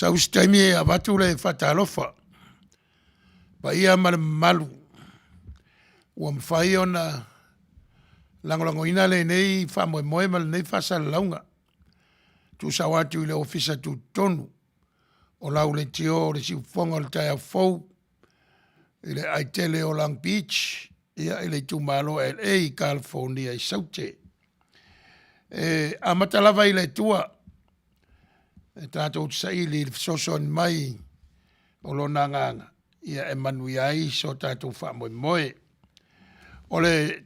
Sau se taimi e avatu le faatalofa paia ma le mamalu ua mafai ona lagolagoina lenei faamoemoe ma lenei faasalalauga. Tuusao atu i le Ofisa Tutotonu o lau Leitio o le Siufofoga o le Taeao Fou i le aitele o Long Beach ia i le itumalo LA i Kalifonia i Saute. E amata lava i le Atua e tatou te saili i le fesoasoani mai o Lona Agaga ia e manuia ai so tatou faamoemoe. O le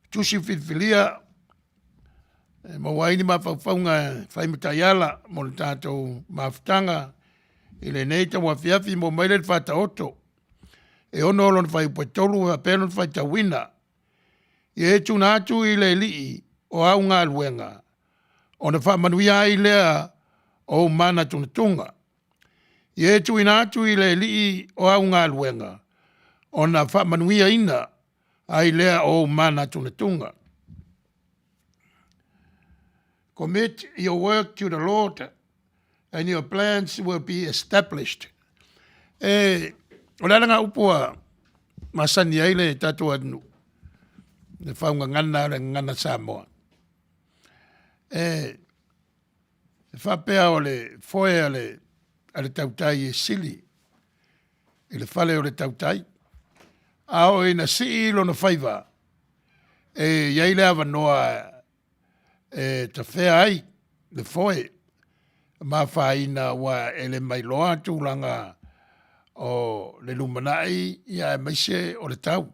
tusi filifilia e maua ai ni mafaufauga e fai ma taiala mo le tatou mafutaga i lenei tauafiafi maua mai lea i le Faataoto e 6 lona fuaiupu e 3 e faapea ona faitauina. Ia e tuuina atu i le Alii o au galuega ona faamanuia ai lea o ou manatunatuga. Ia e tuuina atu i le Alii o au galuega ona faamanuiaina ai lea o ou manatunatuga. Commit your work to the Lord and your plans will be established. E, o le ala ngā upu a masani ai le tatou atunuu, le faugagana le gagana Samoa. E, e faapea o le foe a le, a le tautai e sili i le fale o le tautai. A oo ina sii lona faiva, e i ai le avanoa e tafea ai le foe ma afaina aua e le mailoa tulaga o le lumanai ia aemaise o le tau.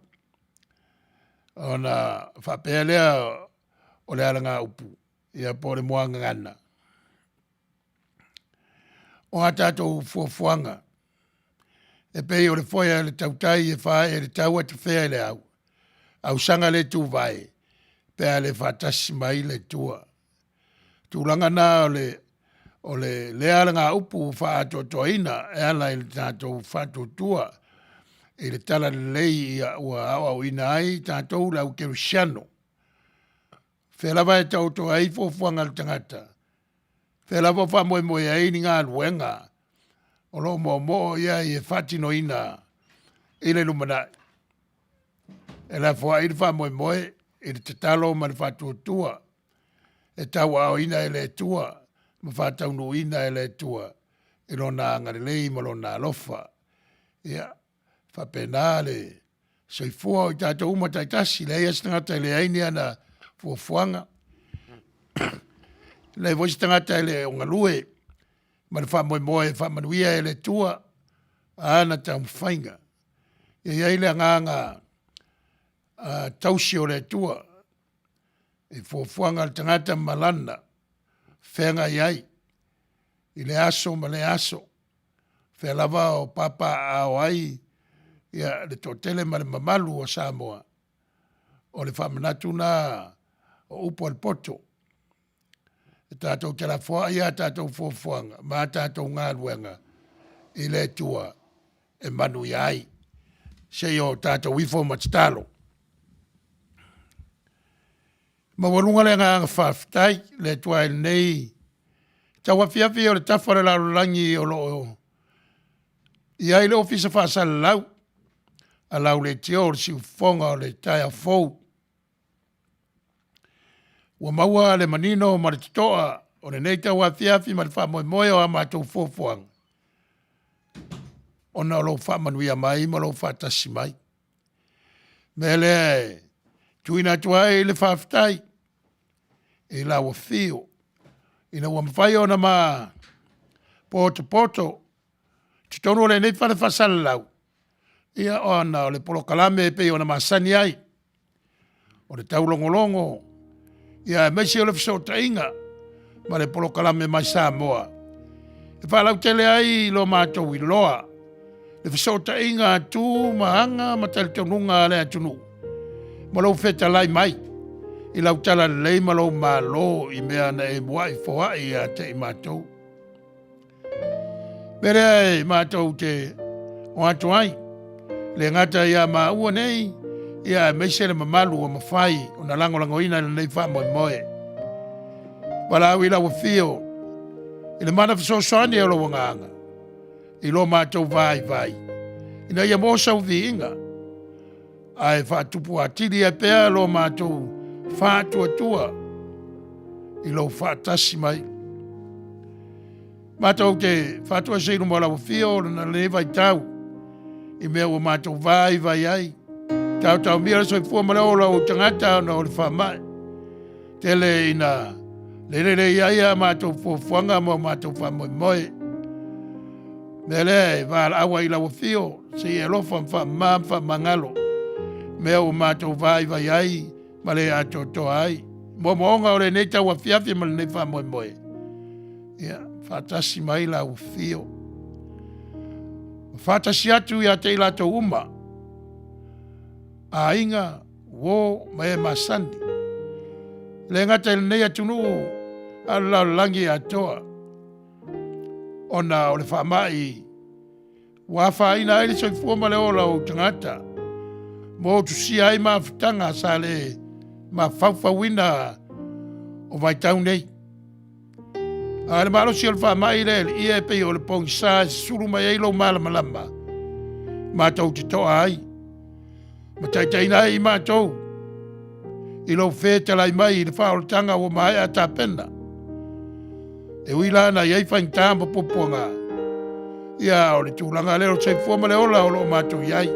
Ona faapea lea o le alagaupu ia po o le muagagana, o a tatou fuafuaga e pei o le foe a le tautai e faaee i le tau ae tafea i le au, ausaga le tuvae pe a le faatasi mai le Atua. Tulaga na o le o le lea alagaupu ua faaatoatoaina e ala i le tatou faatuatua i le talalelei ia ua aoaoina ai tatou le au kerisiano. Fea lava e taoto ai fuafuaga a le tagata, fea lava o faamoemoe ai ni galuega o lo o moomoo i ai e faatinoina i le lumanai. E lafoai le faamoemoe i le tatalo ma le faatuatua e tauaaoina e le Atua ma faataunuuina e le Atua i Lona agalelei ma Lona alofa. Ia, faapena le soifua o i tatou uma taitasi, leai lava se tagata e leai ni ana fuafuaga, leai foi se tagata e le o galue ma le faamoemoe e faamanuia e le Atua ana taumafaiga. E i ai le agaga tausi o le Atua i fuafuaga a le tagata ma lana feagai ai i le aso ma le aso. Fea lava o papaaao ai ia le toatele ma le mamalu o Samoa, o le faamanatu lena o upu a le poto. E tatou te lafoai a tatou fuafuaga ma a tatou galuega i le Atua e manuia ai. Se i o tatou ifo ma tatalo. Maualuga le agaga faafetai le Atua i lenei tauafiafi o le tafa o le lalolagi o lo o i ai le Ofisa Faasalalau a lau Leitio o le Siufofoga o le Taeao Fou. Ua maua le manino ma le totoa o lenei tauafiafi ma le faamoemoe o a matou fuafuaga ona o lou faamanuia mai ma lou faatasi mai. Mea lea e tuuina atu ai le faafetai i lau afio ina ua mafai ona ma potopoto totonu o lenei fale faasalalau ia ona o le polokalame e pei ona masani ai o le taulogologo ia aemaise o le fesootaiga ma le polokalame mai Samoa e faalautele ai lo matou iloa le fesootaiga a tu ma aga ma talitonuga a le atunuu ma lou fetalai mai i lau talalelei ma lou malo i mea na e muai foai ia te i matou. Mea lea e matou te o atu ai, le gata ia maua nei, ia aemaise le mamalu ua mafai ona lagolagoina i lenei faamoemoe. Valaau i lau afio. I le mana fesoasoani o lou Agaga i lo matou vaivai, ina ia maua sau viiga, ae faatupu atili ai pea lo matou faatuatua i lou faatasi mai. Matou te faatoese i luma o lau afio o lenei vaitau i mea ua matou vaivai ai, taotaomia le soifua ma le ola o ou tagata ona o le faamai. Tele ina lelelei ai a matou fuafuaga ma o matou faamoemoe. Mea lea e valaau ai i lau afio, se i e alofa ma faamama ma faamagalo mea ua matou vaivai ai ma le atoatoa ai. Moomooga o lenei tauafiafi ma lenei faamoemoe, ia, faatasi mai lau afio. Ma faatasi atu ia te i latou uma, aiga, uo ma e masani. E le gata i lenei atunuu, a o le lalolagi atoa, ona o le faamai ua afaina ai le soifua ma le ola o ou tagata, ma motusia ai mafutaga sa le mafaufauina o vaitau nei. A o le malosi o le faamai le alii e pei o le pogisa e susulu mai ai lou malamalama, matou te toa ai, ma taitaiina ai i matou i lou fetalai mai i le faaolataga ua maea tapena. E ui la na i ai faigata ma puapuaga, ia o le tulaga lea o le soifua ma le ola o lo o matou i ai.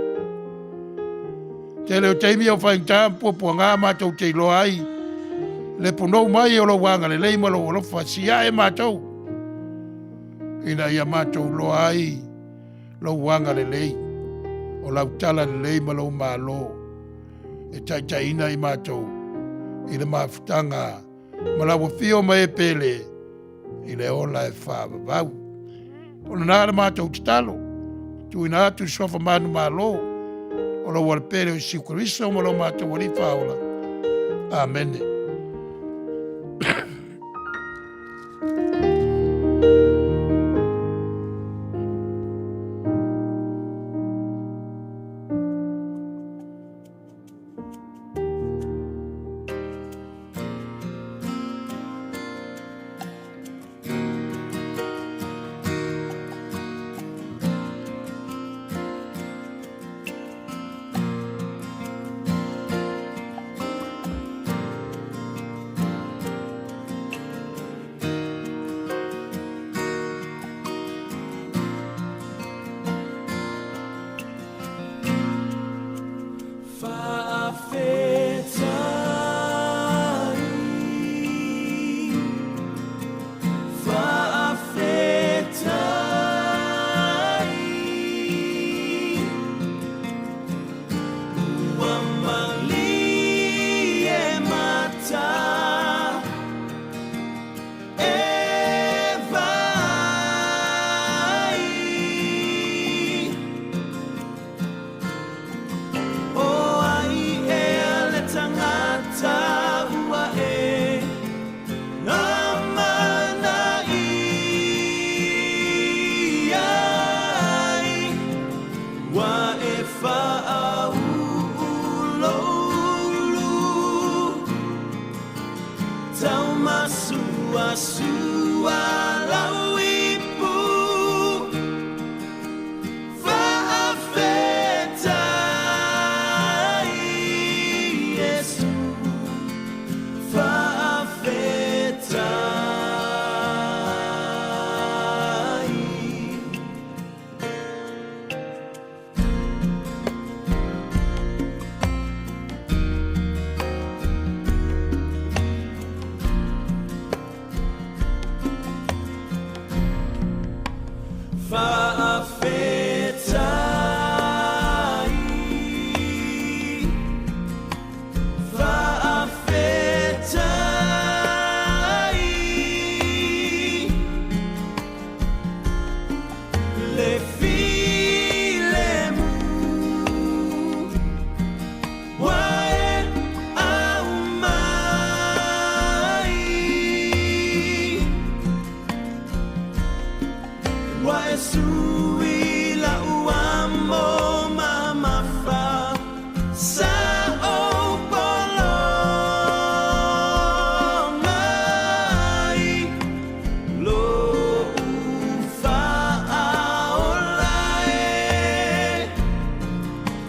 Tele o taimi o faigata ma puapuaga matou te iloa ai le punou mai o lou agalelei ma lou alofa siae matou, ina ia matou iloa ai lou agalelei, o lau tala lelei ma lou malo e taitaiina i matou i le mafutaga ma lau afio ma e pele i le ola e faavavau. O lena le matou tatalo, tuuina atu i suafa manumalo o lou alepele o Iesu Keriso ma lo matou Alii Faaola. Amene.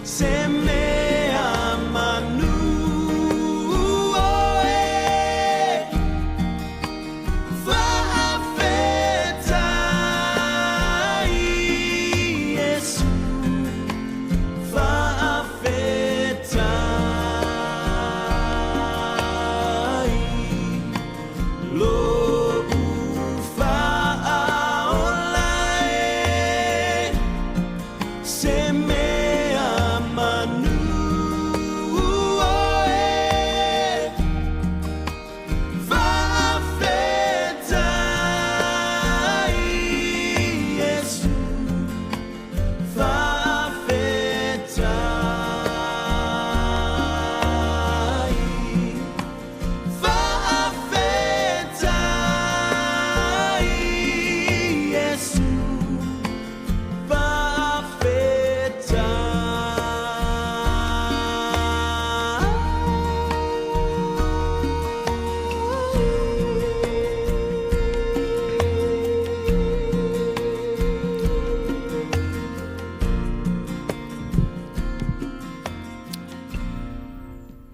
Se mea manu oe Faafetai Iesu Faafetai Lo'u faaola e Se mea manu oe Faafetai Iesu Faafetai Faafetai Iesu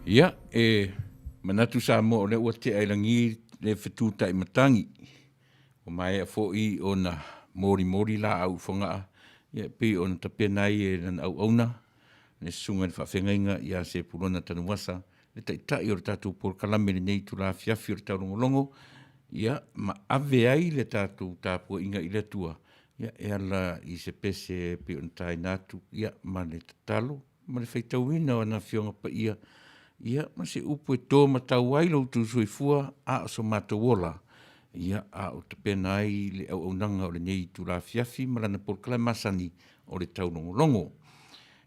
Ia, e manatu Samoa o lea ua tea i lagi le fetutai matagi. Ua maea foi ona molimoli laau i Fogaa, ia e pei ona tapena ai e lana auauna, le Susuga i le Faafeagaiga ia Sepulona Tanuvasa, le Taitai o le tatou polokalame i lenei itula afiafi o le taulogologo, ia, ma ave ai le tatou tapuaiga i le Atua, ia, e ala i se pese e pei ona taina atu, ia, ma le tatalo ma le faitauina o ana Afioga Paia, ia, ma se upu e to matau ai lo outou soifua a o so matou ola, ia, a o tapena ai le auaunaga o lenei itula afiafi ma lana polokalame masani o le taulogologo.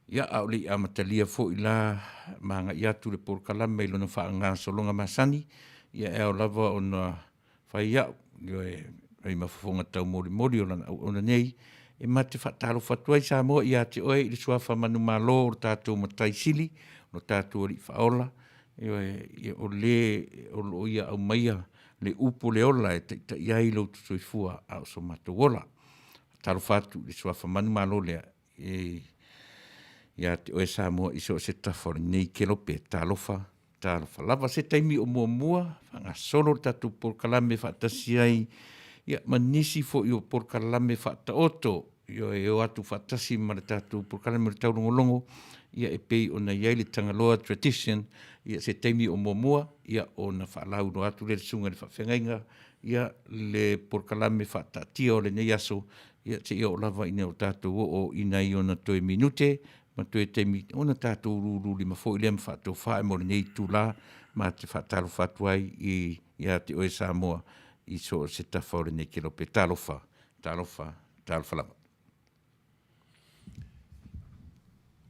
Ia, a o le i amatalia foi la ma agai atu le polokalame i lona faagasologa masani, ia, e ao lava ona fai au, ioe, fai ma fofoga taumolimoli o lana auauna nei, e ma te faatalofa atu ai Samoa ia te oe i le suafa manumalo o lo tatou Matai Sili, o lo tatou Alii Faaola, ioe, ia o le o lo o ia aumaia le upu o le ola e taitai ai lo outou soifua a o so matou ola. Faatalofa atu i le suafa manumalo lea e ia te oe Samoa i so o se tafa o lenei kelope. Talofa, talofa lava. Se taimi o muamua, faagasolo le tatou polokalame faatasi ai ia, ma nisi foi o polokalame faataoto ioe, e o atu faatasi ma le tatou polokalame o le taulogologo, ia e pei ona i ai le Tagaloa Tradition, ia se taimi o muamua, ia ona faalauiloa atu lea i le susuga i le faafeagaiga, ia le polokalame faataatia o lenei aso, ia seia oo lava ina o tatou oo i nai ona toe minute ma toe taimi ona tatou lululima foi lea ma faatofa mo lenei itula ma te faatalofa atu ai i ia te oe Samoa i so o se tafa o lenei kelope. Talofa, talofa, talofa lava.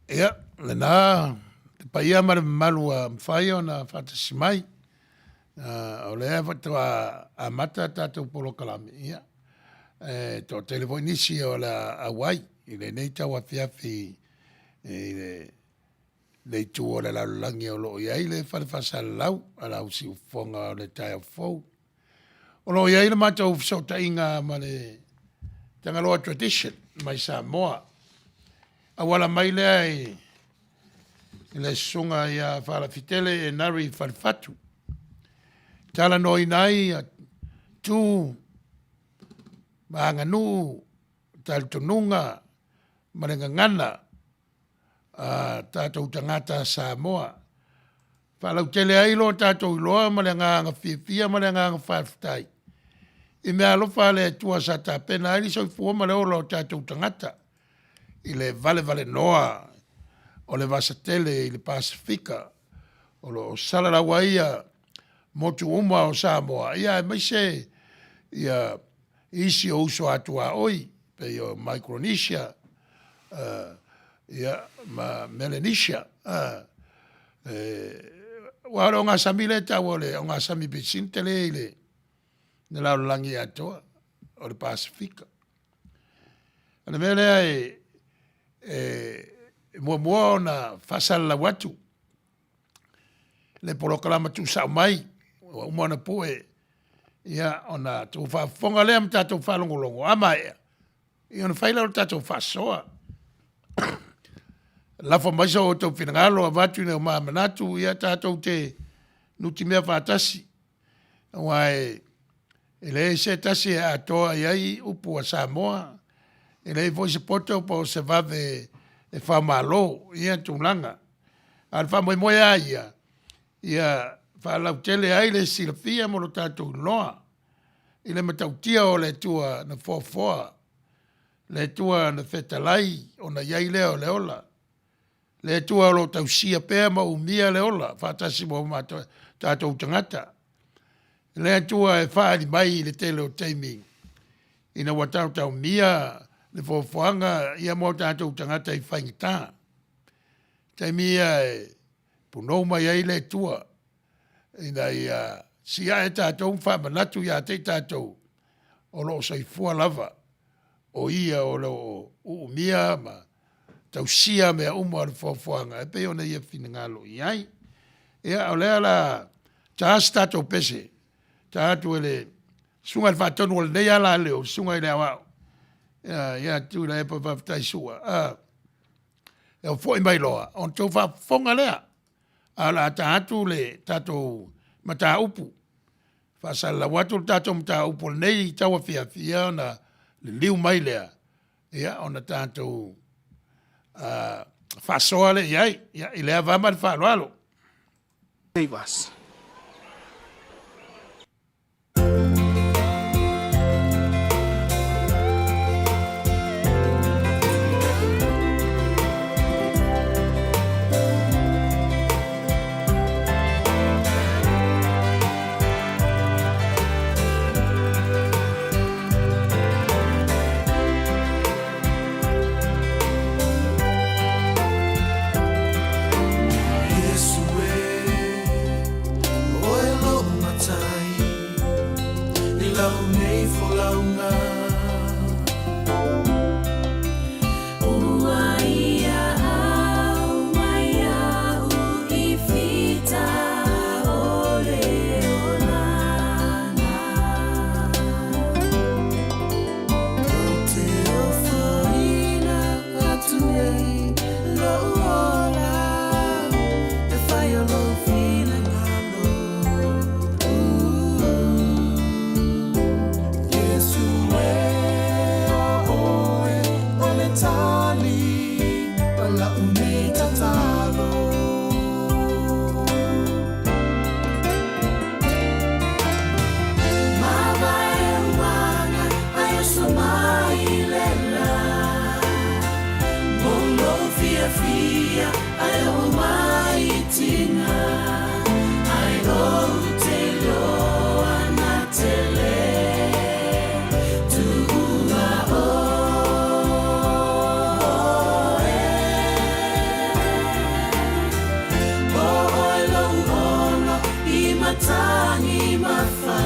Ia, lena te paia ma le mamalu ua mafai ona faatasi mai. O lea faatoa amata tatou polokalame, ia, e toatele foi nisi o le a auai i lenei tauafiafi i le itu o le lalolagi o lo o i ai le fale faasalalau a le au siufofoga o le taeao fou. O lo o i ai le matou fesootaiga ma le Tagaloa Tradition mai Samoa. Auala mai lea i le susuga ia Falafitele Enari Falefatu. Talanoaina ai tu ma aganuu, talitonuga ma le gagana a tatou tagata Samoa. Faalautele ai lo tatou iloa ma le agaga fiafia ma le agaga faafetai i mea alofa a le Atua sa tapena ai le soifua ma le ola o tatou tagata i le valevalenoa o le vasa tele i le Pasefika o lo o salalau ai ia motu uma o Samoa, ia aemaise ia isi o uso a tuaoi pei o Micronesia, ia, ma Melanesia. Aua o le ogasami lea e taua o le ogasami pito sili ona tele i le lalolagi atoa, o le Pasefika. O le mea lea e muamua ona faasalalau atu le polokalama tuusao mai ua uma ona pue, ia ona tou faafofoga lea ma tatou faalogologo, a maea, ia ona fai lea o le tatou faasoa. Lafo mai so outou finagalo avatu ina ua manatu ia tatou te nutimea faatasi aua e leai se tasi e atoa i ai upu a Samoa, e leai foi se poto po o se vave e faamalo i ia tulaga. A o le faamoemoe lava ia, ia faalautele ai le silafia mo lo tatou iloa i le matautia o le Atua na foafoa, le Atua na fetalai ona i ai lea o le ola, le Atua o lo o tausia pea ma umia le ola faatasi ma o tatou tagata. Le Atua e faaali mai i le tele o taimi ina ua taotaomia le foafoaga ia mo tatou tagata i faigata. Taimi ia e punou mai ai le Atua ina ia siae tatou ma faamanatu ia te i tatou o lo o soifua lava o Ia o lo o uumia ma tausia mea uma o le foafoaga e pei ona Ia finagalo i ai. Ia, o lea la ta se tatou pese, ta atu e le susuga i le faatonu o lenei alaleo, le susuga i le Aoao, ia, ia Tuilaepa faafetai Su'a, e oo foi mai loa ona outou faafofoga lea, a o le a ta atu le tatou mataupu, faasalalau atu le tatou mataupu o lenei tauafiafi, ia ona liliu mai lea, ia ona tatou faasoa lea i ai. Ia, i le ava ma le faaaloalo. Save us. Iesu e, oe lou matai, i lau nei folauga. Ua ia au mai au i fita o le olana. Ou te ofoina atu nei lou ola, e fai o lou finagalo. Iesu e, o oe o le tali o lau nei tatalo. Mavae uaga ai oso mai le la. Mo lou fiafia ai o mai tina. Ai ou te loa na tele tuua oe. O oe lou ono i matangi mafa.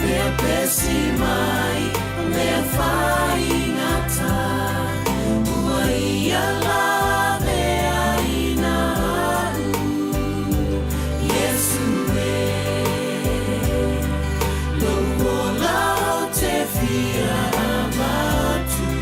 Pea pesi mai mea faigata. Ua ia lave ai na au. Iesu e, lou ola o te fia avatu.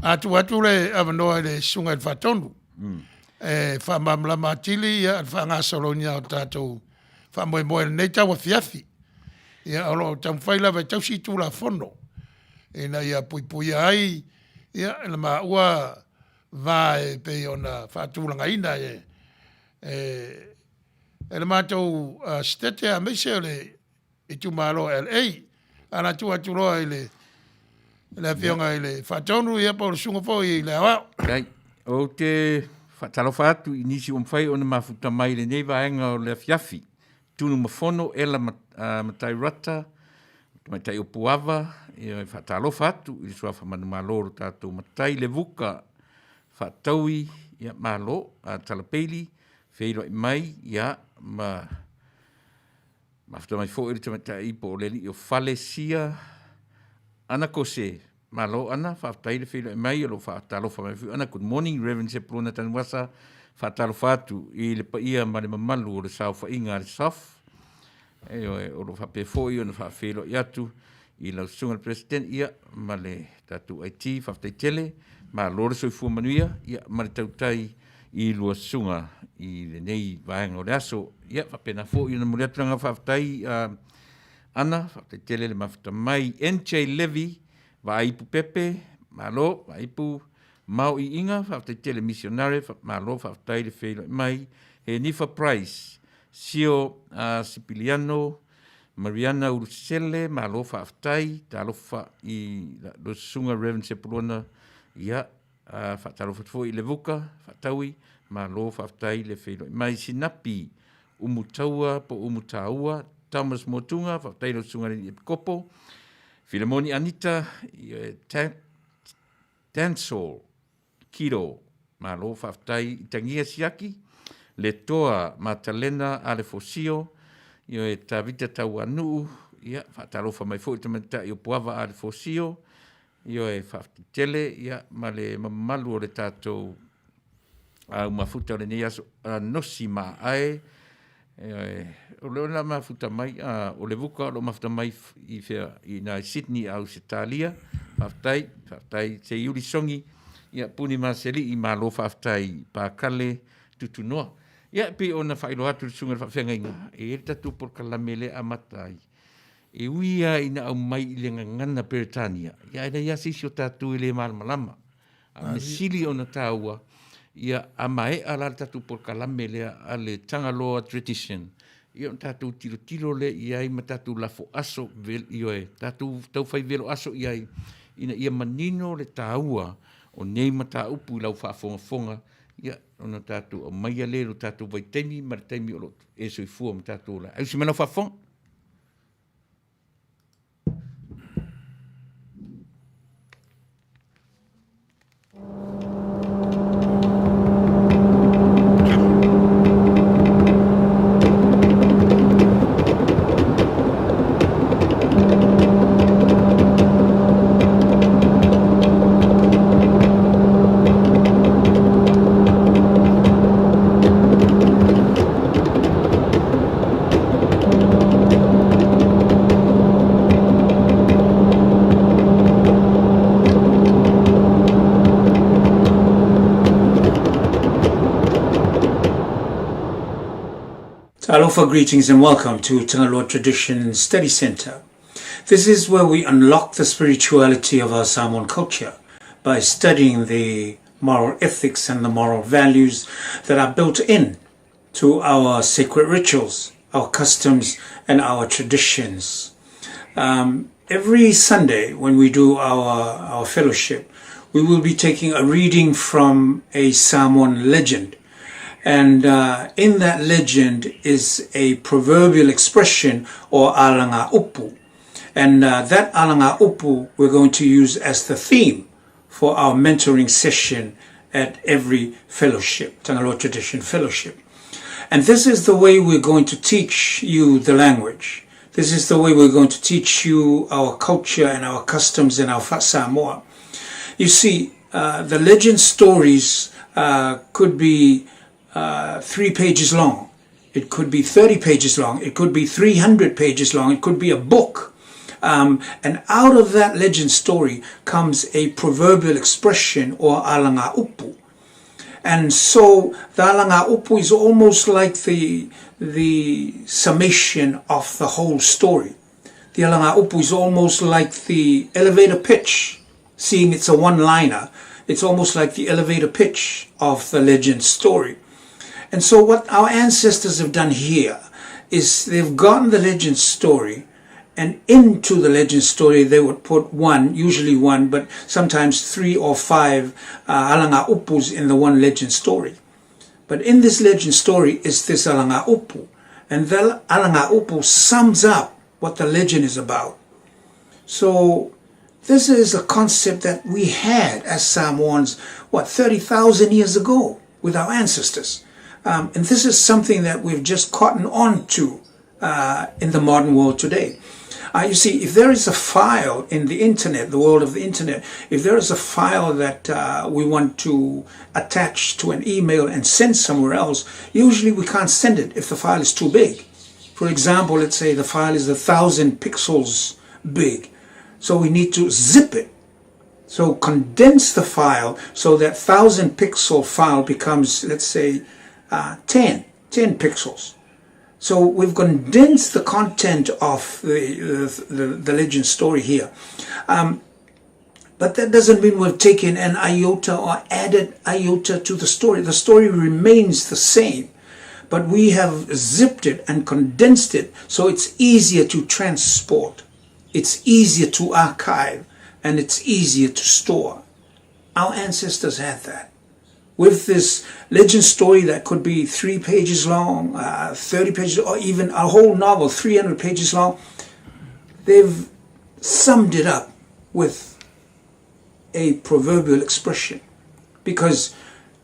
A tuu atu le avanoa i le Susuga i le Faatonu e faamalamalama atili ia le faagasoloina o le tatou faamoemoe i lenei tauafiafi. Ia o lo o taumafai lava e tausi Tulafono ina ia puipuia ai ia le maua va e pei ona faatulagaina e e le matou Setete aemaise o le itumalo o LA. Ae o le a tuu atu loa i le le Afioga i le Faatonu ia po o le Susuga foi i le Aoao. Faafetai. Ou te faatalofa atu i nisi ua mafai ona mafuta mai i lenei vaega o le afiafi. Tunumafono Ela Matai Rata, Tamaitai o Puava, ia e faatalofa atu i le suafa manumalo o lo tatou Matai Levuka Faataui, ia malo, Tala Bailey, feiloai mai, ia ma mafuta mai foi le tamaitai po o le alii o Falesia Anakose. Malo Ana, faafetai le feiloai mai, o lo o faatalofa mai foi Ana. Good morning Reverend Sepulona Tanuvasa, faatalofa atu i le paia ma le mamalu o le saofaiga a le SAFF. Ioe, o lo o faapea foi ona faafeiloai atu i lau susuga i le President ia ma le tatou IT, faafetai tele, malo le soifua manuia ia ma le tautai i lua susuga i lenei vaega o le aso. Ia faapena foi ona momoli atu le agaga faafetai Ana, faafetai tele le mafuta mai. NJ Levy, Vaaipu Pepe, malo, Vaaipu Mao Iiga, faafetai tele Misionare, malo faafetai le feiloai mai. Henifa Price, Sio Sipiliano, Mariana Ulusele, malo faafetai, talofa i lau susuga Reverend Sepulona, ia, faatalofa atu foi i Levuka Faataui, malo faafetai le feiloai mai. Sinapi Umutaua po o Umutaua, Thomas Motuga, faafetai i lau susuga i le Epikopo. Filemoni Anita, Tansel Kiro, malo faafetai. Itagia Siaki, Letoa Matalena Alefosio, ioe, Tavita Tauanuu, ia, faatalofa mai foi i le tamaitai o Puava Alefosio, ioe, faafetai tele, ia, ma le mamalu o le tatou au mafuta o lenei aso, Nosi Maae, ioe, o lea o le a mafuta mai, o Levuka o lo o mafuta mai i fea, i ina i Sydney, Ausetalia, faafetai, faafetai Seiuli Songi, ia, Puni Maseli'i, malo faafetai Pakale Tutunoa. Ia, e pei ona faailoa atu i le susuga i le faafeagaiga, e i ai le tatou polokalame lea e amata ai, e ui lava ina aumai i le gagana Peretania, ia ae leai lava se isi o tatou e le malamalama. A o le mea sili ona taua, ia a maea la le tatou polokalame lea a le Tagaloa Tradition, ia ona tatou tilotilo lea i ai ma tatou lafo aso, ioe, tatou tau fai velo aso i ai, ina ia manino le taua o nei mataupu i lau faafogafoga, ia ona tatou aumaia lea i lo tatou vaitaimi ma le taimi o lo o e soifua ma tatou ola ai. Ausi mai lau faafofoga. Alofa greetings and welcome to Tangaloa Tradition Study Center. This is where we unlock the spirituality of our Samoan culture by studying the moral ethics and the moral values that are built in to our sacred rituals, our customs, and our traditions. Um, every Sunday when we do our, our fellowship, we will be taking a reading from a Samoan legend. And uh, in that legend is a proverbial expression or alanga upu. And uh, that alanga upu we're going to use as the theme for our mentoring session at every fellowship, Tangaloa Tradition Fellowship. And this is the way we're going to teach you the language. This is the way we're going to teach you our culture and our customs and our Samoa. You see, uh, the legend stories uh, could be uh, three pages long. It could be 30 pages long. It could be 300 pages long. It could be a book. Um, and out of that legend story comes a proverbial expression or alanga upu. And so the alanga upu is almost like the, the summation of the whole story. The alanga upu is almost like the elevator pitch, seeing it's a one-liner. It's almost like the elevator pitch of the legend story. And so what our ancestors have done here is they've gotten the legend story and into the legend story they would put one, usually one, but sometimes three or five uh, alanga upus in the one legend story. But in this legend story is this alanga upu. And the alanga upu sums up what the legend is about. So this is a concept that we had as Samoans, what, 30,000 years ago with our ancestors. Um, and this is something that we've just caught on to uh, in the modern world today. Uh, you see, if there is a file in the internet, the world of the internet, if there is a file that uh, we want to attach to an email and send somewhere else, usually we can't send it if the file is too big. For example, let's say the file is a thousand pixels big. So we need to zip it. So condense the file so that thousand pixel file becomes, let's say, uh, 10, 10 pixels. So we've condensed the content of the, the, the legend story here. Um, but that doesn't mean we've taken an iota or added iota to the story. The story remains the same, but we have zipped it and condensed it so it's easier to transport, it's easier to archive, and it's easier to store. Our ancestors had that with this legend story that could be three pages long, uh, 30 pages, or even a whole novel, 300 pages long, they've summed it up with a proverbial expression. Because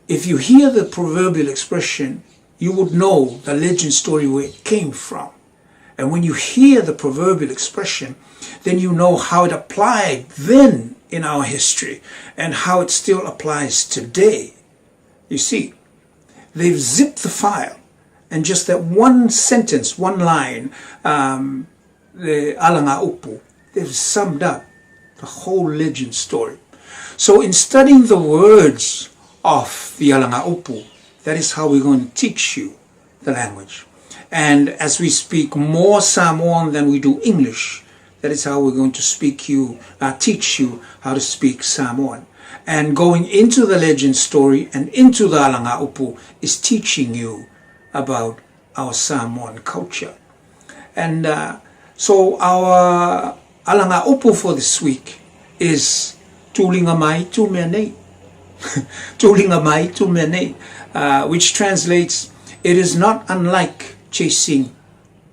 if you hear the proverbial expression, you would know the legend story where it came from. And when you hear the proverbial expression, then you know how it applied then in our history and how it still applies today. You see, they've zipped the file and just that one sentence, one line, um, the Alanga Upu, they've summed up the whole legend story. So in studying the words of the Alanga Upu, that is how we're going to teach you the language. And as we speak more Samoan than we do English, that is how we're going to speak you, uh, teach you how to speak Samoan. And going into the legend story and into the Alanga Upu is teaching you about our Samoan culture. And uh, so our Alanga Upu for this week is Tulinga Mai Tu Mea Nei. Tulinga Mai Tu Mea Nei, uh, which translates, it is not unlike chasing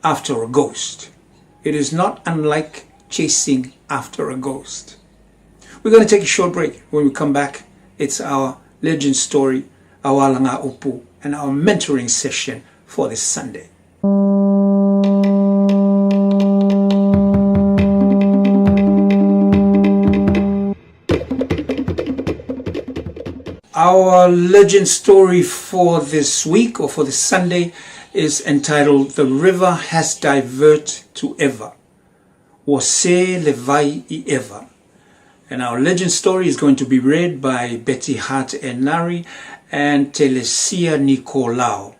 after a ghost. It is not unlike chasing after a ghost. We're going to take a short break. When we come back, it's our legend story, our Alanga Upu, and our mentoring session for this Sunday. Our legend story for this week or for this Sunday is entitled The River Has Divert to Eva. Wase Levai I Eva. And our legend story is going to be read by Betty Hart Enari and Telesia Nicolau.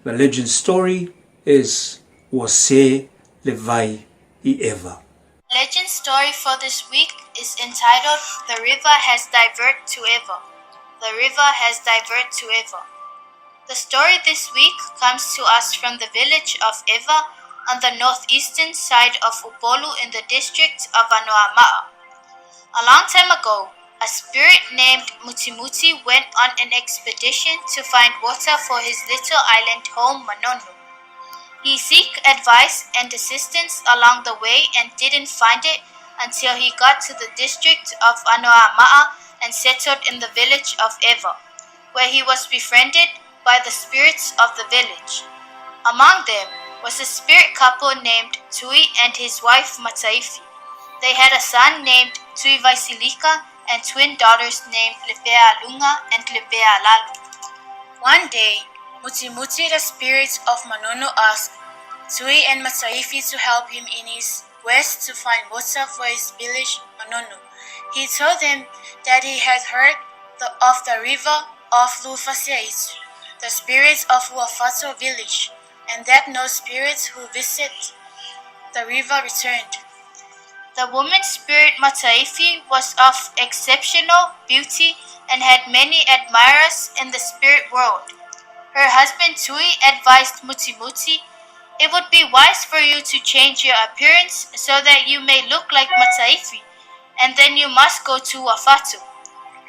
The legend story is Wase Levai I Eva. Legend story for this week is entitled The River Has Divert to Eva. The River Has Divert to Eva. The story this week comes to us from the village of Eva on the northeastern side of Upolu in the district of Anoamaa. A long time ago, a spirit named Mutimuti went on an expedition to find water for his little island home Manono. He seek advice and assistance along the way and didn't find it until he got to the district of Anoamaa and settled in the village of Eva, where he was befriended by the spirits of the village. Among them was a spirit couple named Tui and his wife Mataifi. They had a son named Tui Vaisilika and twin daughters named Lepea Lunga and Lepea Lalu. One day, Mutimuti, the spirit of Manono, asked Tui and Mataifi to help him in his quest to find water for his village, Manono. He told them that he had heard the, of the river of Lufasiaitu, the spirits of Uafato village, and that no spirits who visit the river returned. The woman spirit Mataifi was of exceptional beauty and had many admirers in the spirit world. Her husband Tui advised Mutimuti, It would be wise for you to change your appearance so that you may look like Mataifi, and then you must go to Wafatu.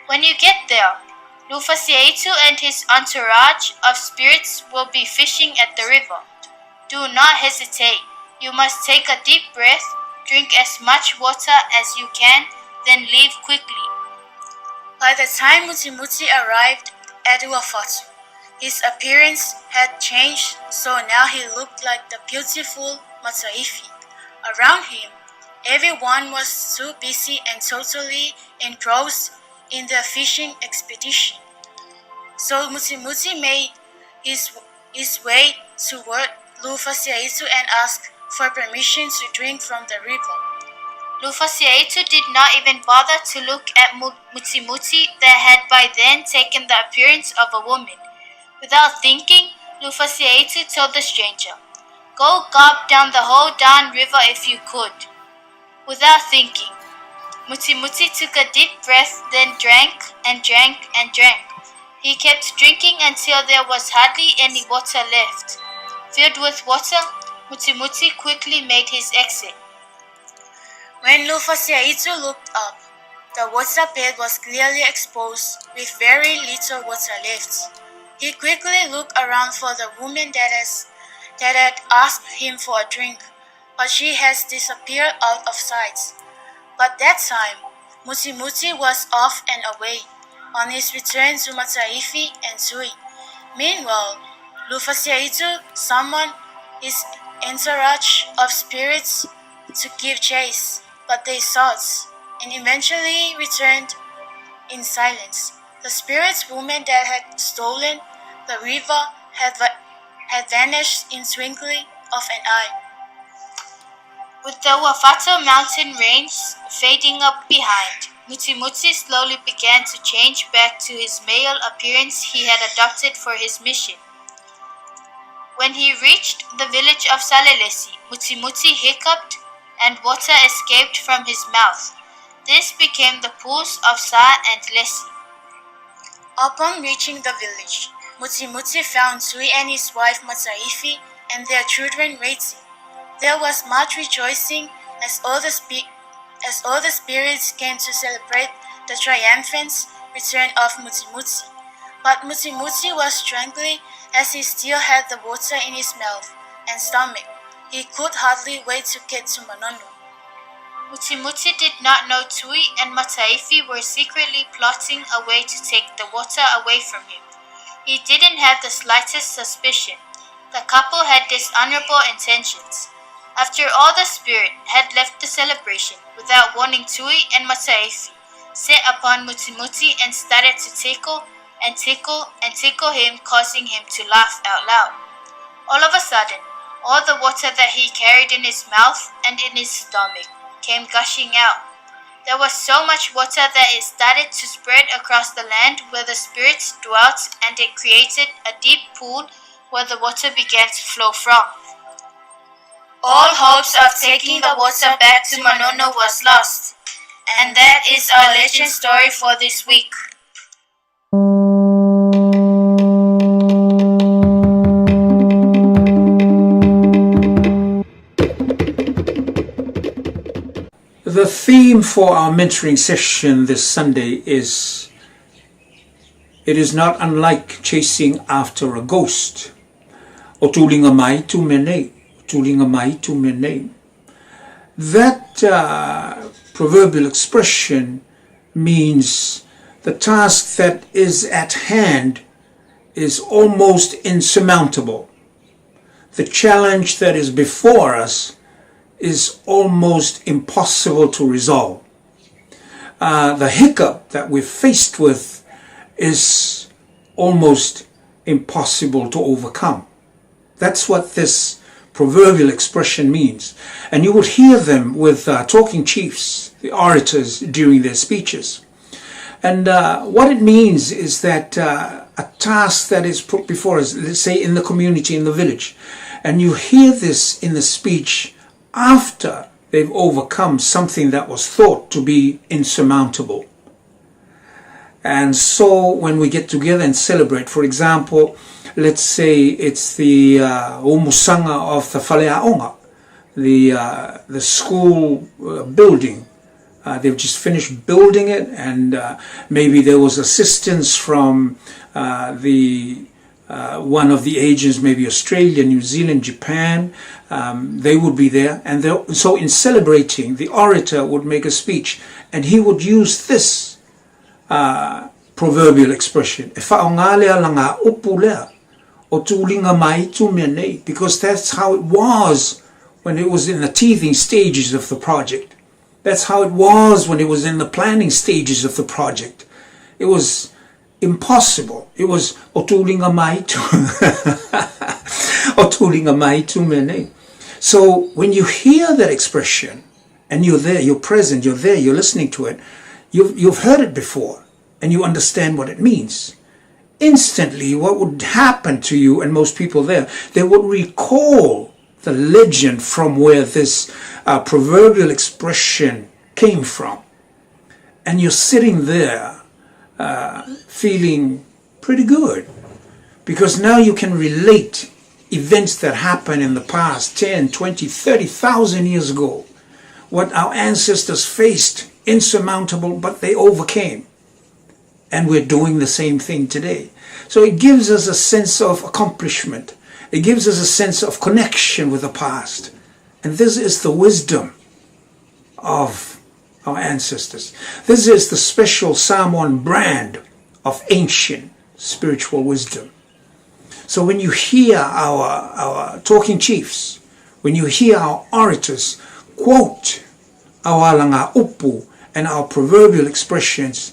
When you get there, Lufasiaitu and his entourage of spirits will be fishing at the river. Do not hesitate. You must take a deep breath, drink as much water as you can, then leave quickly. By the time Mutimuti arrived at Uafatu, his appearance had changed, so now he looked like the beautiful Mataifi. Around him, everyone was too busy and totally engrossed in their fishing expedition. So Mutimuti made his, his way toward Lufasiaitu and asked for permission to drink from the river. Lufasiaitu did not even bother to look at Mutimuti that had by then taken the appearance of a woman. Without thinking, Lufasiaitu told the stranger, Go gob down the whole darn river if you could. Without thinking, Mutimuti took a deep breath, then drank and drank and drank. He kept drinking until there was hardly any water left. Filled with water, Mutimuti quickly made his exit. When Lufasiaitu looked up, the water bed was clearly exposed with very little water left. He quickly looked around for the woman that, has, that had asked him for a drink, but she has disappeared out of sight. But that time, Mutimuti was off and away on his return to Mataifi and Tui. Meanwhile, Lufasiaitu summoned his entourage of spirits to give chase, but they sought and eventually returned in silence. The spirit woman that had stolen the river had, had vanished in twinkling of an eye. With the Wafato mountain range fading up behind, Mutimuti slowly began to change back to his male appearance he had adopted for his mission. When he reached the village of Salelesi, Mutimuti hiccuped and water escaped from his mouth. This became the pools of Sa and Lesi. Upon reaching the village, Mutimuti found Tui and his wife Mataifi and their children waiting. There was much rejoicing as all the, spe- as all the spirits came to celebrate the triumphant return of Mutimuti. But Mutimuti was struggling as he still had the water in his mouth and stomach. He could hardly wait to get to Manono. Mutimuti did not know Tui and Mataifi were secretly plotting a way to take the water away from him. He didn't have the slightest suspicion. The couple had dishonorable intentions. After all the spirit had left the celebration without warning Tui and Mataifi, set upon Mutimuti and started to tickle and tickle and tickle him, causing him to laugh out loud. All of a sudden, all the water that he carried in his mouth and in his stomach came gushing out. There was so much water that it started to spread across the land where the spirits dwelt, and it created a deep pool where the water began to flow from. All hopes of taking the water back to Manono was lost. And that is our legend story for this week. The theme for our mentoring session this Sunday is It is not unlike chasing after a ghost. O tulinga mai tu mene, tulinga mai tu mene. That proverbial expression means the task that is at hand is almost insurmountable. The challenge that is before us is almost impossible to resolve. The hiccup that we're faced with is almost impossible to overcome. That's what this proverbial expression means. And you would hear them with uh, talking chiefs, the orators, during their speeches. And uh, what it means is that uh, a task that is put before us, let's say in the community, in the village, and you hear this in the speech after they've overcome something that was thought to be insurmountable. And so when we get together and celebrate, for example, let's say it's the uh, Umusanga of the Faleaonga, the, uh, the school uh, building. Uh, they've just finished building it, and uh, maybe there was assistance from uh, the uh, one of the agents, maybe Australia, New Zealand, Japan, um, they would be there. And so in celebrating, the orator would make a speech, and he would use this uh, proverbial expression. E whaongalea la ngā upu lea o tūlinga mai tū mea nei, because that's how it was when it was in the teething stages of the project. That's how it was when it was in the planning stages of the project. It was impossible. It was o tūlinga mai tū. o tūlinga mai tū mea nei. So when you hear that expression, and you're there, you're present, you're there, you're listening to it, you've, you've heard it before, and you understand what it means. Instantly, what would happen to you and most people there, they would recall the legend from where this uh, proverbial expression came from. And you're sitting there uh, feeling pretty good because now you can relate events that happened in the past 10, 20, 30,000 years ago, what our ancestors faced, insurmountable, but they overcame. And we're doing the same thing today. So it gives us a sense of accomplishment. It gives us a sense of connection with the past. And this is the wisdom of our ancestors. This is the special Samoan brand of ancient spiritual wisdom. So when you hear our, our talking chiefs, when you hear our orators quote our langa upu and our proverbial expressions,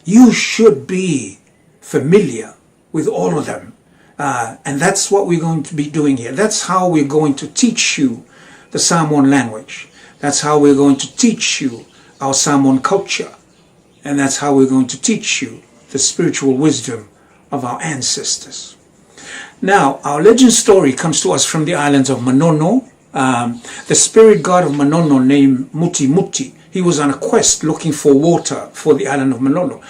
you should be familiar with all of them. Uh, and that's what we're going to be doing here. That's how we're going to teach you the Samoan language. That's how we're going to teach you our Samoan culture. And that's how we're going to teach you the spiritual wisdom of our ancestors. Now, our legend story comes to us from the islands of Manono. Um, the spirit god of Manono named Muti Muti, he was on a quest looking for water for the island of Manono.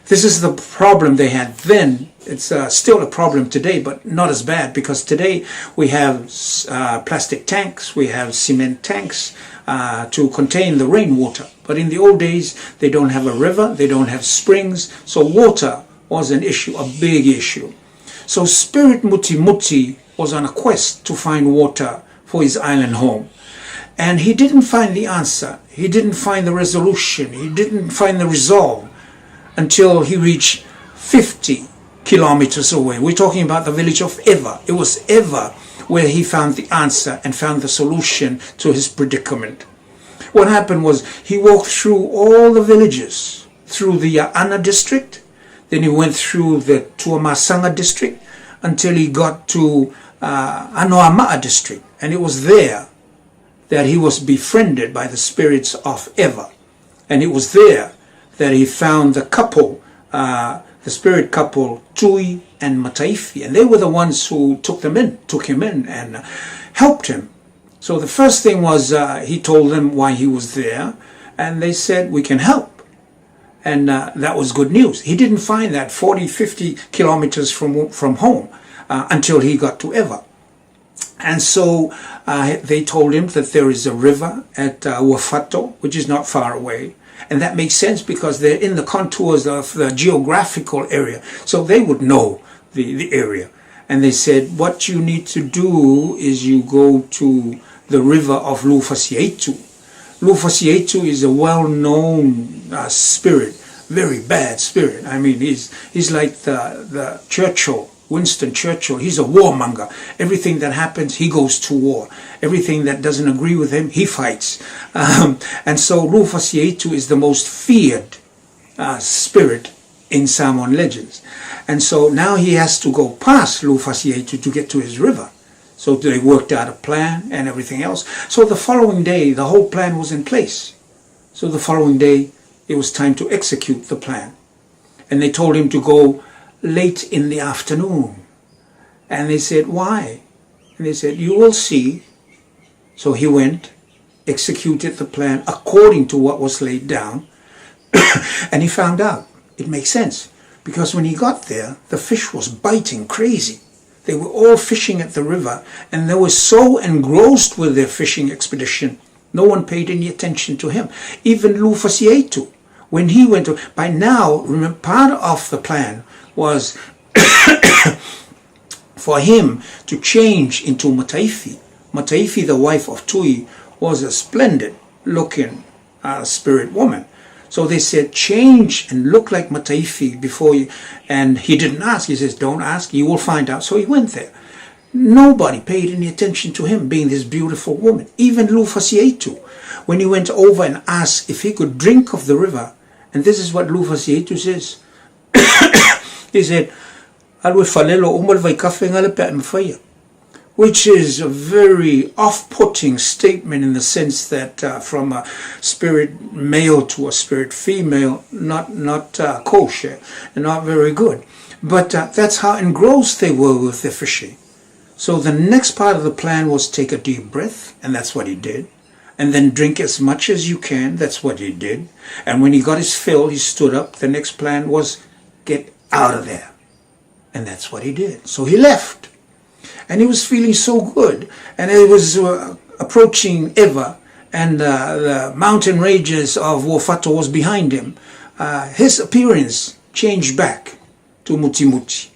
This is the problem they had then. It's uh, still a problem today, but not as bad because today we have uh, plastic tanks, we have cement tanks uh, to contain the rainwater. But in the old days, they don't have a river, they don't have springs, so water was an issue, a big issue. So Spirit Muti Muti was on a quest to find water for his island home. And he didn't find the answer. He didn't find the resolution. He didn't find the resolve until he reached 50 kilometers away. We're talking about the village of Eva. It was Eva where he found the answer and found the solution to his predicament. What happened was he walked through all the villages, through the Anna district, then he went through the Tuamasanga district until he got to uh, Anoama'a district. And it was there that he was befriended by the spirits of Eva. And it was there that he found the couple, uh, the spirit couple, Tui and Mataifi. And they were the ones who took them in, took him in and helped him. So the first thing was uh, he told them why he was there. And they said, we can help. And uh, that was good news. He didn't find that 40, 50 kilometers from, from home uh, until he got to Eva. And so uh, they told him that there is a river at uh, Wafato, which is not far away. And that makes sense because they're in the contours of the geographical area. So they would know the, the area. And they said, what you need to do is you go to the river of Lufasietu. Lufasietu is a well-known uh, spirit, very bad spirit. I mean, he's, he's like the, the Churchill Winston Churchill, he's a warmonger. Everything that happens, he goes to war. Everything that doesn't agree with him, he fights. Um, and so Rufus Yetu is the most feared uh, spirit in Samoan legends. And so now he has to go past Rufus Yetu to get to his river. So they worked out a plan and everything else. So the following day, the whole plan was in place. So the following day, it was time to execute the plan. And they told him to go late in the afternoon. And they said, Why? And they said, You will see. So he went, executed the plan according to what was laid down, and he found out. It makes sense. Because when he got there, the fish was biting crazy. They were all fishing at the river, and they were so engrossed with their fishing expedition, no one paid any attention to him. Even Lufasietu, when he went to, by now, remember, part of the plan was for him to change into Mataifi. Mataifi, the wife of Tui, was a splendid looking spirit woman. So they said, change and look like Mataifi before you. And he didn't ask. He says, don't ask. You will find out. So he went there. Nobody paid any attention to him being this beautiful woman. Even Lufasietu, when he went over and asked if he could drink of the river, and this is what Lufasietu says. he said, Alu e falelo uma le vaikafe nga le pea e mawhaia which is a very off-putting statement in the sense that uh, from a spirit male to a spirit female, not not uh, kosher and not very good. But uh, that's how engrossed they were with the fishing. So the next part of the plan was take a deep breath, and that's what he did. And then drink as much as you can. That's what he did. And when he got his fill, he stood up. The next plan was get out of there. And that's what he did. So he left. And he was feeling so good. And it was approaching Eva, and the mountain ranges of Wofato was behind him. His appearance changed back to Mutimuti.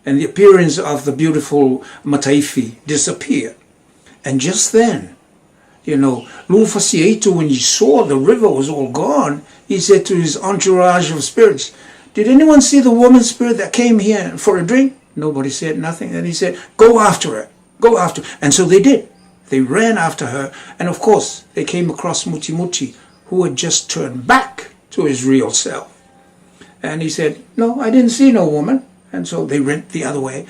And the appearance of the beautiful Mataifi disappeared. And just then, you know, Lufasietu, when he saw the river was all gone, he said to his entourage of spirits, Did anyone see the woman spirit that came here for a drink? Nobody said nothing. And he said, Go after her. Go after her. And so they did. They ran after her. And of course, they came across Muti Muti, who had just turned back to his real self. And he said, No, I didn't see no woman. And so they went the other way.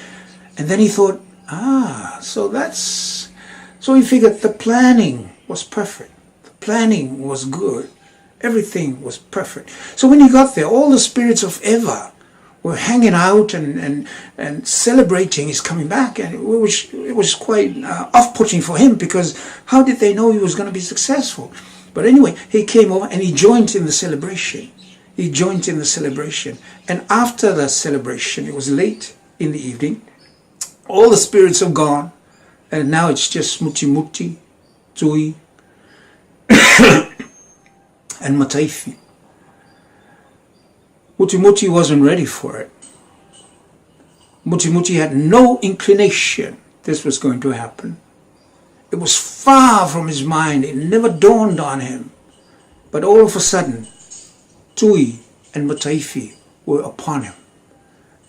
And then he thought, Ah, so that's. So he figured the planning was perfect. The planning was good. Everything was perfect. So when he got there, all the spirits of Eva were hanging out and, and, and celebrating his coming back. And it was, it was quite off putting for him because how did they know he was going to be successful? But anyway, he came over and he joined in the celebration. He joined in the celebration. And after the celebration, it was late in the evening, all the spirits have gone. And now it's just Muti Muti, Tui, and Mataifi. Muti Muti wasn't ready for it. Muti Muti had no inclination this was going to happen. It was far from his mind. It never dawned on him. But all of a sudden, Tui and Mataifi were upon him.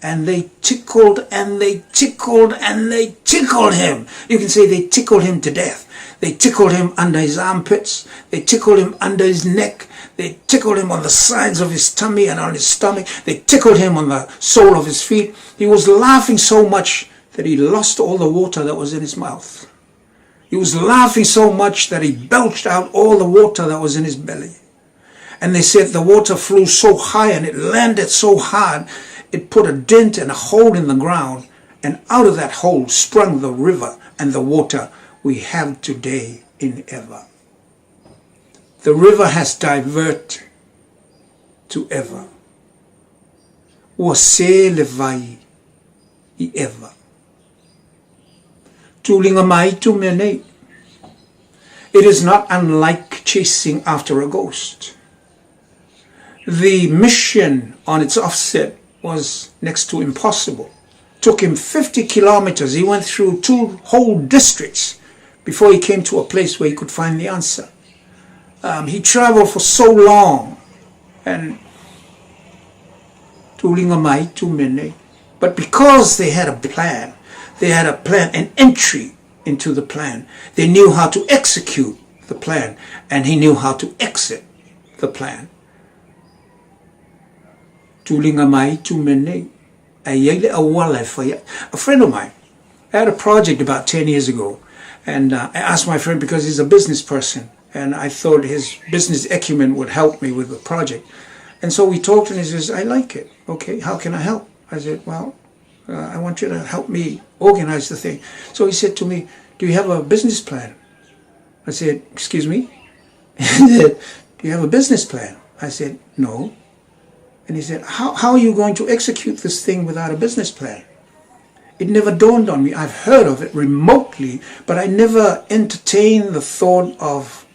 And they tickled and they tickled and they tickled him. You can say they tickled him to death. They tickled him under his armpits. They tickled him under his neck. They tickled him on the sides of his tummy and on his stomach. They tickled him on the sole of his feet. He was laughing so much that he lost all the water that was in his mouth. He was laughing so much that he belched out all the water that was in his belly. And they said the water flew so high and it landed so hard, it put a dent and a hole in the ground. And out of that hole sprung the river and the water we have today in Eva. The river has diverted to Eva. Ua se le vai i Eva. Tulinga mai tu mea nei. It is not unlike chasing after a ghost. The mission on its offset was next to impossible. Took him 50 kilometers. He went through two whole districts before he came to a place where he could find the answer. Um, he traveled for so long and tulinga mai tu mene. But because they had a plan, they had a plan, an entry into the plan. They knew how to execute the plan, and he knew how to exit the plan. Tulinga mai tu mene. A friend of mine I had a project about 10 years ago, and uh, I asked my friend because he's a business person, and I thought his business acumen would help me with the project. And so we talked, and he says, I like it. Okay, how can I help? I said, Well, uh, I want you to help me organize the thing. So he said to me, Do you have a business plan? I said, Excuse me? He said, Do you have a business plan? I said, No. And he said, how, how are you going to execute this thing without a business plan? It never dawned on me. I've heard of it remotely, but I never entertained the thought of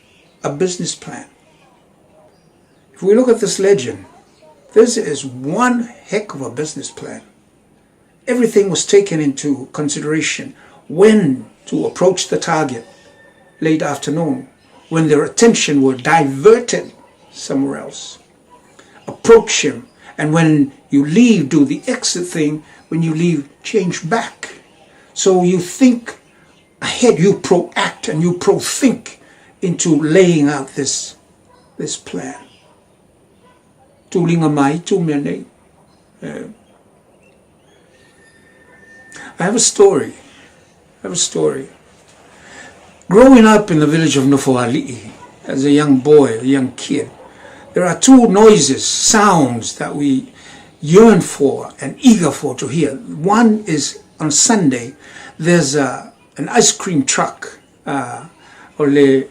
a business plan. If we look at this legend, this is one heck of a business plan. Everything was taken into consideration when to approach the target late afternoon, when their attention were diverted somewhere else. Approach him, and when you leave, do the exit thing. When you leave, change back. So you think ahead, you proact and you pro-think into laying out this, this plan. Tulinga mai, tu mea nei. I have a story. I have a story. Growing up in the village of Nofoali'i, as a young boy, a young kid, there are two noises, sounds that we yearn for and eager for to hear. One is on Sunday, there's a, an ice cream truck. Uh, o le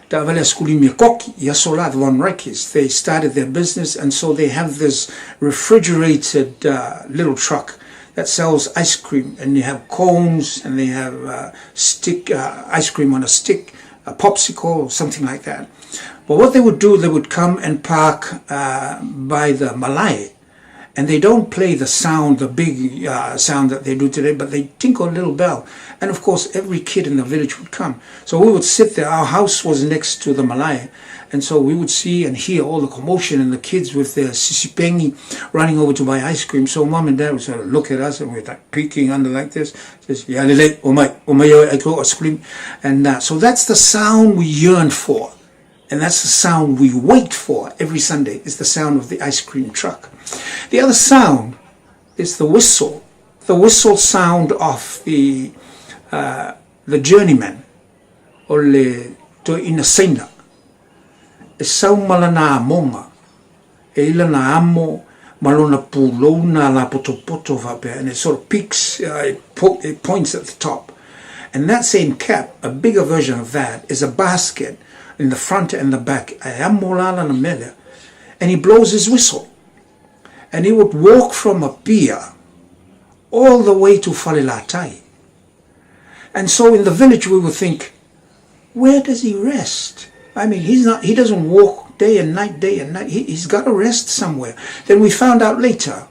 taavale a Skulimi Koki, i aso la, the Von Reiches. They started their business and so they have this refrigerated uh, little truck that sells ice cream and they have cones and they have uh, stick uh, ice cream on a stick, a popsicle or something like that. But what they would do, they would come and park uh, by the Malai and they don't play the sound, the big uh, sound that they do today, but they tinkle a little bell. And of course, every kid in the village would come. So we would sit there. Our house was next to the Malai. And so we would see and hear all the commotion and the kids with their sisipengi running over to buy ice cream. So mom and dad would sort of look at us and we're like peeking under like this. Says, yeah, lele, oh my, oh my, I go ice cream. And uh, so that's the sound we yearn for. And that's the sound we wait for every Sunday, is the sound of the ice cream truck. The other sound is the whistle, the whistle sound of the, uh, the journeyman, o le toeaina Saina, e sau ma lana amoga, e i lana amo ma lona pulou nā lāpotopoto faapea, and it sort of peaks, uh, it, po it points at the top. And that same cap, a bigger version of that, is a basket in the front and the back. E amo la lana mea lea. And he blows his whistle. And he would walk from Apia all the way to Falelatai. And so in the village we would think, where does he rest? I mean, he's not, he doesn't walk day and night, day and night. He, he's got to rest somewhere. Then we found out later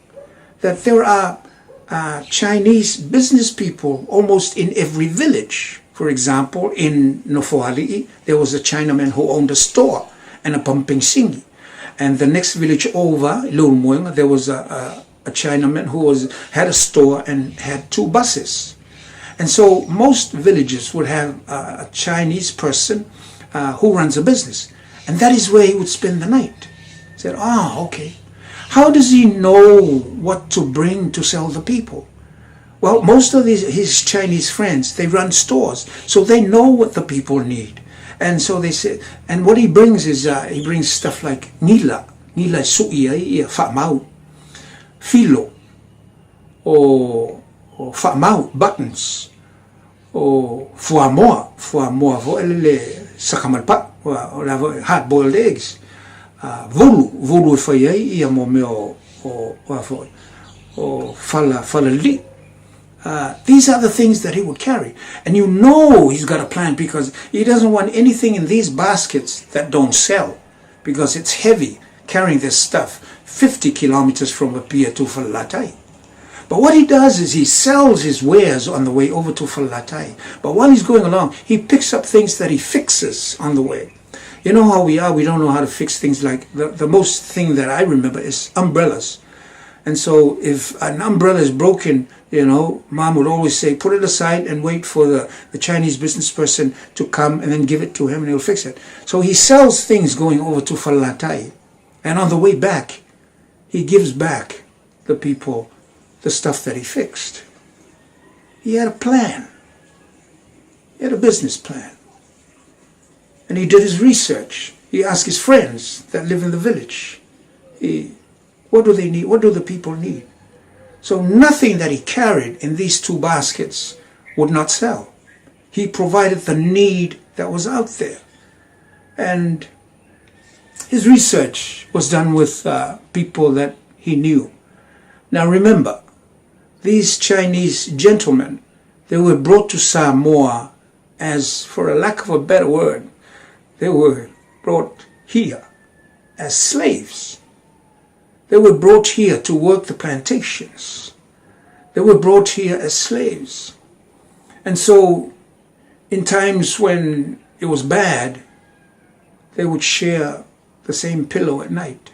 that there are uh, Chinese business people almost in every village. For example, in Nofoali'i, there was a Chinaman who owned a store and a pumping singi. And the next village over, Lurumuenga, there was a, a, a Chinaman who was had a store and had two buses. And so most villages would have a, a Chinese person uh, who runs a business. And that is where he would spend the night. He said, ah, okay. How does he know what to bring to sell the people? Well, most of these, his Chinese friends, they run stores, so they know what the people need. And so they say, and what he brings is, uh, he brings stuff like nila, nila su'i ai ia whamau, filo, o, o whamau, buttons, o fuamoa, fuamoa foʻi le sakamalpa, o la hard boiled eggs, uh, vulu, vulu e fai ai ia mo mea o, o, o, foʻi, o fala, fala li. Uh, these are the things that he would carry. And you know he's got a plan because he doesn't want anything in these baskets that don't sell because it's heavy carrying this stuff 50 kilometers from Apia to Falelatai. But what he does is he sells his wares on the way over to Falelatai. But while he's going along, he picks up things that he fixes on the way. You know how we are, we don't know how to fix things like the, the most thing that I remember is umbrellas. And so if an umbrella is broken, you know, mom would always say, put it aside and wait for the, the Chinese business person to come and then give it to him and he'll fix it. So he sells things going over to Falelatai. And on the way back, he gives back the people the stuff that he fixed. He had a plan. He had a business plan. And he did his research. He asked his friends that live in the village. He, what do they need? What do the people need? So nothing that he carried in these two baskets would not sell. He provided the need that was out there. And his research was done with uh, people that he knew. Now remember, these Chinese gentlemen, they were brought to Samoa as, for a lack of a better word, they were brought here as slaves. They were brought here to work the plantations. They were brought here as slaves. And so, in times when it was bad, they would share the same pillow at night.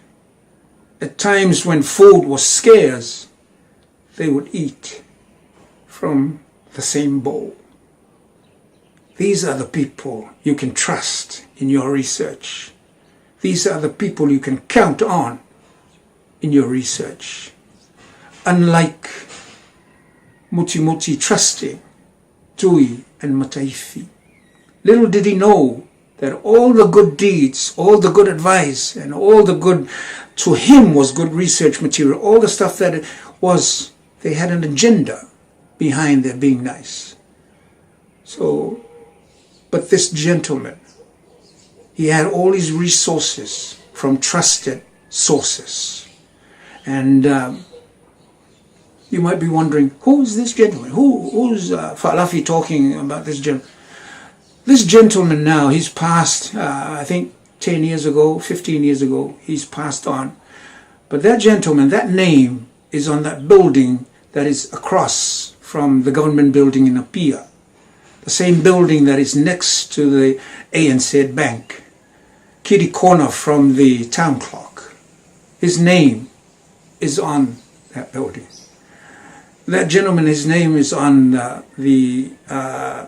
At times when food was scarce, they would eat from the same bowl. These are the people you can trust in your research. These are the people you can count on in your research. Unlike Muti Muti trusting Tui and Mataifi. Little did he know that all the good deeds, all the good advice, and all the good, to him was good research material, all the stuff that was, they had an agenda behind their being nice. So, but this gentleman, he had all his resources from trusted sources. And um, you might be wondering, who's this gentleman? Who, who's uh, Falafi talking about this gentleman? This gentleman now, he's passed, uh, I think 10 years ago, 15 years ago, he's passed on. But that gentleman, that name is on that building that is across from the government building in Apia. The same building that is next to the ANZ Bank, kitty corner from the town clock. His name is on that building. That gentleman, his name is on uh, the, uh,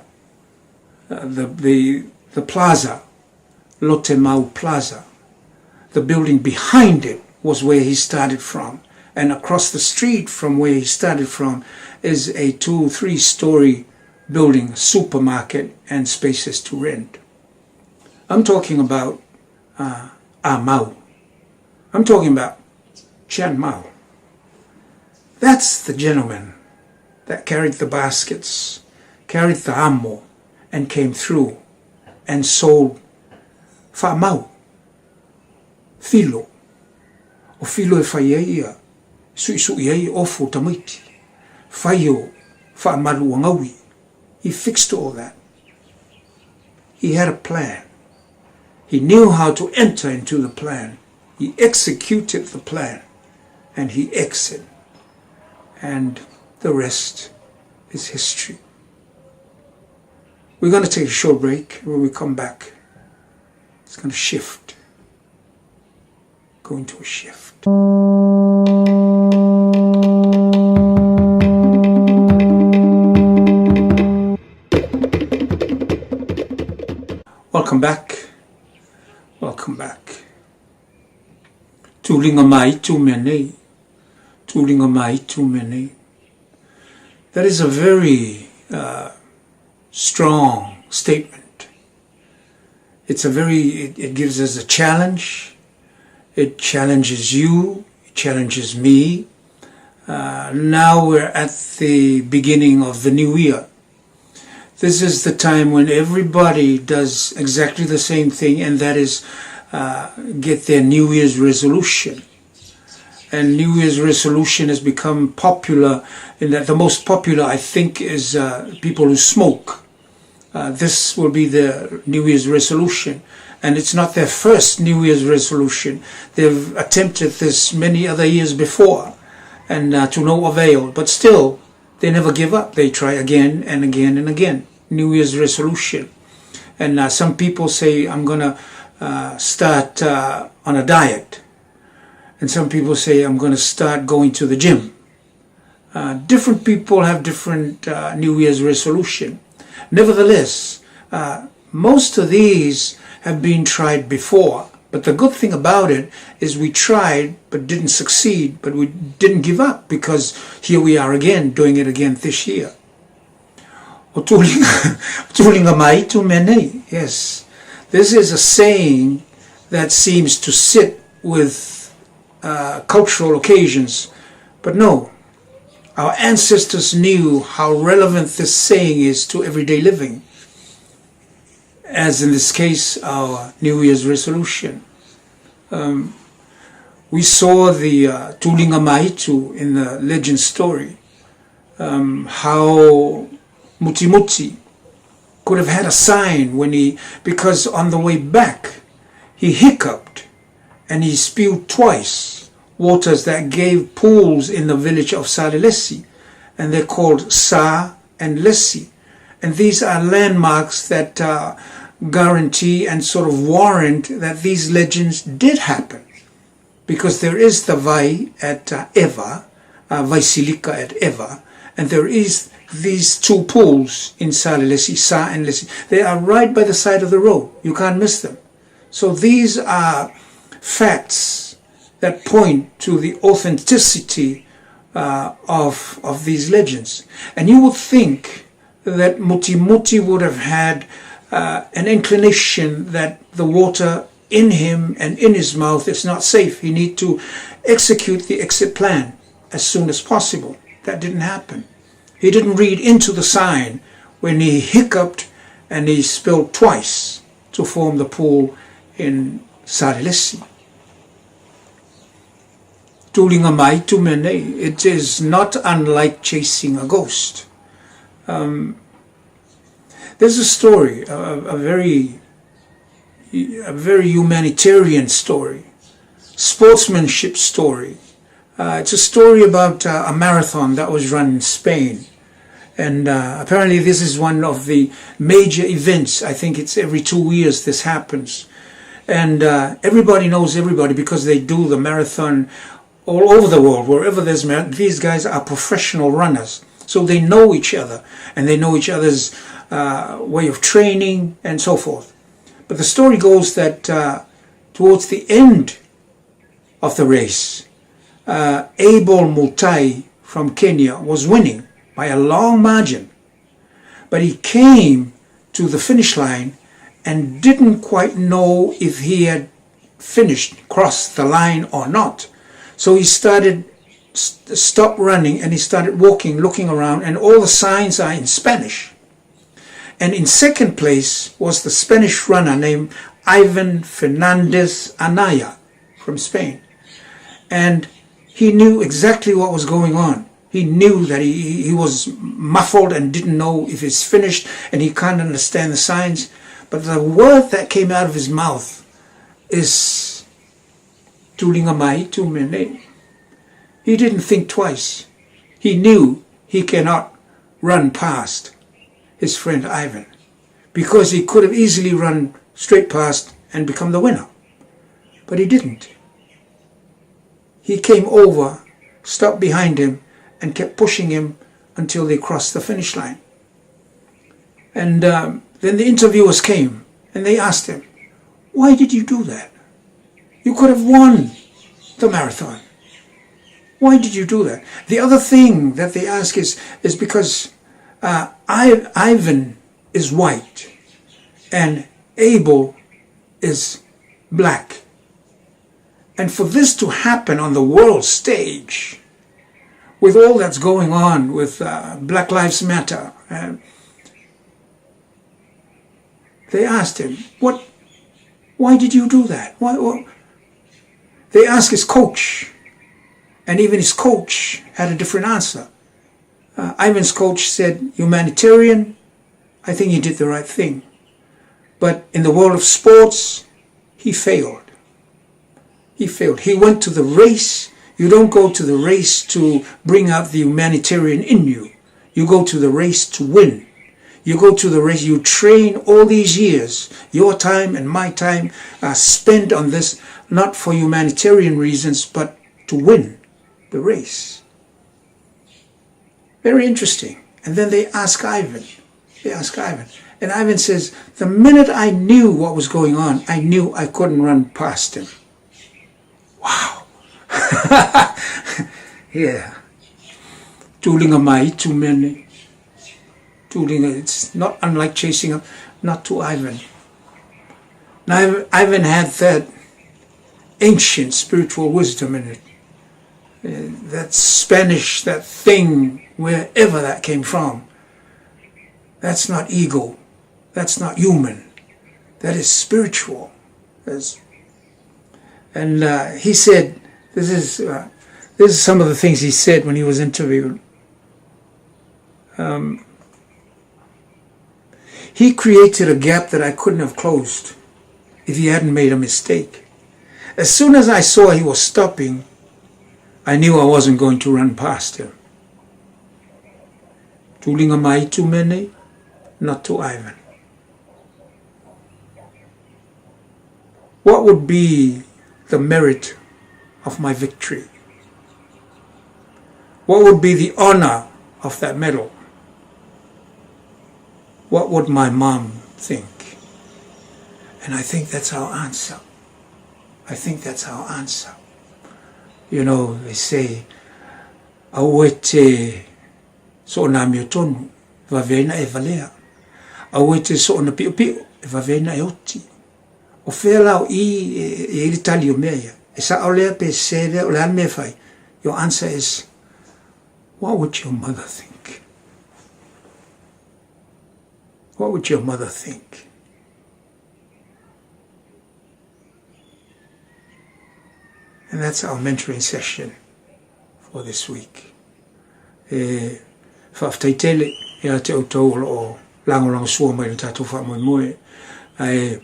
uh, the, the, the plaza, Lotte Plaza. The building behind it was where he started from. And across the street from where he started from is a two, three story building, supermarket, and spaces to rent. I'm talking about uh, Amau. I'm talking about Chan Mao. That's the gentleman that carried the baskets, carried the amo, and came through and sold whamau, filo, o filo e whai ai ia, suisui ai ofu tamaiti, whai o whaamaru ngaui. He fixed all that. He had a plan. He knew how to enter into the plan. He executed the plan and he exited. And the rest is history. We're going to take a short break. When we come back, it's going to shift. Going to a shift. Welcome back. Welcome back. Tulinga mai tu mea Tulinga mai tu mea That is a very uh, strong statement. It's a very, it, it gives us a challenge. It challenges you. It challenges me. Uh, now we're at the beginning of the new year. This is the time when everybody does exactly the same thing, and that is uh, get their New Year's resolution. And New Year's resolution has become popular in that the most popular, I think, is uh, people who smoke. Uh, this will be their New Year's resolution. And it's not their first New Year's resolution. They've attempted this many other years before and uh, to no avail. But still, they never give up. They try again and again and again. New Year's resolution. And uh, some people say, I'm going to uh, start uh, on a diet. And some people say, I'm going to start going to the gym. Uh, different people have different uh, New Year's resolution. Nevertheless, uh, most of these have been tried before. But the good thing about it is we tried but didn't succeed, but we didn't give up because here we are again doing it again this year. O tuliga, tuliga maaitu mea nei. Yes. This is a saying that seems to sit with uh, cultural occasions. But no, our ancestors knew how relevant this saying is to everyday living, as in this case, our New Year's resolution. Um, we saw the uh, Tulinga Maitu in the legend story, um, how Mutimuti could have had a sign when he, because on the way back, he hiccuped and he spewed twice waters that gave pools in the village of Salilesi, and they're called Sa and Lesi. And these are landmarks that uh, guarantee and sort of warrant that these legends did happen. Because there is the Vai at uh, Eva, uh, Vaisilika at Eva, and there is these two pools in Salilesi, Sa and Lesi. They are right by the side of the road. You can't miss them. So these are facts that point to the authenticity uh, of, of these legends. And you would think that Mutimuti would have had uh, an inclination that the water in him and in his mouth is not safe. He need to execute the exit plan as soon as possible. That didn't happen. He didn't read into the sign when he hiccuped and he spilled twice to form the pool in Sarilesi. Tulinga mai tumene, it is not unlike chasing a ghost. Um, there's a story, a, a very, a very humanitarian story, sportsmanship story. Uh, it's a story about uh, a marathon that was run in Spain. And uh, apparently, this is one of the major events. I think it's every two years this happens. And uh, everybody knows everybody because they do the marathon all over the world. Wherever there's marathon, these guys are professional runners. So they know each other and they know each other's uh, way of training and so forth. But the story goes that uh, towards the end of the race, uh, Abel Mutai from Kenya was winning by a long margin. But he came to the finish line and didn't quite know if he had finished, crossed the line or not. So he started, st- stopped running and he started walking, looking around, and all the signs are in Spanish. And in second place was the Spanish runner named Ivan Fernandez Anaya from Spain. And he knew exactly what was going on. He knew that he, he was muffled and didn't know if it's finished and he can't understand the signs. But the word that came out of his mouth is Tulinga mai tu mene. He didn't think twice. He knew he cannot run past his friend Ivan because he could have easily run straight past and become the winner. But he didn't. He came over, stopped behind him, and kept pushing him until they crossed the finish line. And um, then the interviewers came and they asked him, Why did you do that? You could have won the marathon. Why did you do that? The other thing that they ask is, is because uh, I, Ivan is white and Abel is black. And for this to happen on the world stage, with all that's going on with uh, Black Lives Matter, uh, they asked him, "What? Why did you do that? Why?" What? They asked his coach, and even his coach had a different answer. Uh, Ivan's coach said, "Humanitarian. I think he did the right thing." But in the world of sports, he failed. He failed. He went to the race. You don't go to the race to bring out the humanitarian in you. You go to the race to win. You go to the race, you train all these years, your time and my time are spent on this, not for humanitarian reasons, but to win the race. Very interesting. And then they ask Ivan. They ask Ivan. And Ivan says, The minute I knew what was going on, I knew I couldn't run past him. Wow. yeah. Tulinga mai tu mene. Tuliga, it's not unlike chasing a, not to Ivan. Now, Ivan had that ancient spiritual wisdom in it. That Spanish, that thing, wherever that came from. That's not ego. That's not human. That is spiritual. That's, and he said, this is, this is some of the things he said when he was interviewed. He created a gap that I couldn't have closed if he hadn't made a mistake. As soon as I saw he was stopping, I knew I wasn't going to run past him. Tulinga mai tu mene, not to Ivan. What would be the merit of my victory? What would be the honor of that medal? What would my mom think? And I think that's our answer. I think that's our answer. You know, they say, aua e te soona amiotonu, e vave ai na e valea. Aua e te soona piopio, e vave ai na e oti. O fea la o i e i ai le tali o mea ia? E sa'o lea pe sese lea, o le a le mea e fai? Your answer is, what would your mother think? What would your mother think? And that's our mentoring session for this week. E faafetai tele ia te outou o loo lagolagosua mai le tatou faamoemoe. Ae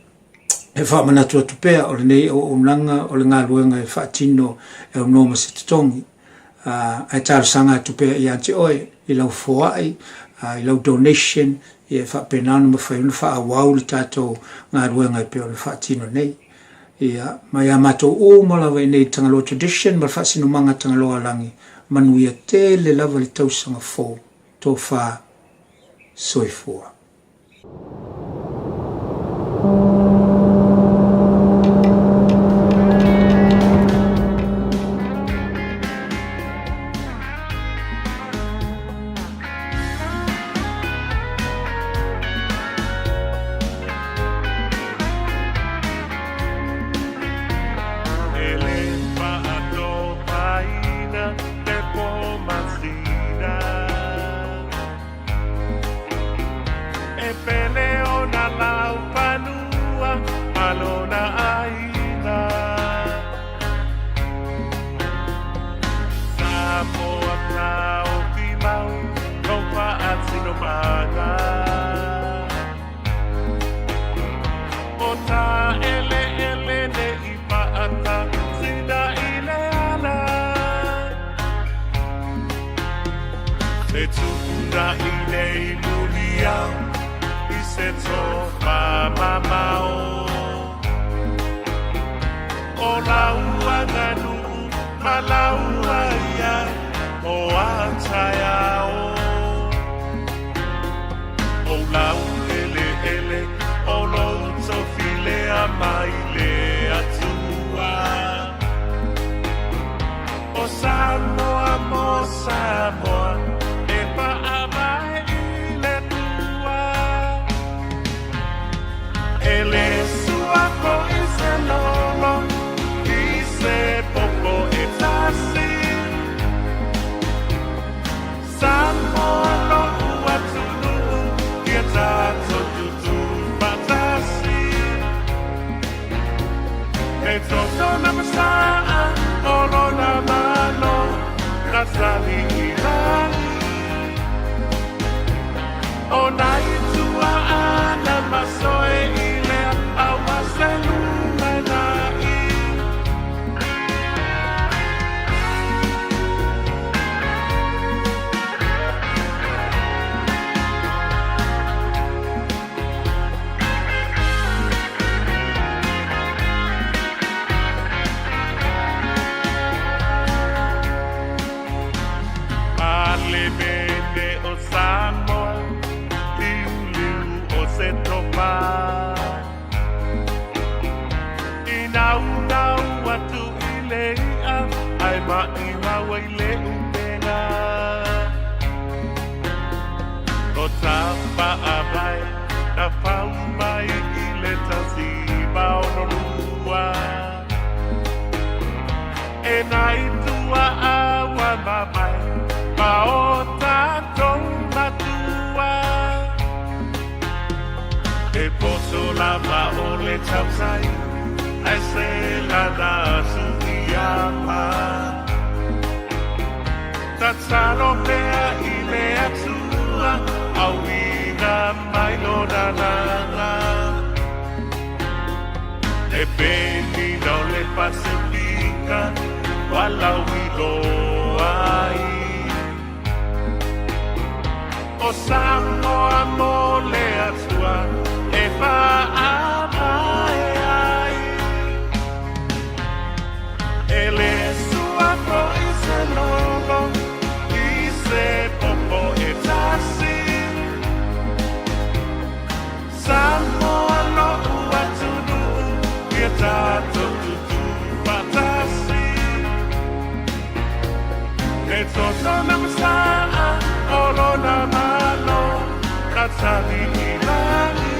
e faamanatu atu pea o lenei auaunaga o le galuega e faatino e aunoa ma se totogi. Ae talosaga atu pea ia te oe i lau foai, i lau donation, ia e faapena ona mafai ona faaauau le tatou galuega e pei ona faatino nei. Ia, ma ia matou uma lava i nei Tagaloa Tradition ma le Faasinomaga Tagaloa Lagi, manuia tele lava le tausaga fou, tofa soifua. Tapa'a mai na fau mai i le 162. E nai tua'a ua mamae ma o tatou matua. E poto lava o le tausai ae se lana suiama. Tatalo pea i le Atua, auina mai lona lana. E penina o le Pasefika, ua lauiloa ai. O Samoa mo le Atua e faavae ai. E le sua foi se lolo i se popo e tasi. Samoa lo'u atunuu ia tatou tutu faatasi. E toto na masa'a o lona Malo na tali i lagi.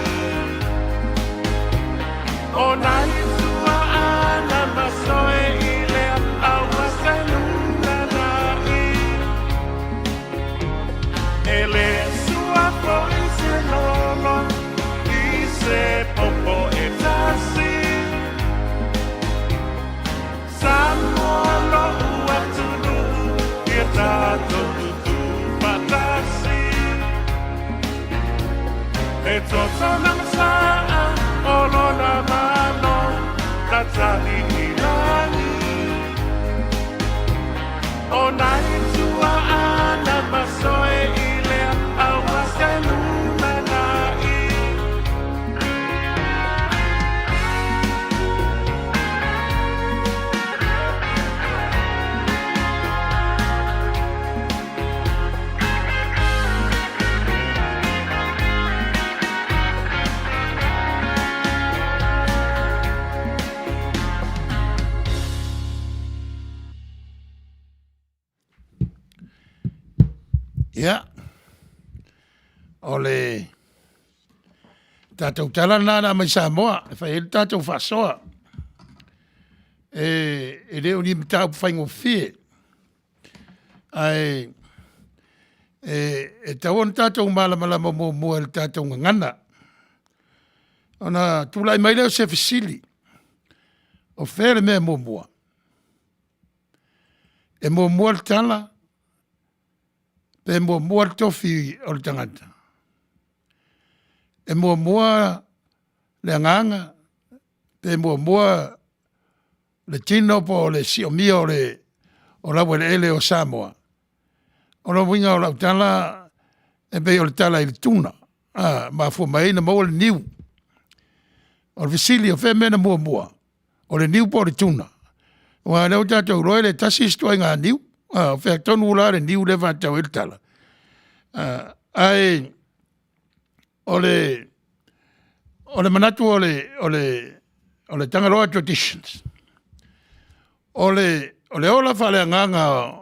O nai tua'a na masoe i lea aua se lumanai. E le sua foi se lolo i se popo e tasi. Samoa lo'u atunuu ia tatou tutu faatasi. E toto na masa'a o lona Malo na tali i lagi. O nai tua'a na masoe i lea aua se lumanai. Ia, o le tatou tala lena na aumai Samoa e fai ai le tatou faasoa. E, e le o ni mataupu faigofie, ae e, e tatau ona tatou malamalama muamua i le tatou gagana. Ona tulai mai lea o se fesili, o fea le mea e muamua? E muamua le tala pe muamua le tofi o le tagata? E muamua le agaga pe muamua le tino po o le siomia o le o laueleele o Samoa? O lona uiga o lau tala e pei o le tala i le tuna, a, mafua mai ai ona maua le niu. O le fesili, o fea le mea na muamua? O le niu po o le tuna? Aua o lea ua tatou iloa e le tasi isi ituaiga niu. A, o fea tonu la le niu lea e faatatau ai le tala? Ae o le o le manatu o le o le o le Tagaloa Traditions, o le o le ola faaleagaga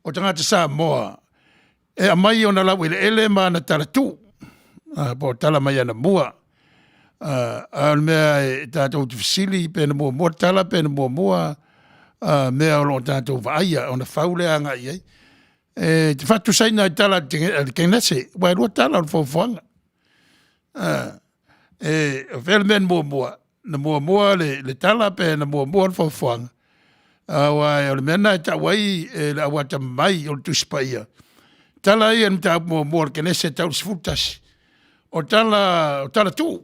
o tagata Samoa e aumai ona laueleele ma ana talatuu, po o tala mai anamua. A o le mea e tatou te fesili pe na muamua le tala pe na muamua mea o lo o tatou vaaia ona fau lea agai i ai. E te faatusaina i le tala a le Kenese, aua e lua tala o le foafoaga. E, o fea le mea na muamua? Na muamua le, le tala pe na muamua le foafoaga? Aua o le mea lena e tau ai e le au atamamai o le Tusi Paia. Tala ia i le mataupu muamua o le Kenese e tau i le 11, o tala, o tala tuu.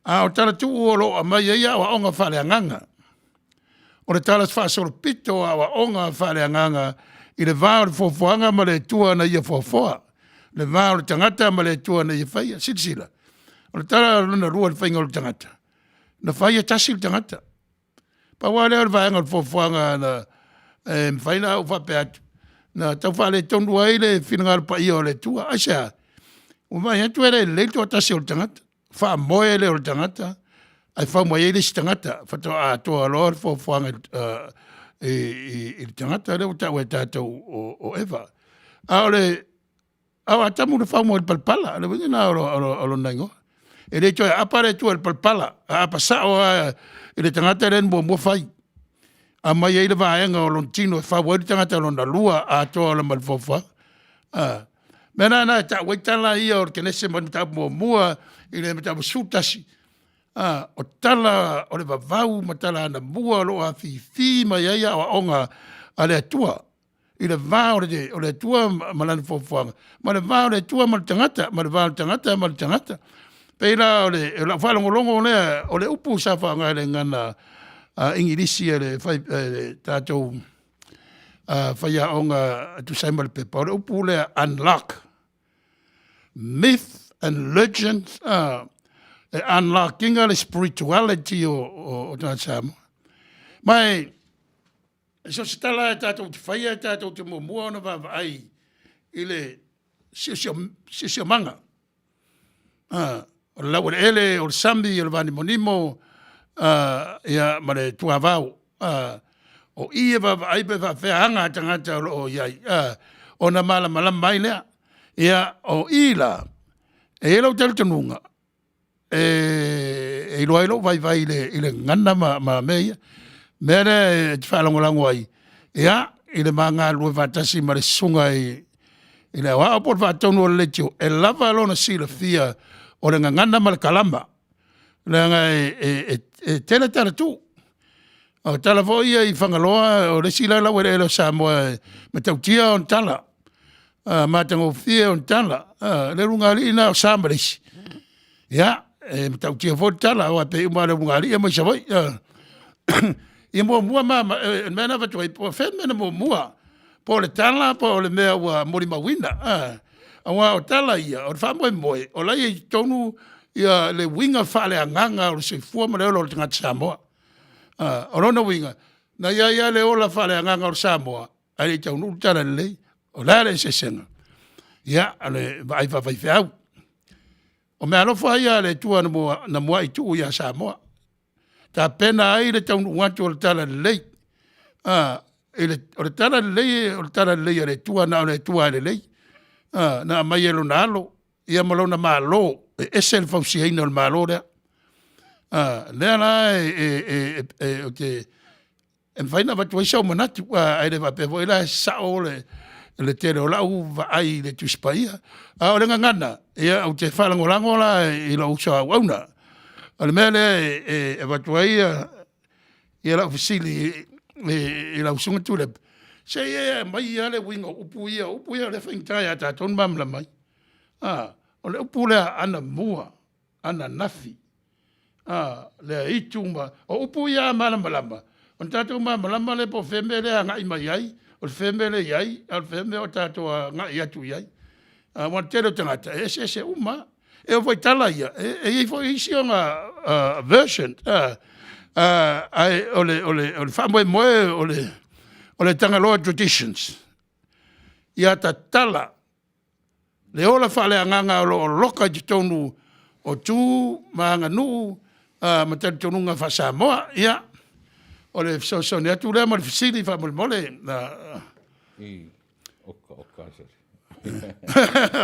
A o tala tuu o lo o aumai ai aoaoga faaleagaga. O le tala faasolopito o aoaoga faaleagaga i le va o le foafoaga ma le Atua na ia foafoa, le va o le tagata ma le Atua na ia faia. Silasila, o le tala lona lua i le faiga o le tagata, na fai e tasi le tagata. Pau lava lea o le vaega o le foafoaga na e mafai ona ou faapea atu, na tau faaletonu ai le finagalo paia o le Atua. Aisea? Ua vaai atu e le lelei le toatasi o le tagata. Faamoe lea o le tagata ae fau mai ai le isi tagata faatoa atoa loa le foafoaga i, i, i le tagata lea ua taua e tatou o, o Eva. A o le. A o Atamu na fau mai i le palapala, o le uiga lena o lona igoa. E le toe aapa le Atua i le palapala, aapa sao lava i le tagata lea na muamua fai. Aumai ai le vaega o lona tino e fau ai le tagata lona lua atoa o le malufoafoaga. A, mea la na e tau ai tala ia o le Kenese mai le mataupu muamua i le mataupu 11, a, o tala o le vavau ma tala anamua o lo o afifi mai ai aoaoga a le Atua i le va o le Atua ma lana foafoaga, ma le va o le Atua ma le tagata, ma le va o le tagata ma le tagata. Pei la o lau faalogologo lea, o le upu sa faaaoga i le gagana Igilisi e le tatou faiaoga e tusa ai ma le pepa, o le upu lea unlock, myth and legend, e unlock ina le spirituality o tagata Samoa. Ma e so o se tala lava e tatou te faia, e tatou te muamua ona vaavaai i le siosiomaga, o le laueleele, o le sami, o le vanimonimo, ia ma le tuavao. O i e vaavaai pe faapefea aga a tagata o lo o i ai, ona malamalama ai lea. Ia, o i la, e i ai lou talitonuga, e iloa ai lou vaivai i le gagana ma mea ia. O le mea lea e te faalagolago ai, ia, i le ma galulue faatasi ma le susuga i le Aoao po o le Faatonu o le Leitio, e lava lona silafia o le gagana ma le kalama, leaga e tele tala tuu. O tala foi ia i Fagaloa, o le isi la laueleele o Samoa e matautia ona tala, matagofie ona tala. Le ulugalii lena o Sa ma le isi, ia, e matautia foi le tala aua e pei uma lava o le ulugalii aumai Savaii. Ia muamua ma, o le mea lena e avatu ai, po o fea le mea na muamua, po o le tala po o le mea ua molimauina, aua o tala ia, o le faamoemoe, o la e i ai i totonu le uiga faaleagaga o le soifua ma le ola o le tagata Samoa. O lona uiga, na i ai lava le ola faaleagaga o le Samoa ae le i taunuu le talalelei. O le a le eseesega? Ia, o le vaai faafaifeau. O meaalofa ia a le Atua na muai tuu ia Samoa, tapena ai le taunuu atu o le talalelei. O le talalelei o le talalelei a le Atua, na o le Atua lava e lelei, na aumai e Lona Alo ia ma Lona Malo, e ese le fausiaina o le Malo lea. Lea la ou te, e mafai ona avatu ai sou manatu, ae le faapea foi la e sao le tele o lau vaai i le Tusi Paia. A o le gagana, ia ou te faalagolago la i lou uso a auauna. O le mea lea e avatu ai lau fesili i lau Susuga Tuilaepa, se i e aumai lava le uiga o upu ia, o upu ia o lea e faigata ia tatou ona malamalama ai. O le upu lea anamua, ananafi, le aitu ma… O upu ia a malamalama, ona tatou malamalama lea po o fea le mea lea e agai mai ai, o fea le mea lea e i ai, a o fea le mea o tatou agai atu i ai. Aua o le tele o tagata e eseese uma lava. E oo foi i tala ia, e i ai foi isi ona version, ae o le faamoemoe o le Tagaloa Traditions, ia tatala le ola faaleagaga o lo o loka i totonu o tu ma aganuu ma talitonuga faa-Samoa. Ia, o le fesoasoani atu lea ma le fesili faamolemole.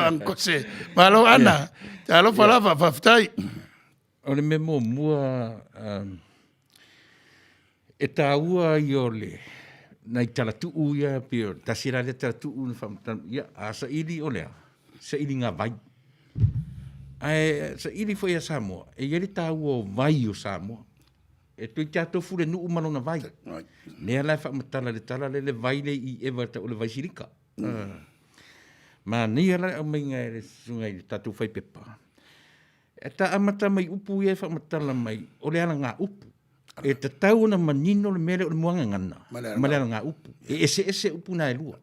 Ankose, malo Anna, talofa lava, faafetai. O le mea muamua, e taua ia o le nai talatuu ia pei o tasi la lea talatuu na faamatala, ia a saili o le a? Sailiga vai. Ae saili foi ia Samoa, e i ai le taua o vai o Samoa. E toeitiiti lava tofu le nuu ma lona vai. Lea la e faamatala i le tala lea le vai lea i Eva e tau o le Vaisilika. Manaia la le aumaiga e le susuga i le tatou faipepa. E ta amata mai upu ia e faamatala mai o le alagaupu. E tatau ona manino le mea lea o le muagagana ma le alagaupu. E eseese upu na e lua.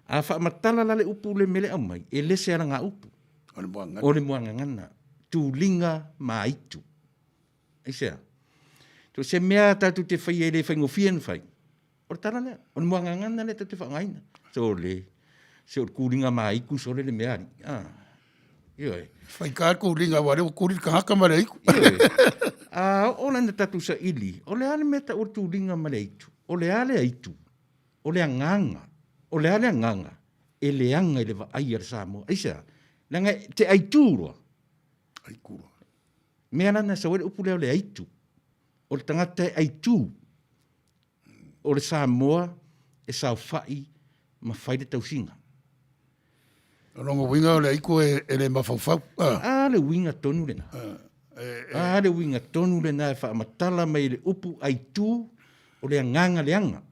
A faamatala la le upu le mea lea e aumai, e le se alagaupu. O le muagagana. Tuliga ma aitu. Aisea? So se mea tatou te faia e le faigofie ona fai, o le tala lea, o le muagagana lea tatou te faaaogaina. So le, se o le kūliga māiku sole le mea alii. Ah. Ioe. Faigata le kūliga, aua o lea ua kuli le tagata ma le aitu. Ioe. A oo la ina tatou saili, o le a le mea e tau o le tuliga ma le aitu? O le a le aitu? O le agaga. O le a le agaga? E leaga i le vaai a le Samoa. Aisea? Leaga e te aitu loa. Aitu loa. Mea la na sau ai le upu lea o le aitu. O le tagata e aitu. O le Samoa e saofai ma fai le tausiga. O lona uiga o le aitu e le mafaufau. A le uiga tonu lena. A le uiga tonu lena e faamatala mai e le upu aitu o le agaga leaga.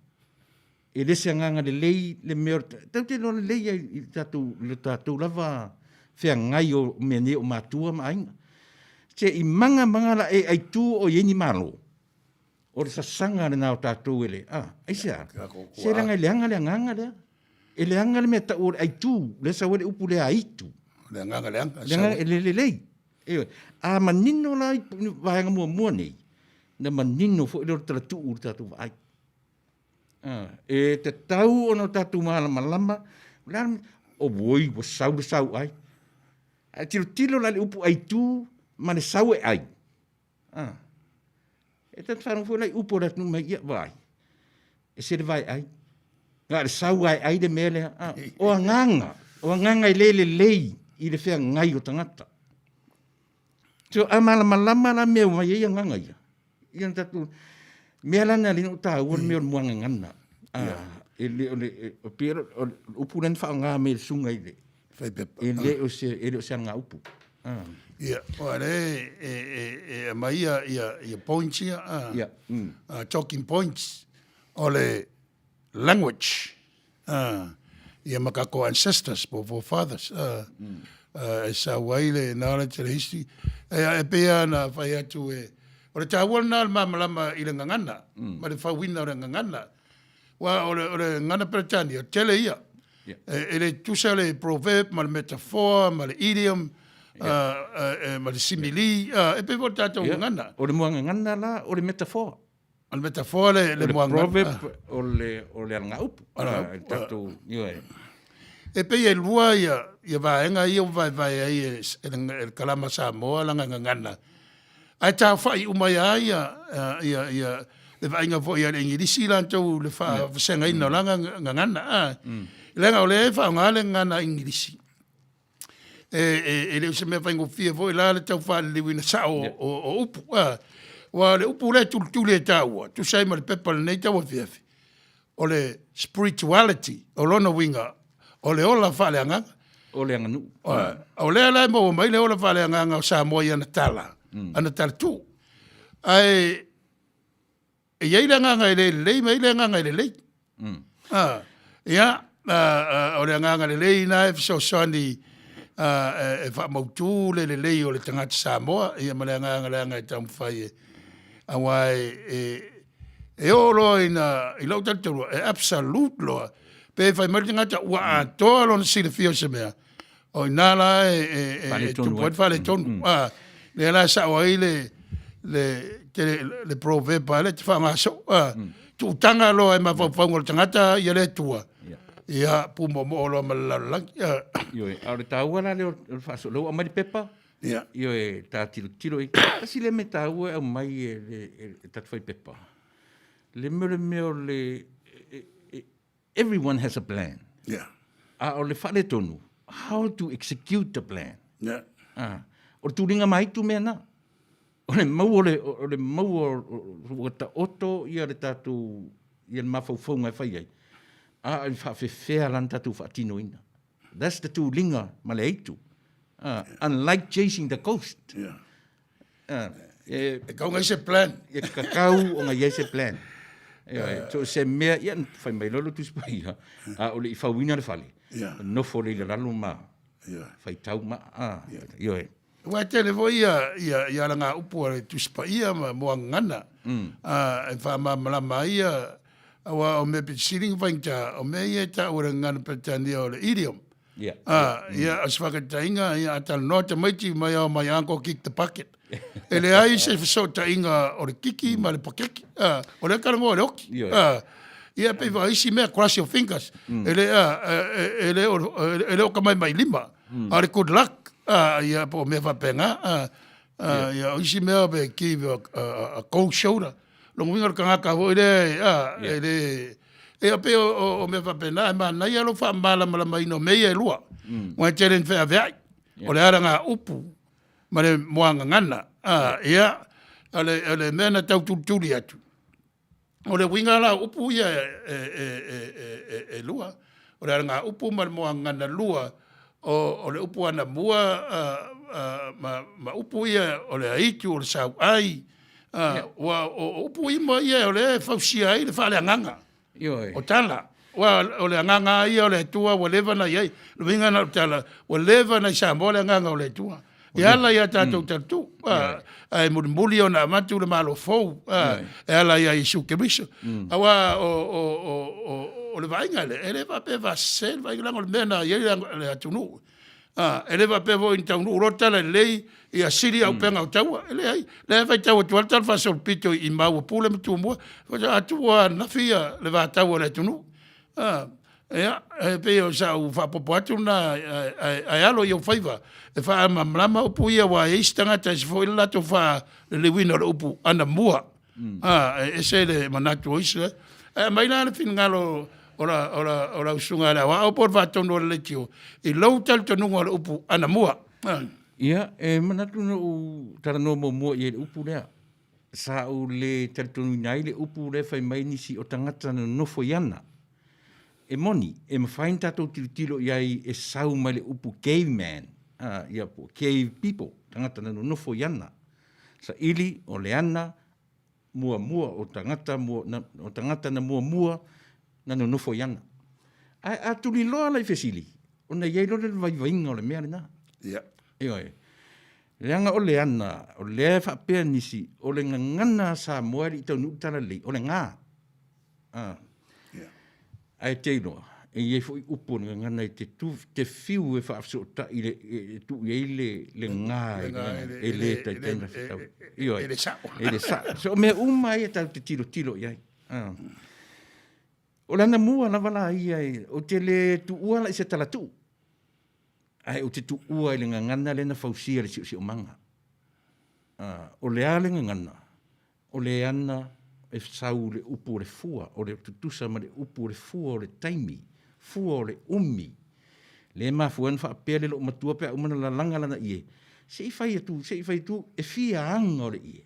E le se agaga lelei le mea o le, tatou te iloa lelei ai i tatou, i le tatou lava feagai o mea nei o matua ma aiga. Se i maga maga la e aitu o i ai ni malo. O le sasaga lena o tatou e le, a, aisea? Se leaga e leaga le agaga lea. E leaga le mea tau o le aitu, lea sau ai le upu lea aitu. Le agaga leaga. Le agaga e le lelei. Ioe. A manino la i vaega muamua nei, na manino foi lea o le talatuu i le tatou vaai. E tatau ona o tatou malamalama, o le a le mea, oi ua sau le sau ai. Ae tilotilo la i le upu aitu ma le sau e ai, a, e ta te faalogo foi la i upu a le atunuu mai, ia vaai, e ese le vaeai, na o le sau lava e ai le mea lea. A, o agaga, o agaga e le lelei i le feagai o tagata. So, a malamalama la mea ua i ai agaga ia, ia na tatou, mea la na alii ona taua le mea o le muagagana. A, e le o le, e pei o le upu lea na faaaoga mai e le susuga i le, Faipepa. E le o se, e le o se alagaupu. Ah. Ia, o le e aumai ia, ia, ia points ia, ah, yeah. Talking points o le language, ia ma tatou ancestors po o forefathers, e sau ai le knowledge le history. E, e pei lava ona fai atu e, o le taua lena o le malamalama i le gagana, ma le fauina o le gagana. Aua o le, o le gagana Peretania, tele ia. E, e le tusa le proverb ma le metaphor ma le idiom, ma le simile, e pei foi o le tatou gagana. O le muagagana la, o le metaphor. O le metaphor le, le muagagana. O le proverb, o le alagaupu. Alagaupu. Le tatou, ioe. E pei e lua ia, ia vaega ia ua vaevae ai e, e, le kalama Samoa lana gagana. Ae taofai uma ai lava ia, ia, ia, le vaaiga foi a le Igilisi latou le faavasegaina o lana gagana. A, leaga o lea e faaaoga le gagana Igilisi. E, e, e le o se mea faigofie foi la le tau faaliliuina sao o, o upu. A, aua o le upu lea e tulituli e taua, tusa ai ma le pepa lenei tauafiafi, o le spirituality, o lona uiga, o le ola faaleagaga. O le aganuu. O lea la e maua mai le ola faaleagaga o Samoa i ana tala, ana tala tuu. Ae e i ai le agaga e le lelei ma i ai le agaga e lelei. Ah, ia, o le agaga lelei na e fesoasoani e faamautu le lelei o le tagata Samoa, ia ma le agaga leaga e taumafai e, aua e, e oo loa ina, i lou talitonuga, e absolute loa, pe fai mai le tagata ua atoa lona silafia o se mea, o i ina la e tupu ai le faaletonu. A, lea la e sao ai le, le, le, le proverb a lea e te faaaoga soo, a, tuutaga loa e mafaufauga o le tagata ia le Atua, ia pumoomoo loa ma le lalolagi. Ioe, a o le taua la lea o le faasoa, lea ua aumai le pepa, Ia. Ioe, ta tilotilo i, tasi lea mea taua e aumai e le, e le tatou faipepa, le mea o le mea o le, everyone has a plan. Yeah. A o le faaletonu, how to execute the plan. Yeah. Ah, o le tuliga maitu mea na. O le mau o le, o le mau o, ua taoto ia le tatou, ia le mafaufauga e fai ai, a e faafefea la na tatou faatinoina. That's the tuliga ma le aitu. Ah, unlike chasing the ghost. Yeah. Ah, e, E kau ngai se plan. E kakau ona i ai se plan. E, so se mea, ia, fai mai loa le Tusi Paia, a o le i fauina le fale, Yeah. nofo le i lalo ma Yeah. faitau ma, ah, ioe. Aua e tele foi ia, ia, ia ala ngā upu a le Tusi Paia ma moagagana, mm. E whaamāmalama ai ia, aua o mea pito sili ona faigata, o mea ia e taua e le gagana Peretania o le idiom. Yeah. A, ia, o se whakatainga, ia, a talanoa tamaiti mai ao my uncle kick the bucket. E leai se fesootaiga o le kiki ma le pakeke. A, o lea talanoa i le oki. Ioe. A, ia, pei fa isi mea, cross your fingers. E le, a, e, e, le o, e le o ka maimai lima. A o le good luck. A, ia, po o mea faapena. A, a, ia, o isi mea pe give a cold shoulder. Lona uiga o le tagata foi lea, a, e le, Ia pei o mea faapena, e manaia lou faamalamalamaina o mea ia e lua. Aua e tele ina feaveai. O le alagaupu ma le muagagana. Ia, o le mea na tau tulituli atu, o le uiga la o upu ia e lua, o le alagaupu ma le muagagana lua, o le upu anamua ma upu ia o le aitu, o le sauai, Ua o upu uma ia o lea e fausia ai le faaleagaga. Ioe. O tala. Ua o le agaga lava ia o le Atua ua leva ona i ai. O le uiga lena o le tala, ua leva ona i Samoa le agaga o le Atua. E ala i a tatou talatuu, ae mulimuli ona avatu le Malo fou e ala ia Iesu Keriso. Aua o le vaaiga lea, e le faapea e faasese le vaaiga, leaga o le mea na i ai le atunuu. E le faapea foi ina taunuu loa le tala lelei ia sili auupega o taua, e leai. O lea e faitau atu lava le talafaasolopito i mau a Pule ma Tumua, faatoa tuua ananafi le vatau a le atunuu. Ia, e pei o sau faaopoopo atu lena, ae alo i ou faiva e faamalamalama upu ia aua e i ai isi tagata e ese foi le latou faaliliuina o le upu anamua. E ese le manatu o isi. Ae aumai la le finagalo o lau susuga i le Aoao po o le Faatonu o le Leitio i lou talitonuga o le upu anamua. Ia, e manatu na ou talanoa muamua i ai i le upu lea. Sa ou le talitonuina ai le upu lea e fai mai nisi o tagata na nonofo i ana. E moni, e mafai ona tatou tilotilo i ai e sau mai le upu caveman, ia po o cave people, tagata na nonofo i ana. Saili o le ana muamua o tagata o tagata na muamua na nonofo i ana. Ae a tuliloa la i fesili, ona i ai loa lea o le vaivaiga o le mea lena. Ia. Ioe. Leaga o le ana, o lea e faapea nisi, o le gagana a Samoa e le i taunuu le talalelei, o le ga. Ae te iloa, e i ai foi upu o le gagana e te tu, te fiu e faafesootai i le, e tuu i ai le, le ga i le gagana, e le taitai ona fetau. Ioe. E le sao. E le sao. So, o mea uma ia tatou te tilotilo i ai. O le anamua lava la ia, ou te le tuua la i se talatuu, ae ou te tuua i le gagana lea na fausia e le siosiomaga. O le a le gagana? O le ana e sau le upu o le fua, o le tutusa ma le upu o le fua o le taimi, fua o le umi. Le mafua ai ona faapea le loomatua pe a uma ona lalaga lana ie, se i fai atu, se i fai atu e fia aga o le ie.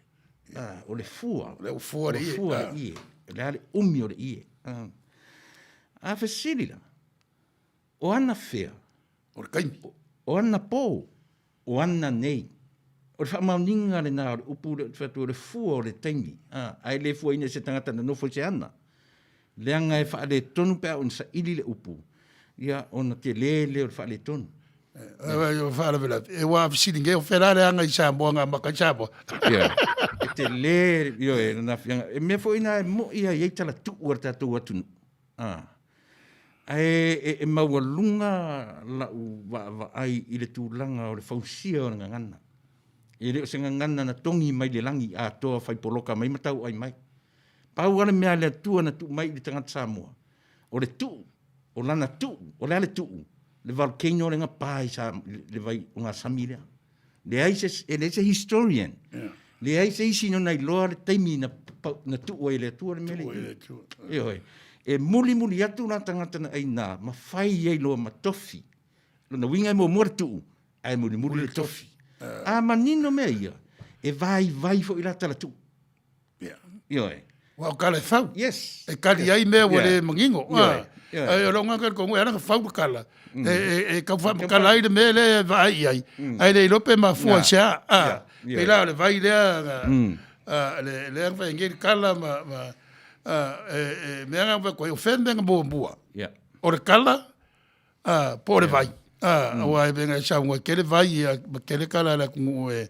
A, o le fua. O le fua o le ie. Fua o le ie. O le a le umi o le ie. A, a fesili la, o ana fea? O le taimi. O ana po? O ana nei. O le faamaoniga lena o le upu lea ou te fai atu ai, o le fua o le taimi, a, ae le fuaina e se tagata na nofo i se ana. Leaga e faaletonu pe a oo ina saili le upu, ia, ona tele lea o le faaletonu. Faalavelave, e ua fesili nei, o fea la le aga i Samoa na amata ai Samoa? Ia, e tele, ioe, lona afiaga. E mea foi na e moi lava e i ai talatuu a le tatou atunuu, a. Ae e maualuga lau vaavaai i le tulaga o le fausia o le gagana. E le o se gagana na togi mai le lagi atoa fai poloka mai ma tauai mai. Pau lava le mea a le Atua na tuu mai i le tagata Samoa, o le tuu, o lana tuu, o le a le tuu? Le volcano lea na pa i le vai ogasami lea. Leai se, e leai se historian. Leai se isi na iloa le taimi na, na tuu ai e le Atua le mea lea. Ioe. E mulimuli atu la tagata na aina ma fai ai loa ma tofi. Lona uiga e muamua le tuu, ae mulimuli le tofi. A manino mea ia, e vaivai foi la talatuu. Ioe. Ua o kala e fau. Yes. E kali ai mea ua le manino. Ae o lou agaga talitonu e ala ona fau le kala, e tau faamatala ai le mea lea e vaai i ai, ae le iloa pe mafua i se a. Pei la o le vai lea lea na fai ai nei le kala ma e mea na fai atu ai, o fea le mea na muamua? O le kala A, po o le vai. A, aua e venga e saunoa e tele vai ia, ma tele kala a le atunuu e,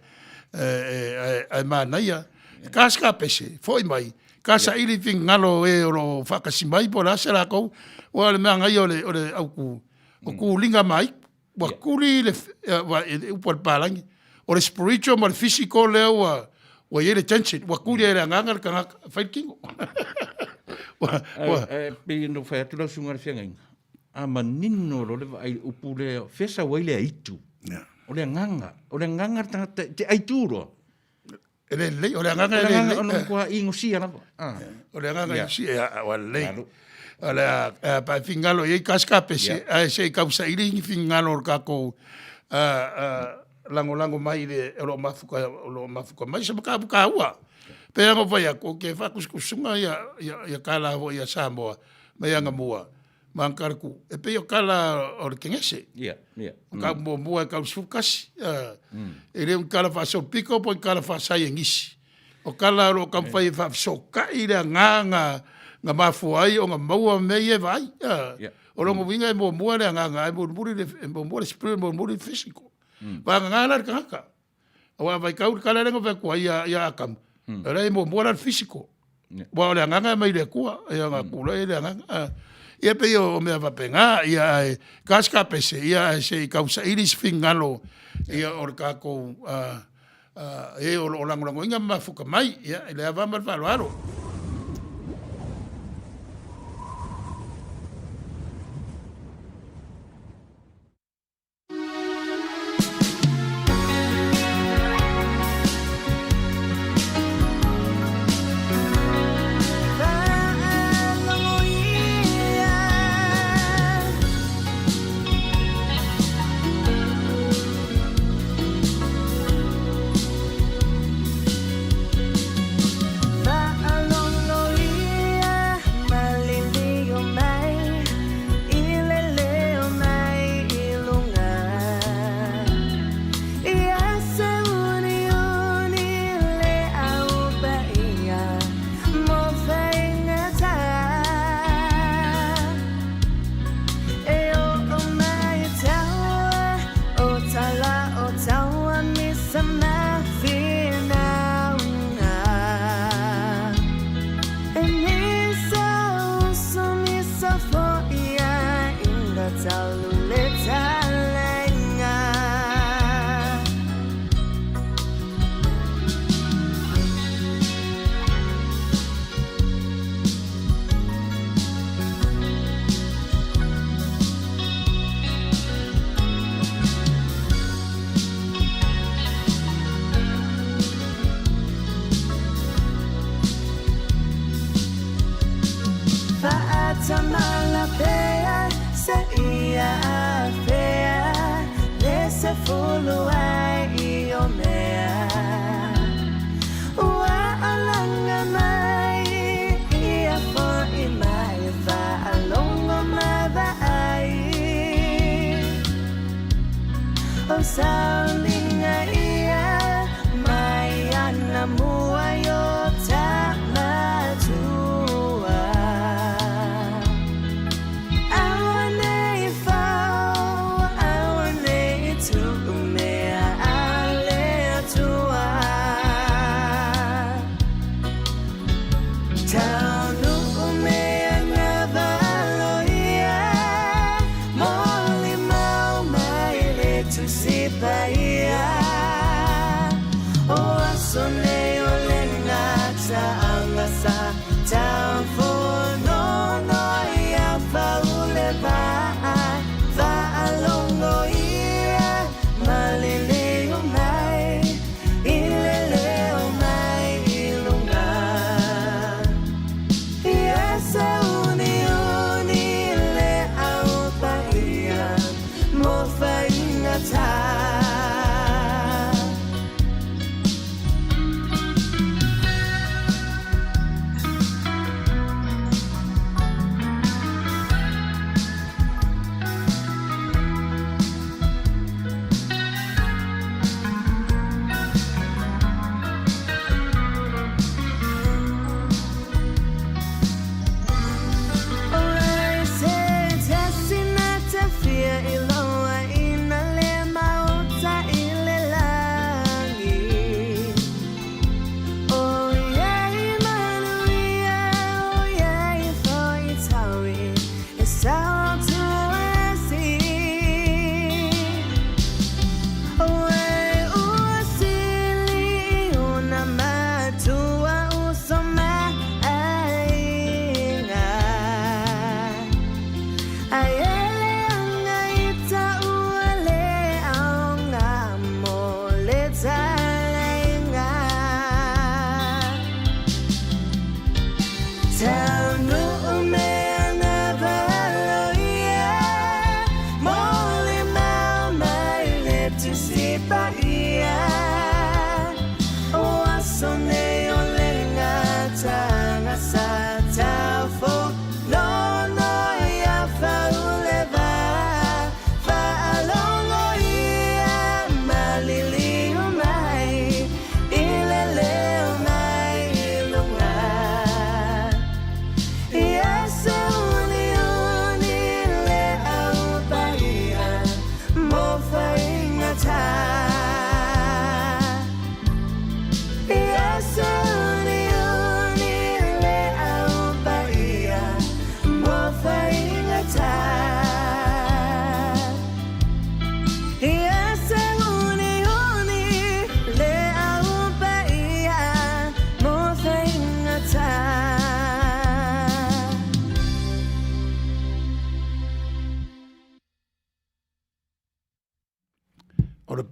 e, e, ae manaia. E ka se kapese, foi mai, ka saili finagalo o e o lo o faatasi mai po o le a se latou, aua o le manaia o le, o le autu, o tuliga mai, ua tuli le, le upu a le palagi, o le spiritual ma le physical lea ua, ua i ai le tension, ua tuli ai le agaga le tagata, fai le tino. Ua, ua. E pei ona fai atu lau susuga i le feagaiga, A manino loa le vaai i le upu lea, fea sau ai le aitu? O le agaga, o le agaga le tagata e te aitu loa. E le lelei, o le agaga e le lelei. O le agaga ona matua inosia lava. O le agaga inosia, ua lelei. O le a pe a finagalo i ai kasi kapese, ae se i tausaili ni finagalo o le tatou lagolago mai i le o lo o mafuta o lo o mafuta mai se mataupu taua. Pei lava ona ou fai atu, ou te faatusatusuina ia tala foi a Samoa mai anamua ma ana tala tuu, e pei o tala o le Kenese. O mataupu muamua e tau i le 11, e le o ni tala faasolopito po o ni tala faasaienisi. O tala o lo o taumafai e faafesootai le agaga na mafua ai ona maua mea ia e vaai. O lona uiga e muamua le agaga ae mulimuli le, e muamua le spirit mulimuli le physical. Vagana la le tagata, aua a vaitau i le tala lea na ou fai atu ai ia Atamu, o la e muamua la le physical. Aua o le agaga e aumai i le Atua, ia ona tuu loa lea i le agaga. Ia e pei o mea faapena, ia ae ta si kapese, ia ae se i tau saili se finagalo ia o le tatou e o lo o lagolagoina ma mafuta mai. Ia, i le ava ma le faaaloalo.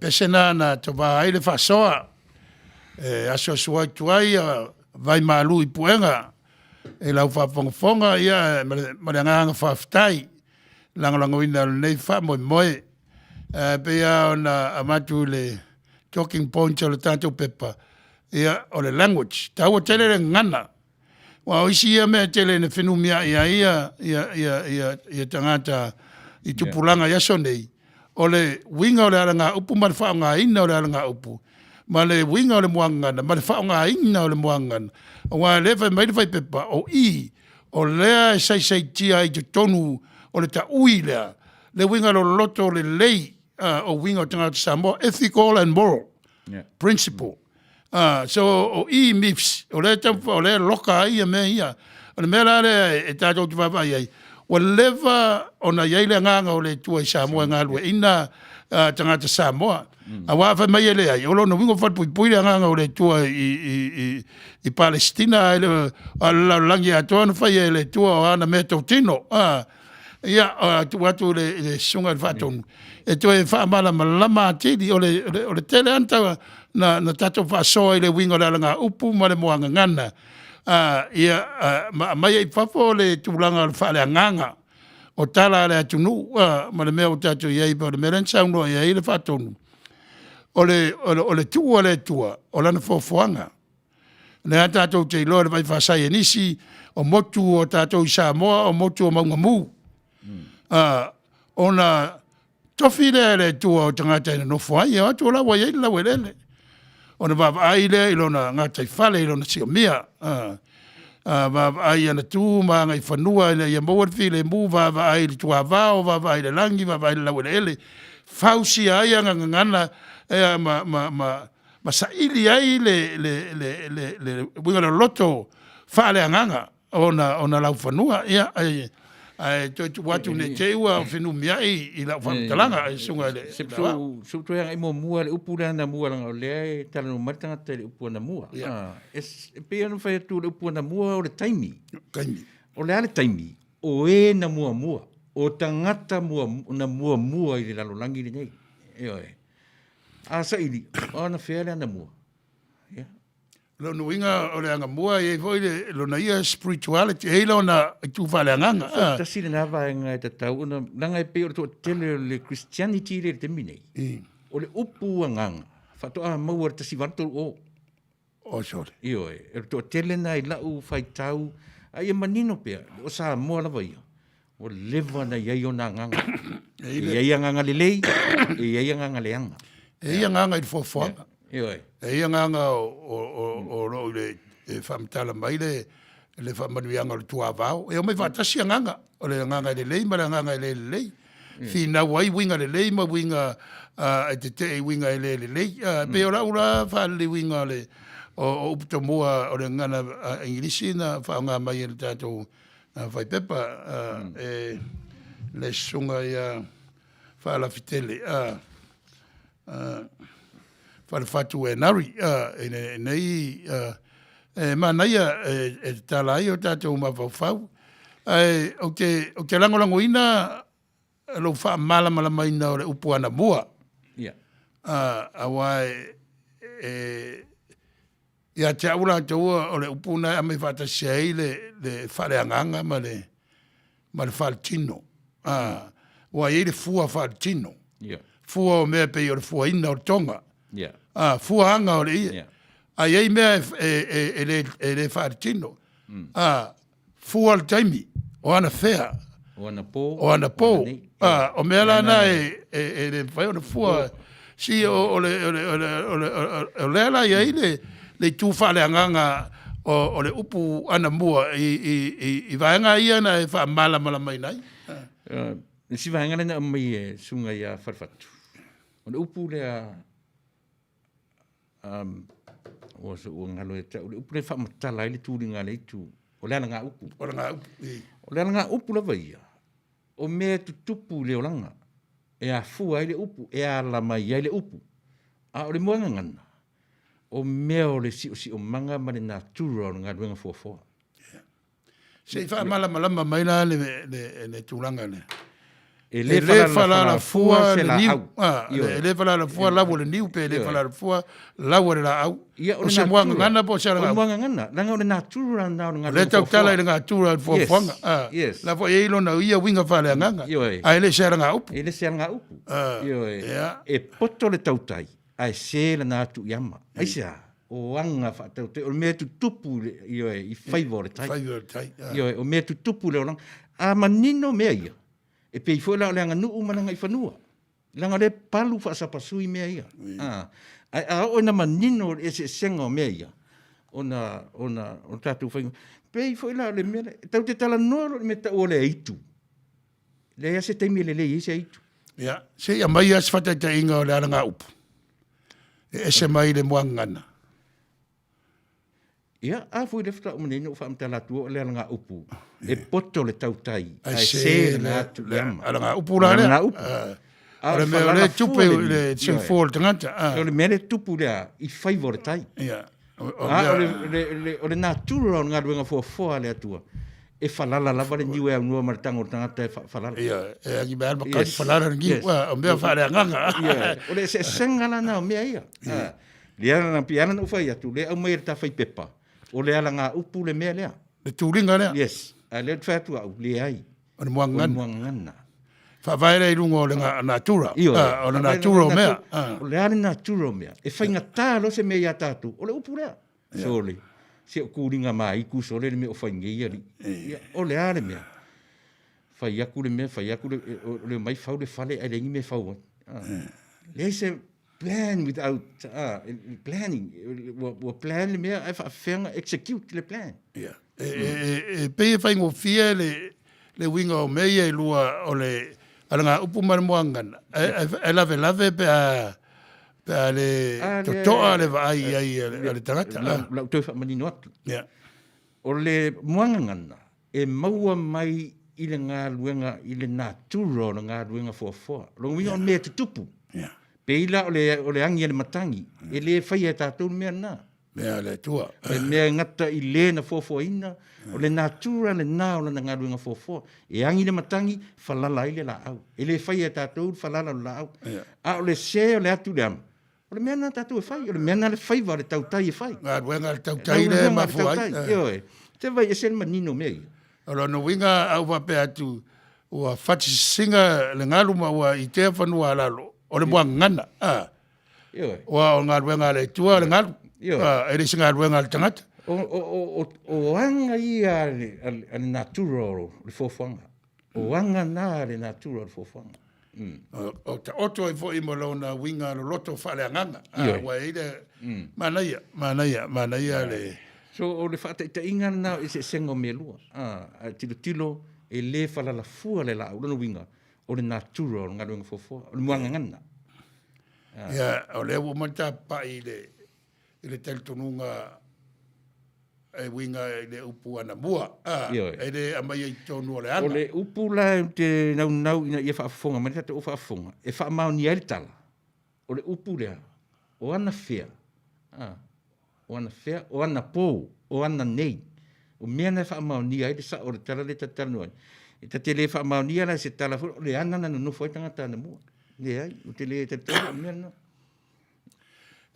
pese na na tovā ai le faasoa e asuasu atu ai ia vai malu i puega i lau faafogafoga ia ma le agaga faafetai lagolagoina o lenei faamoemoe. E pei lava ona avatu i le talking points o le tatou pepa, ia o le language, taua tele le gagana. Aua o isi ia mea e tele ina fenumiai ai ia, ia, ia, ia, ia tagata i tupulaga i aso nei, o le uiga o le alagaupu ma le faaaogaina o le alagaupu, ma le uiga o le muagagana ma le faaaogaina o le muagagana. Aua o lea e fai mai le fuaipepa, o i o lea e saisaitia ai i totonu o le taui lea le uiga loloto lelei o uiga o tagata Samoa, ethical and moral principle. So o i myths, o lea tau, o lea loka ai ia mea ia. O le mea la lea e tatou te vaavaai ai, ua leva ona i ai le agaga o le Atua i Samoa e galueaiina tagata Samoa. Aua a fai mai e leai, o lona uiga ua falepuipui le agaga o le Atua i Palesitina, ae le o le lalolagi atoa na faia e le Atua o ana meatotino. Ia, tuu atu i le Susuga i le Faatonu e toe faamalamalama atili. O le tele lava na tatou faasoa i le uiga o le alagaupu ma le muagagana, ia ma aumai ai i fafo le tulaga o le faaleagaga o tala a le atunuu ma le mea ua tatou i ai, po o le mea lea na saunoa i ai le Faatonu, o le tuu a le Atua o lana foafoaga. O lea tatou te iloa i le vaai faasaienisi, o motu o tatou i Samoa o motu o mauga mu. Ona tofi lea e le Atua o tagata e nonofo ai, e o atu o la ua i ai le laueleele. Ona vaavaai lea i lona gataifale, i lona siomia, vaavaai i ana tu ma agaifanua ina ia maua le filemu, vaavaai i le tuavao, vaavaai i le lagi, vaavaai i le laueleele, fausia ai ana gagana ma saili ai le uiga loloto faaleagaga o ona laufanua. Ia, ae toe tuu atu ne i te i ua fenumiai i lau faamatalaga e susuga i le Se i ou toe agai muamua i le upu lea anamua leaga o lea e talanoa mai le tagata i le upu anamua. E pei ona fai atu o le upu anamua o le taimi. Taimi. O le a le taimi? O e na muamua, o tagata na muamua i le lalolagi lenei. Ioe. A saili, o anafea le anamua? Ia. Lona uiga o le anamua e i ai foi le, lona ia spirituality, e i ai lona itu faaleagaga. So, tasi lena vaega e tatau ona, leaga e pei o le toatele o le Christianity lea i le taimi nei, o le upu agaga, faatoa maua i le 1830. O sole. Ioe, o le toatele lena i lau faitau, a ia manino pea, o Samoa lava ia, ua leva ona i ai ona agaga. E i ai agaga lelei, e i ai agaga leaga. E i ai agaga i le foafoaga. Ioe. E i ai agaga o lo o i le e faamatala mai le faamanuiaga o le tuavao. E omai faatasi agaga, o le agaga e lelei ma le agaga e le lelei. Finau ai uiga lelei ma uiga e tetee i uiga e le lelei. E pei o lau la faaliliuina o le o upu tomua o le gagana Igilisi na faaaoga mai e le tatou faipepa e le susuga ia Faalafitele Falefatu Enari nei e manaia e tatala ai o tatou mafaufau. Ae ou te lagolagoina lou faamalamalamaina o le upu anamua. Aua e ia te au latou o le upu lena e aumai faatasi ai le faaleagaga ma le ma le faletino. Ua i ai le fua faletino. Fua o mea pei o le fuaina o le toga. Fua aga o le ie. A i ai mea e le faaletino. Fua le taimi, o anafea, o anapo, o anapo. O mea la na e le mafai ona fua. Si o le o le o le o le o lea la i ai le le itu faaleagaga o le upu anamua i vaega ia na e faamalamalamaina ai. Le isi vaega lea na aumai e Susuga ia Falefatu, o le upu lea ua ua galo ia te au le upu lea e faamatala ai le tuliga a le itu, o le alagaupu. O le alagaupu. O le alagaupu lava ia, o mea e tutupu i le olaga, e afua ai le upu, e ala mai ai le upu. A o le moegagana, o mea o le siosiomaga ma le natura o le galuega fuafoa. Se i faamalamalama mai la le tulaga lea. E le falalafua le niu. E le falalafua lau o le niu pe le falalafua lau o le laau. Ia, o se muagagana po o se alagaupua. O le muagagana, leaga o le natura lena o le galuega. O lea tautala i le natura o le foafoaga. Yes. La foi e i ai lona ia uiga faaleagaga. Ioe. Ae le o se alagaupu. E le o se alagaupu. Ioe. E poto le tautai, ae se lana atu i ama. Aisea? O aga faatautai, o le mea e tutupu ioe, i faiva o le tai. Faiva o le tai. Ioe, o mea e tutupu i le olaga. A manino mea ia, e pei foi la o le aganuu ma le agaifanua. Leaga o lea e palu faasapasui mea ia. A, ae a oo ina manino le eseesega o mea ia, ona, ona, o tatou faiga. Pei foi la o le mea lea, tatou te talanoa loa i le mea e tau o le aitu. Leai lava se taimi e lelei ai se aitu. Ia, se i aumai lava se faataitaiga o le alagaupu e ese mai le muagagana. Ia, a foi lea faatoa uma nei ona ou faamatala atu o le alagaupu, e poto le tautai, ae se lana atu i ama. Alagaupu la lea. Alagaupu. O le mea o lea e tupu i le soifua o le tagata. O le mea lea e tupu lea i faiva o le tai. Ia. A o le natura o le galuega foafoa a le Atua, e falala lava le niu e aunoa ma le tago o le tagata e falala. Ia, e agi mai lava makani falala le niu, o mea faaleagaga. Ia, o le eseesega la na o mea ia. Lea na pei lava ona ou fai atu, lea e aumai e le tafai pepa, o le alagaupu le mea lea. Le tuliga lea. Yes, a o lea ou te fai atu au, leai. O le muagagana. O le muagagana. Faavae lea i luga o le natura, o le natura o mea. O le a le natura o mea? E faigata loa se mea ia tatou, o le upu lea. Sole, se o kūliga māiku sole le mea o fai nei alii. Ia, o le a le mea? Fai atu le mea, fai atu le, o le omai fau le fale ae leai ni mea e fau ai. Leai se plan without planning. Ua plan le mea ae faafefea ona execute le plan. Ia. E pei e faigofie le uiga o mea ia e lua o le alagaupu ma le muagagana, ae lavelave pe a pe a le totoa le vaai i ai a le tagata. Lau toe faamanino atu. Ia. O le muagagana e maua mai i le galuega, i le natura o le galuega foafoa. O lona uiga o le mea e tutupu. Yeah. Pei la o le, o le agi a le matagi, e le faia e tatou le mea lena. Mea a le Atua. Le mea e gata i le na foafoaina, o le natura lena o lana galuega foafoa. E agi le matagi, falala ai le laau. E le faia e tatou le falala o le laau. Yeah. A o le se o le atu i le ama, o le mea lena tatou e fai, o le mea lena le faiva a le tautai e fai. Galuega a le tautai lea e mafua ai. Ioe. Te vai ese le manino o mea ia. O lona uiga a ou faapea atu ua fati sisiga le galu ma ua itea fanua a lalo, o le muagagana. A. Ioe. Ua o galuega a le Atua le galu. Ioe. A, e le se galuega a le tagata. O aga ia a le natura o le foafoaga. O aga na a le natura o le foafoaga. O taoto ai foi ma lona uiga loloto faaleagaga. Ua i ai le manaia, manaia, manaia le... So o le faataitaiga lena o eseesega o mea e lua. A tilotilo e le falalafua le laau, lona uiga o le natura o le galuega foafoa, o le muagagana. Ia, o lea ua uma ona tapapai i le i le talitonuga e uiga i le upu anamua, a, e le aumaia i totonu o le aga. O le upu la ou te naunau ina ia faafofoga mai le tatou au faafofoga, e faamaonia ai le tala, o le upu lea, o anafea, a, o anafea, o anapō, o ananei. O mea na e faamaonia ai le sao o le tala lea e talatalanoa ai. E ta te le faamaonia la i se tala foi, o le ana na nonofo ai tagata anamua. Leai, ou te le talitonu o le mea lena.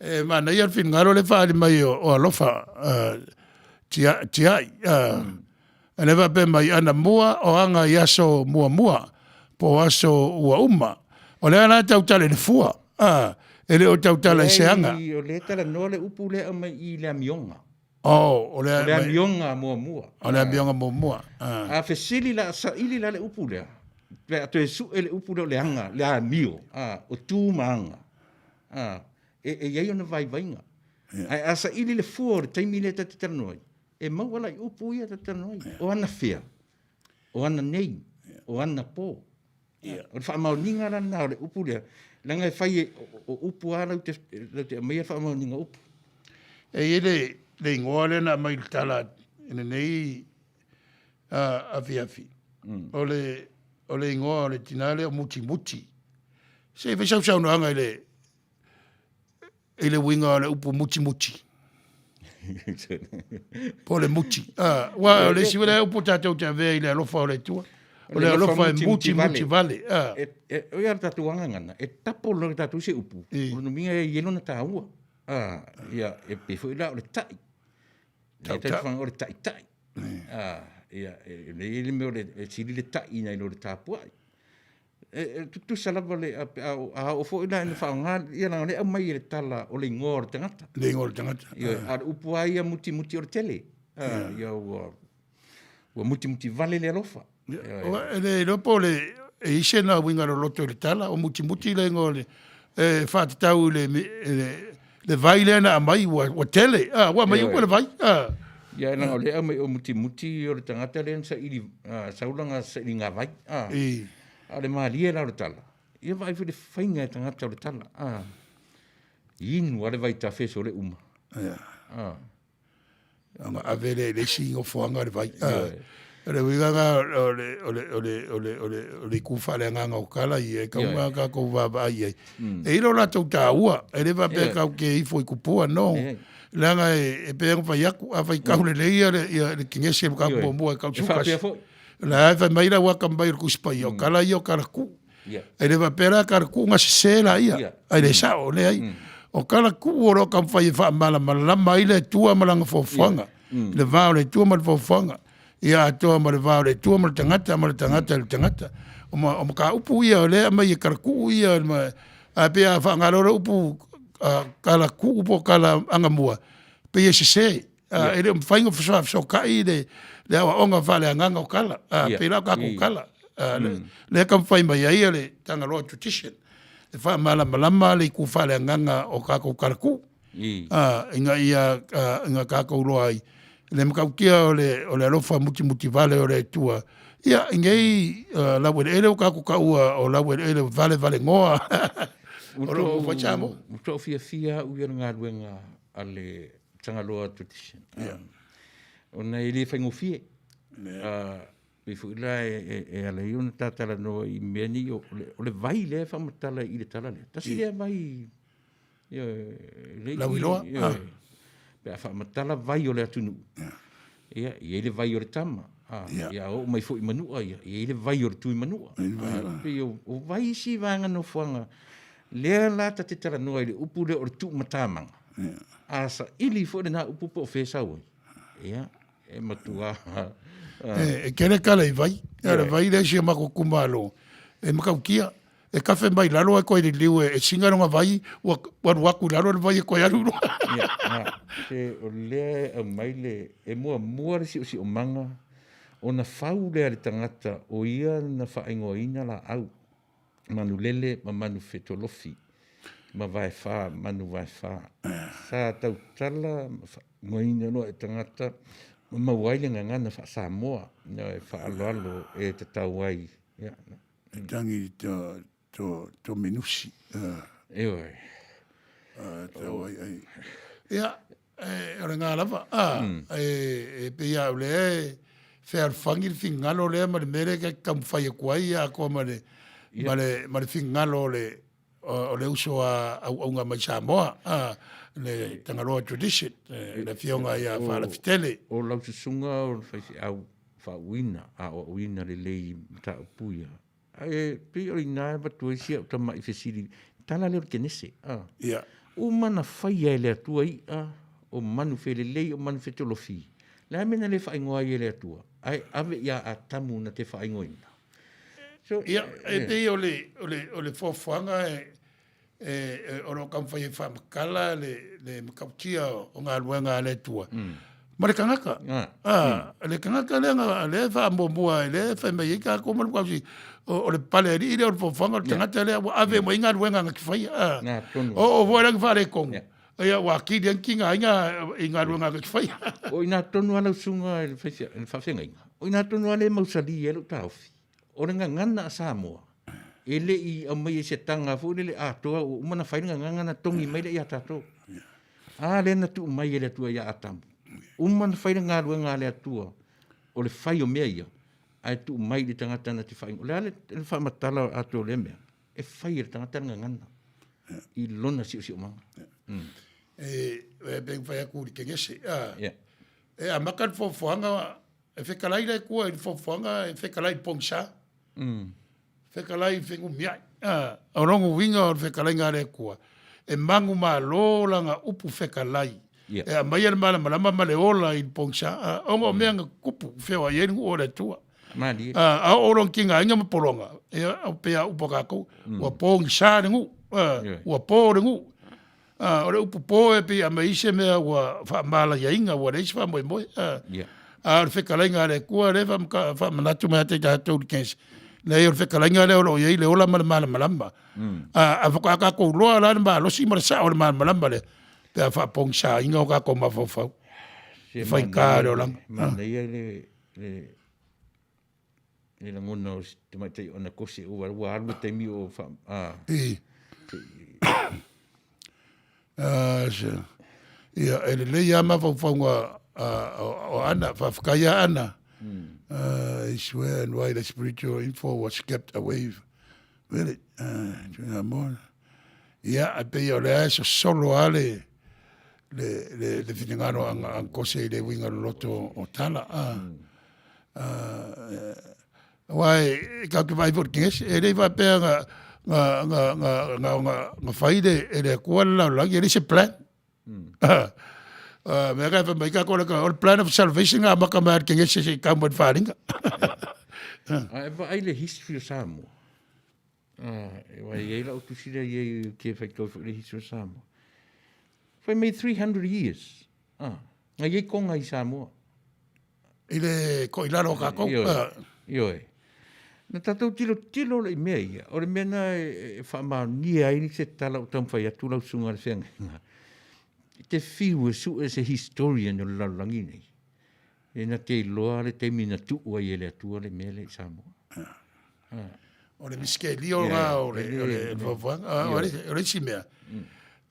E manaia le finagalo le faaali mai o alofa tiai. E le faapea mai anamua o aga i aso muamua po o aso ua uma. O lea la e tautala i le fua, e le o tautala i se aga. O lea e talanoa le upu lea e aumai i le amioga. Oh, o le, o le amioga muamua. O le amioga muamua. A fesili la, saili la le upu lea, pe a toe sue le upu lea o le aga, le amio, a, o tu ma aga, a, e i ai ona vaivaiga. Yeah. Ae a saili le fua o le taimi lea ta te talanoa ai, e maua la i upu ia ta te talanoa ai. Yeah. O anafea, o ananei, Yeah. o anapō. Yeah. O le faamaoniga la lena o le upu lea, leaga e fai e, o upu lava lau te, lau te aumaia le faamaoniga upu. E i ai le, le igoa lea na aumai i le tala i lenei afiafi. O le, o le igoa o le tina lea o Mutimuti. Se i fai sau saunoaga i le, i le uiga o le upu mutimuti. Po o le muti. Aua o le isi lea upu tatou te avea i le alofa o le Atua. O le alofa e mutimuti vale. E, e, o ia le tatou agagana, e tapo loa le tatou se upu, o lona uiga e i ai lona taua. Ah, ia, e pei foi la o le ta'i. Le tatou o le ta'itai. Ah, ia, e le le mea o le e sili le ta'i nai lo le tapua'i. E, e tutusa lava le, a, a, a oo foi la ina faaaoga, ia leaga o lea e aumai e le tala o le igoa o le tagata. Le igoa o le tagata. Ia, a o le upu lava ia mutimuti o le tele. Ah, ia ua, ua mutimuti vale le alofa. E le iloa po o le e i ai sena uiga loloto i le tala, o mutimuti le igoa o le e faatatau i le le vai lea na aumai ua ua tele, a ua aumai uma le vai, a. Ia leaga o lea e aumai o mutimuti o le tagata lea na saili sau lana sailiga vai, a. A o le malie la o le tala, ia vaai foi i le faiga e tagata o le tala, a. Inu lava le vaitafe sole uma. Ia. A. Ona ave lea i le isi nofoaga o le vai. O le uiga lena o le, o le, o le, o le, o le, o le itu faaleagaga o tala ia, e tatau ona tatou vaavaai i ai. E i ai lo latou taua, e le faapea tatou te ifo i tupua, no. Leaga e pei ona fai atu, a faitau lelei ia le, ia le Kenese ma tatou muamua e tau Sukasi. O la e fai mai le auaka mai o le Tusi Paia, o tala ia o tala tuu. E le faapea la tala tuu na sese laia, ae le sao, leai. O tala tuu o lo o taumafai e faamalamalama ai le Atua ma lana foafoaga, le va o le Atua ma le foafoaga, ia atoa ma le va o le Atua ma le tagata, ma le tagata i le tagata. O ma, o mataupu ia o lea e aumai e tala tuu ia, ma, ae pei a faaaoga loa le upu tala tuu po o tala agamua, pei e sese. E le o mafai ona fesoasoatai le, le aoaoga faaleagaga o tala, pei la o tatou tala. Lea e taumafai mai ai le Tagaloa Tradition, e faamalamalama le itu faaleagaga o tatou tala tuu, ina ia ina tatou iloa ai le matautia o le, o le alofa mutimuti vale o le Atua. Ia, i nei laueleele ua tatou taua o laueleele valevalenoa o lo o nofo ai Samoa. Ua tau fiafia au ia i le galuega a le Tagaloa Tradition. Yeah. Ona e le faigofie. Yeah. Pei foi la e, e, e ala ai ona ta talanoa i mea nei o le, o le vai lea e faamatala i le tala lea. Tasi lea vai ia, le Lauiloa. Ia, ah. Pe a faamatala vai o le atunuu. Ia, e i ai le vai o le tama. Ah, yeah. Ia oo mai foi i Manua ia, e i ai le vai o le tui Manua. Ah, pei o, o vai isi vaega nofoaga lea la ta te talanoa i le upu lea o le tuumatamaga. A saili foi lena upu po o fea e sau ai. Ia, e matua. E, e tele tala i vai. E le vai lea si o matou itumalo, e matautia. E kafe mai lalo ae toe liliu e, e singa lona vai, ua, ua alu atu i lalo le vai e toe alu i luga. Ia, na, te, o lea e aumai le, e muamua le siosiomaga ona fau lea e le tagata o ia na faaigoaina laau. Manulele ma Manufetolofi ma Vaefa, Manu Vaefa. Sa tautala ma faaigoaina loa e tagata ma maua ai le gagana faa-Samoa e faaaloalo e tatau ai. Ia. E tangi to, to, to menusi. Ioe. Tau ai ai. Ia, e, o le ngā lava. A, e, e pei a o lea e fealofani le finagalo lea ma le mea lea e taumafai atu ai ia atoa ma le, ma le, ma le finagalo o le, o le uso a auauna mai Samoa, a, le Tagaloa Tradition, le afioga ia Faalafitele. O lau susuga o le faifeau faauuina, aoaoina lelei mataupu ia. Ae pei o i ina e avatu ai si au tamai fesili, tala lea o le Kenese, a. Ia. Uma na faia e le Atua i'a o manu felelei o manu fetolofi. Le a mea na le faaigoa ai e le Atua, ae ave ia Atamu na te faaigoaina. So, Ia, e pei o le, o le, o le fuafuaga e, e, e, o lo o taumafai e faamatala le, le matautia o galuega a le Atua. Ma le tagata. Ah, le tagata lea na, lea e faamuamua ai, lea e fai mai ai tatou ma le Makausi, o, o le pale alii lea o le foafoaga o le tagata lea ua ave uma i galuega na te faia. Ah. O, o foi la ni faaletonu. Ia, ua atili ai ni tigaina i galuega na te faia. O i ina tonu lava lau susuga i le faafeagaiga, o i ina tonu lava lea e mausali ai lou taofi. O le gagana a Samoa, e le i aumaia i se taga foi lele atoa ua uma ona fai le gagana na togi mai lea ia tatou. A lea na tuu mai e le Atua ia Atamu. Uma ona fai le galuega a le Atua o le fai o mea ia, ae tuu mai i le tagata na te faaigoa. O le a le faamatala atoa o lea mea? E fai e le tagata le gagana i lona siosiomaga. E pei ona fai atu i le Kenese, e amata le foafoaga. E fekalai le Atua i le foafoaga, e fekalai i le pogisa. Fekalai i fenumiai. A, o lona uiga o le fekalaiga a le Atua, e manumalo lana upu fekalai. E aumaia le malamalama ma le ola i le pogisa, a, ona o mea na tutupu, feoai ai le nuu o le Atua. Malie. A, a oo lona tigaina ma pologa, ia, e pei lava o upu a tatou, ua pogisa le nuu, a, ua po le nuu. A, o le upu po e pei e aumai ai se mea ua faamalaiaina, ua leai se faamoemoe. A, a o le fetalaiga a le Atua lea e faamanatu mai ia te tatou i le Kenesi, leai o le fetalaiga lea o lo o i ai le ola ma le malamalama. A, ae faatoa tatou iloa la le malosi ma le sao o le malamalama lea pe a faapogisaina o tatou mafaufau i faigata o le olaga. Manaia le le lagona o si tamaitai o Anakose ua ua alu le taimi o fa a I. Ah, ia, e lelei lava mafaufauga o Ana, faafetai lava Ana. I swear and why the spiritual info was kept away. Really? Tuina Ia, e pei o lea e sosolo lava le, le, le, le finagalo a Kose i le uiga loloto o tala. Aua e tatou te vaai foi i le Kenesi, e le i faapea na, na, na, na, na, na, na fai le, e le Atua le lalolagi, e leai se plan. Mea ka e fai mai tatou o le plan of salvation na amata mai lava i le Kenesi seia tau mai i le faaaliga. A e vaai le history o Samoa, Aua e i ai lau tusi lea i ai ou te faitau foi i le history o Samoa. Fai mai 300 years. Ah, na i ai konga i Samoa. I le koilalo o tatou. Ioe. Ioe. Na tatou tilotilo la i mea ia, o le mea na e faamaonia ai se tala o taumafai atu lau susuga i le feagaiga. I te fiu e sue se historian o le lalolagi nei, E na te iloa le taimi na tuu ai e le Atua le mea lea i Samoa. O le misikelio la o le fuafuaga. O le isi mea,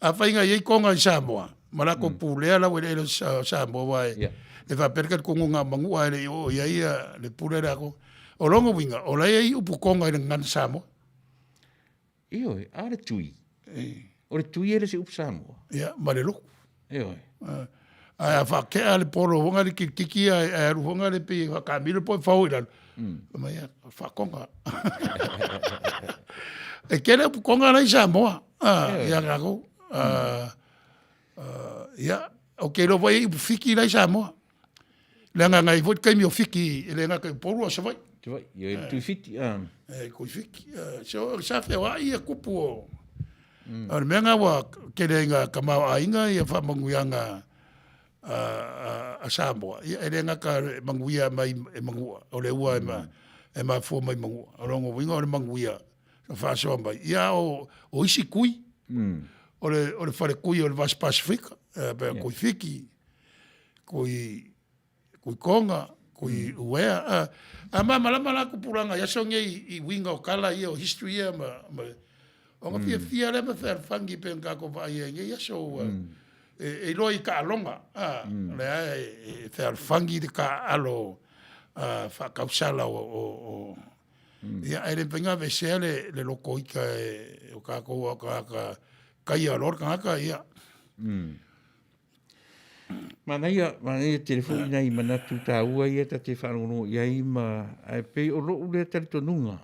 afai na i ai koga i Samoa, ma latou pulea lau eleele o Samoa, aua e faapea le talitonuga o Manua e le i oo i ai le pule lea a Koga. O lona uiga, o la e i ai upu Koga i le gagana Samoa. Ioe, a le tui. O le tui e le se upu Samoa. Ia, ma le loku. Ioe. Ae a faatea le polo foga le kitiki ae alu foga le pei e faakaamilo po e fao i lalo. Fai mai, ia, faakoga. E tele upu koga la i Samoa, ia tatou. Ia, ou te iloa foi e i ai upu Fiti la i Samoa. Leaga na i ai foi le taimi o Fiti e le gata i Upolu a o Savaii. Savaii, ia le tui Fiti. E tui Fiti. So, sa feoai ia kupu o... O le mea lena ua tele ai ina tamaoaiga ia faamanuiaga a Samoa, ia e le gata e manuia mai e Manua, o le ua e mafua mai Manua. O lona uiga o le manuia na faasoa mai, ia o isi tui, o le faletui o le Vasi Pasifika, pe tui Fiti, kui kui Konga, kui Uea. A, a malamalama la tupulaga i aso nei i uiga o tala ia o history ia ma, ma ona fiafia lea ma fealofani pei ona tatou vaai ai i nei aso ua e iloa i taaloga, a, lea e fealofani le taaalo faatausala o ia, ae le mafai ona aveesea le loto ita e o tatou a o tagata taia loa le tagata, ia. Manaia, manaia tele foi nai manatu taua ia ta te faalogologo i ai ma, ae pei o lou lea talitonuga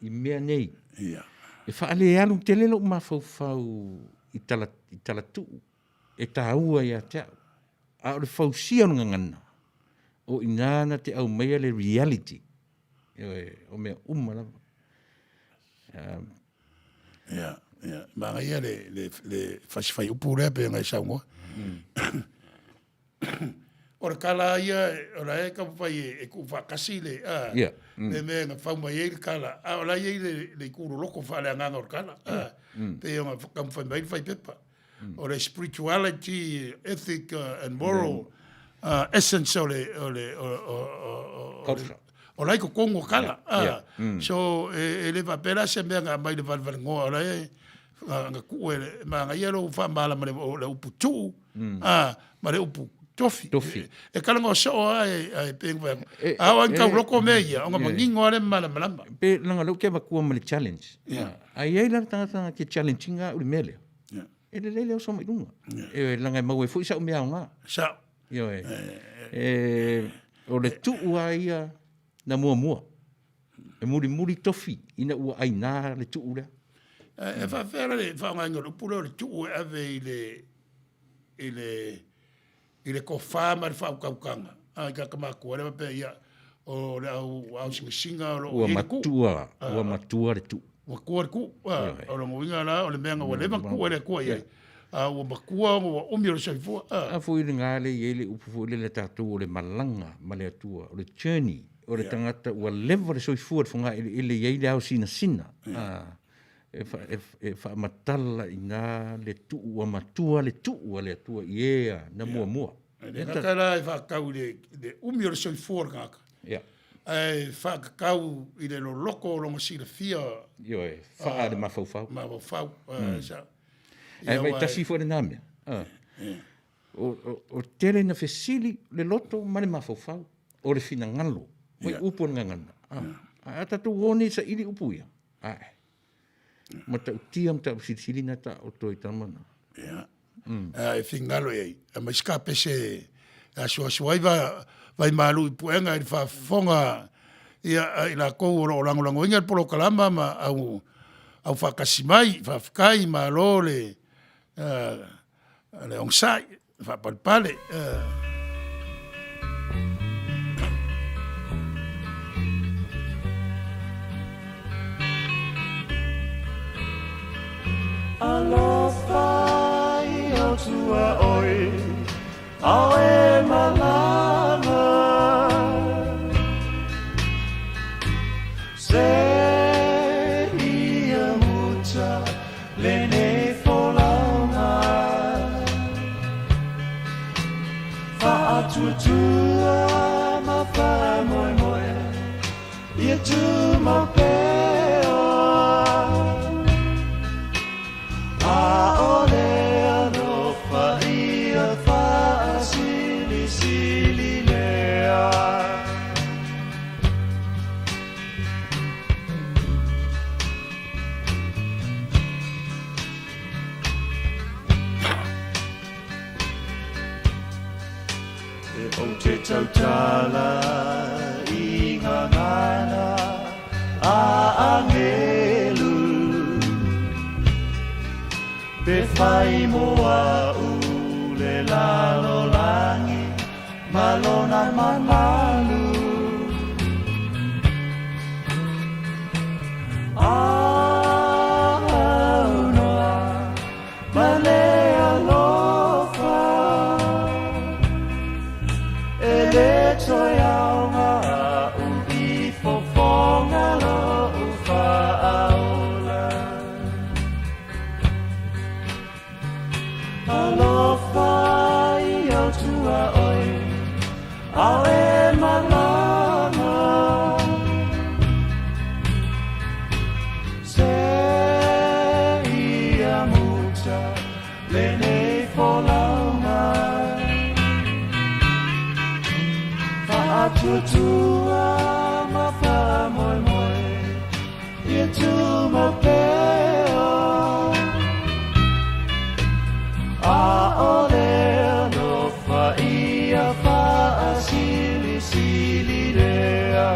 i mea nei. Ia. E faalealu tele lou mafaufau i tala, i talatuu e taua ia te au. A o le fausia o le gagana, o i ina na te aumaia le reality, ioe, o mea uma lava. Ia, ia, manaia le, le, le fasi fuaiupu lea pei ona e saunoa. O le tala ia, o la e taumafai e, e tuufaatasi le, a, yeah. le mea na fau mai ai le tala, a o la e i ai le, le itu loloto faaleagaga o le tala, a, pei ona taumafai mai le fuaipepa. O le spirituality, ethic and moral essence o le, o le, o, o, o, o, le, o la i totonu o tala. So, e le faapea la se mea na aumai le valevalegoa, o la e na tuu e le, manaia lou faamalamalama o le upu tuu, ma le upu tofi. Tofi. E talanoa soo lava ae pei ona fai atu, a oo lava ina tauloko mea ia, ona manino lava lea ma malamalama. Pe leaga o lea ou te avatua ma le challenge. A i ai la le tagata na te challenge ina au i le mea lea, e lelei le oso mai luga. Ioe, leaga e maua ai foi sau mea aoga. Sao. Ioe. E... O le tuu lava ia na muamua. E mulimuli tofi ina ua aina le tuu lea. E faafefea la le faaaogaina o le upu lea o le tuu e ave i le i le i le tofa ma le faautautaga a i tagata matutua lea faapea ia o le au au singasinga o lo o i le tuu. Ua matua, ua matua le tuu. Ua matua le tuu. O lona uiga la o le mea na ua leva ona tuu e le Atua i ai. A ua matua ona ua umi o le soifua. A foi lena lea e i ai le upu foi lele a tatou o le malaga ma le Atua, o le journey, o le tagata ua leva le soifua i le fogaeleele e i ai le ao sinasina. E faamatala i ina le tuu ua matua le tuu a le Atua i e na muamua. E le gata la e faatatau i le umi o le soifua o le tagata, ae faatatau i le loloto o lona silafia. Ioe, faa le mafaufau. Mafaufau. Ae vaai tasi foi lena mea. O tele na fesili le loto ma le mafaufau, o le finagalo. Mai upu o le gagana. Ae a tatou o nei e saili upu ia, ae matautia mataupu silisili na taoto i tama na. Ia. E finagalo i ai. Aumai se kapese e asuasu ai va vaimalu i puega i le faafofoga ia a i latou o lo o lagolagoina le polokalama ma au au faatasi mai. Faafetai, malo le le onosai, faapalepale. Alofa i au tua oi, ao e malama. Se ia muta lenei folauga. Faatuatua ma faamoemoe ia tumau pea. Aole alofa ia faasilisili lea. E ou te tautala i ngā ngana a angelu Pe whai mo a u le lalolangi ma lona mamalu Aunoa ma le alofa E le toe aoga a'u i fofoga lo'u faaola Alofa i au tuaoi ao e malama Se ia muta lenei folauga Faatuatua ma faamoemoe ia tumau pea Aole alofa ia faasilisili lea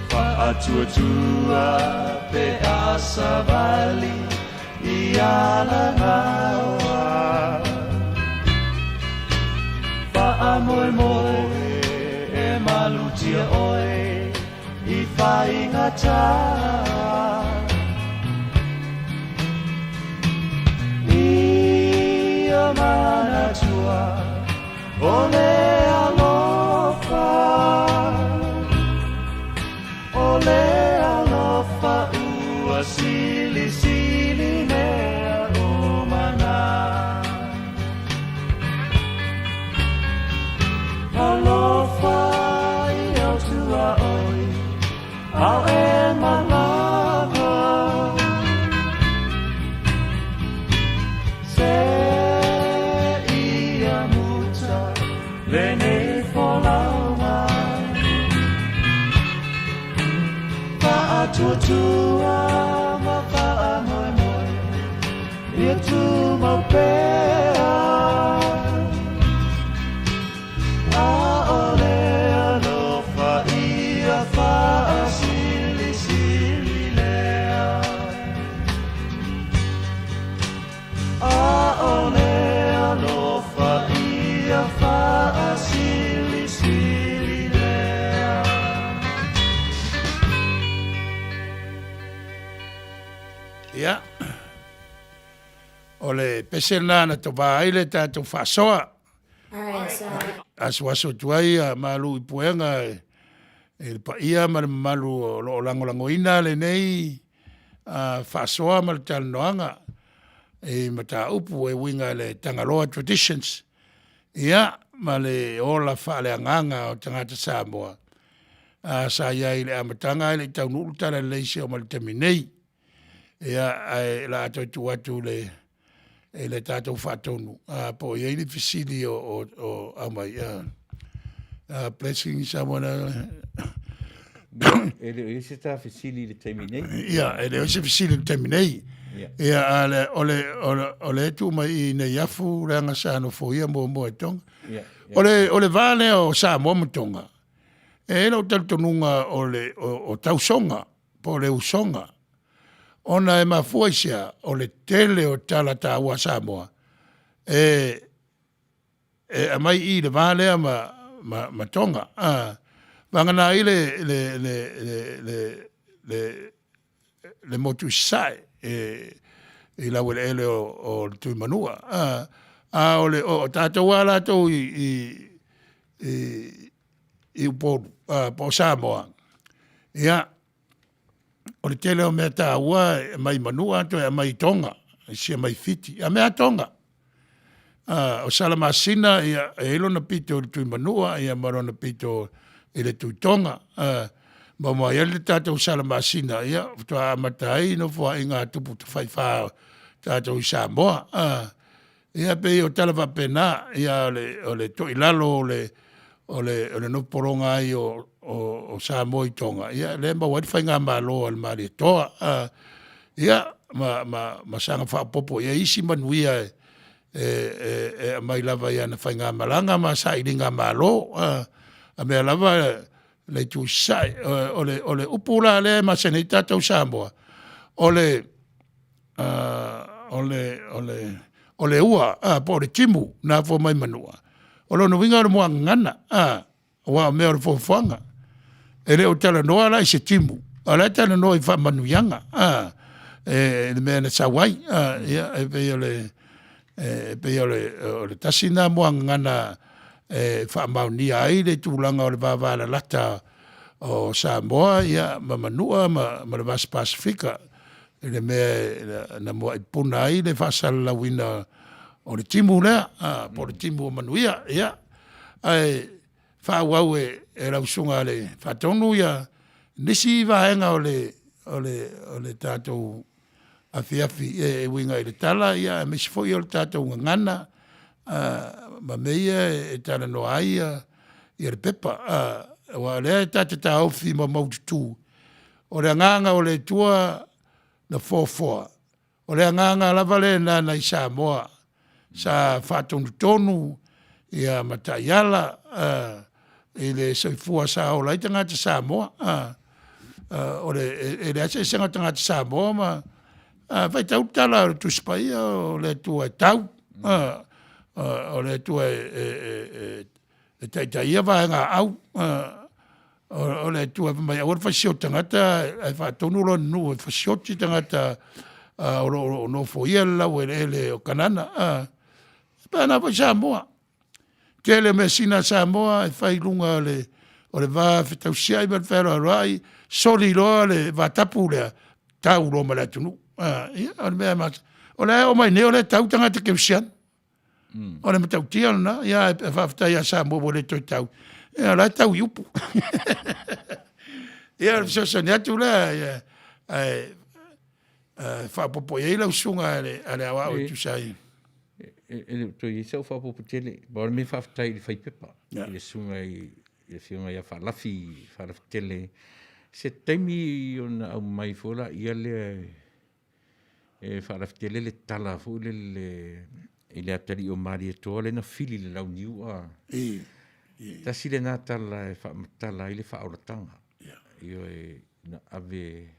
Faatuatua pe a savali i Alagaoa Faamoemoe e malutia oe i faigata Ia manatua o le alofa O le alofa ua silisili mea uma na Alofa i au tuaoi ao e malama Se ia muta le Faatuatua ma faamoemoe ia tumau pea. ʻAʻole alofa ia faasilisili lea. ʻAʻole alofa ia faasilisili lea. Ia, o le pese lena na tovā ai le tatou faasoa. Asuasu atu ai a malu i puega i le paia ma le mamalu o lo o lagolagoina lenei faasoa ma le talanoaga i mataupu e uiga i le Tagaloa Traditions ia ma le ola faaleagaga o tagata Samoa sa i ai i le amataga ae le i taunuu le talalelei seia oo mai i le taimi nei. Ia ae o le a toe tuu atu i le i le tatou faatonu po o i ai ni fesili o o o aumai. Blessing someone E le o i ai se ta fesili i le taimi nei. Ia, e le o i se fesili i le taimi nei. Ia, a le, o le, o le, o le tuu mai i nei afu leaga sa nofoia muamua e Tonga. Ia, O le, o le va lea o Samoa ma Tonga, e i ai lou talitonuga o le, o, o tausoga po o le usoga, ona e mafua i se a? O le tele o tala taua a Samoa e e aumai i i le va lea ma ma ma Tonga a vagana ai le le le le le le le motu i Sasae e i laueleele o o le Tuimanua a a o le o tatou a latou i i i i Upolu a po o Samoa ia o le tele o mea taua e aumai i Manua toe aumai i Tonga, isi aumai i Fiti, a mea lava Tonga. O Salamasina ia e i ai lona pito i le Tuimanua ia ma lona pito i le Tuitoga. Maua mai ai le tatou Salamasina ia faatoa amata ai nofoaiga a Tupu Tafaifa o tatou i Samoa. Ia pei o tala faapena, ia o le o le toilalo o le o le o le nofo pologa ai o o o Samoa i Toga, ia lea e maua ai le faigamalo a le Malietoa. Ia ma ma ma saga faaopoopo i ai isi manuia e e e aumai lava i ana faigamalaga ma sailiga malo. A mea lava le itu i sasae. O le o le upu la lea e masani ai tatou Samoa, o le o le o le o le ua po o le timu na afua mai Manua, o lona uiga o le muagagana aua o mea o le fuafuaga. E le o talanoa la i se timu, a o la e talanoa i faamanuiaga e le mea na sau ai. Ia e pei o le e pei o le o le tasi lena muagagana e faamaonia ai le tulaga o le vavalalata o Samoa ia ma Manua ma ma le Vasa Pasefika i le mea na mua'i pupuna ai le faasalalauina o le timu lea, po o le timu o manuia. Ia, ae faaauau e, e lau susuga le Faatonu ia nisi vaega o le, o le, o le tatou afiafi e uiga i le tala, ia aemaise foi o le tatou gagana ma mea ia e talanoa ai ia, ia le pepa. Aua o lea ta te taofi ma maututu, o le agaga o le Atua na foafoa, o le agaga lava lena nai Samoa sa faatonutonu ia ma taiala i le soifua sa ola ai tagata Samoa. O le, e leai se eseesega o tagata Samoa ma faitau le tala o le Tusi Paia o le Atua e tau, o le Atua e e taitaia vaega aau o le Atua fai mai aua le fasioti tagata ae faatonu lona nuu e fasioti tagata o lo o nofoia le laueleele o Kanana. E faapena foi Samoa. Tele o measina a Samoa e fai i luga o le o le va fetausiai ma le fealoaloai, soli loa le vatapu lea, tau loa ma le atunuu. Ia o le mea masani. O lea e oo mai nei o lea e tau tagata kerisiano. O le matautia lena, ia ae faafetai ia Samoa ua le toe tau, ia o la e tau i upu. Ia o le fesoasoani atu lea, ia, ae faaopoopo i ai lau susuga a le, a le aoao e tusa ai. E le o toe i ai sau faaopoopo tele, pau le mea faafetai i le faipepa, i le susuga i le afioga ia Faalafi, Faalafi tele. Se taimi ona aumai foi laia lea e faalafetele le tala foi lele i le atalii o Malietoa lea na fili i le launiu a. Tasi lena tala e faamatala ai le faaolataga. Ioe, na ave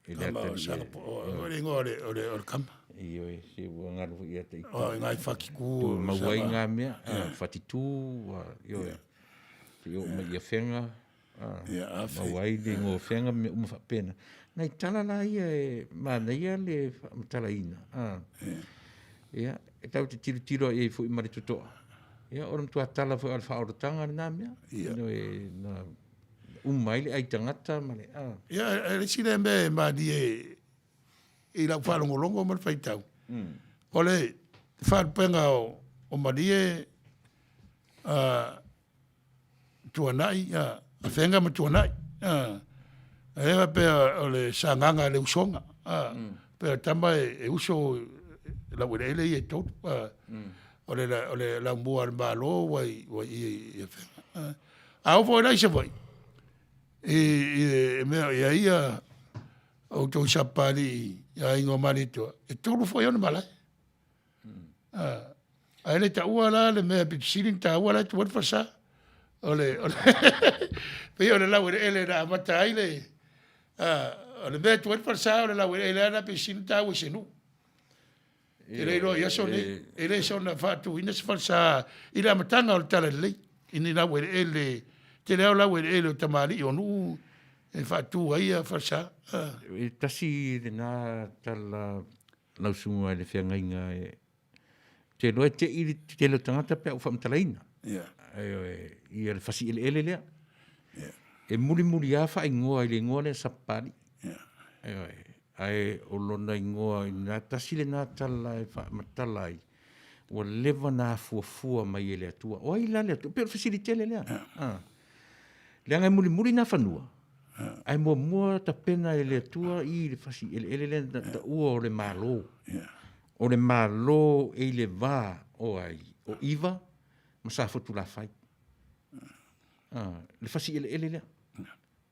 e le atalii. O le igoa o le kama. Ioe, se ua galo foi ia te ita. O iga i Fatitu. Maua ai ngā mea, Fatitu, ioe. Se i oo mai i Afega, maua ai le igoa o Afega ma mea uma faapena. Nai tala la ia e manaia le faamatalaina. Ia, e tatou te tilotilo i ai foi ma le totoa. Ia, o le matua tala foi o le faaolataga lena mea. Ioe, na uma ai le ai tagata ma le a. Ia, e le isi lea mea e malie i lau faalogologo ma le faitau, o le faalupega o Malie Tuanai, Afega ma Tuanai. E faapea o le sagaga a le usoga. Pei o tama e uso i laueleele ia e tolu. O le laumua a le Malo ua i i Afega. A oo foi la i Savaii, i mea i a ia outou Sapapalii i aiga o Malietoa, e tolu foi ona malae. Ae le taua la le mea pito sili ona taua la e tuu ai le falesa. O le, o le pei o le laueleele na amata ai le, o le mea e tuu ai le falesa o le laueleele lava na pito sili ona taua i se nuu. E le iloa i aso nei, e le soona faatuina se falesa i le amataga o le Talalelei i ni laueleele, tele lava o laueleele o tamalii o nuu e faatu ai ia falesa. E tasi lena tala lau susuga i le feagaiga e ou te iloa e tei le tele o tagata pe a ou faamatalaina. Yeah. Ioe, ia le fasi eleele lea. Yeah. E mulimuli lava faaigoa i le igoa lea Sapapalii. Yeah. Ioe, ae o lona igoa ina tasi lena tala e faamatala ai, ua leva na afuafua mai e le Atua. O ai la le Atua? Pei o le fesili tele lea. Yeah. Ah. Leaga e mulimuli nā fanua, ae muamua tapena e le Atua i le fasi eleele lea na taua o le Malo. O le Malo e i le va o ai? O Iva ma Safotulafai. Ah, le fasi eleele lea.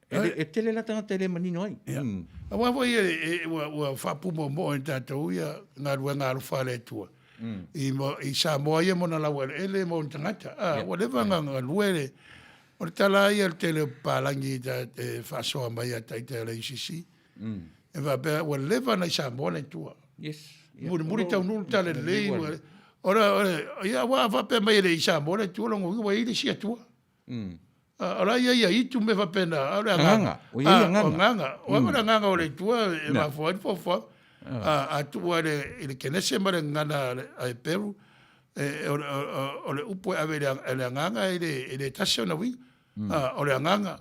E, e tele la tagata e le manino ai. Yeah. Aua foi e, e, ua, ua faapumoomoo e tatou ia galuega alofa a le Atua. I, i Samoa ia mona laueleele ma ona tagata. Ah, yeah. Ua leva yeah. galue le, o le tala ia le tele o papalagi e faasoa mai ia taita le UCC. E faapea, ua leva na i Samoa le Atua. Yes. Yeah. Mulimuli taunuu le tala lelei. Ora, ia, ua faapea mai e le i Samoa le Atua, lona uiga ua i ai le isi Atua. O la ia ia itu me faapena, a o le agaga. O ia agaga. O agaga. O le agaga o le Atua e mafua ai le foafoaga. A tuua i le Kenese ma le gagana a Heperu, o le upu e ave i le agaga e le tasi ona uiga. O le agaga,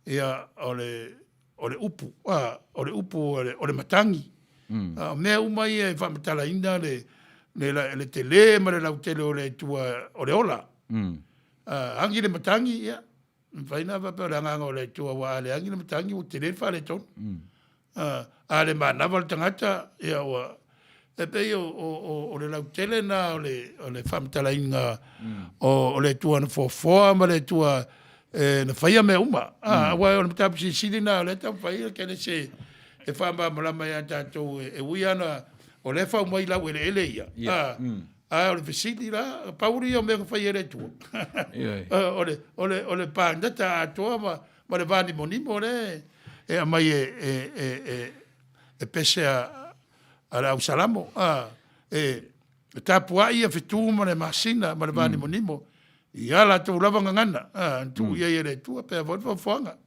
ia, o le o le upu, o le upu o le matagi. O mea uma ia e faamatalaina le le tele ma le lautele o le Atua o le ola. Agi le matagi, ia, mafai ona faapea o le agaga o le Atua, aua a leagi le matagi ua tele le faaletonu. A le manava le tagata, ia ua, e pei o le lautele lena o le faamatalaina o le Atua na foafoa ma le Atua na faia mea uma. Aua o le mataupu silisili lena o lea e taumafai ai Kenese e faamalamalama ia tatou e ui lava na o lea e fau mai laueleele ia, Ae o le fesili la, pau ia o mea na fai e le Atua. O le, o le, o le paneta atoa ma, ma le vanimonimo lea e aumai e, e, e, e, e pese a, a le au Salamo. A, e, e tapuai ia fetu ma le masina ma le vanimonimo i a latou lava gagana, a, na tuu i ai e le Atua, pea foi le foafoaga.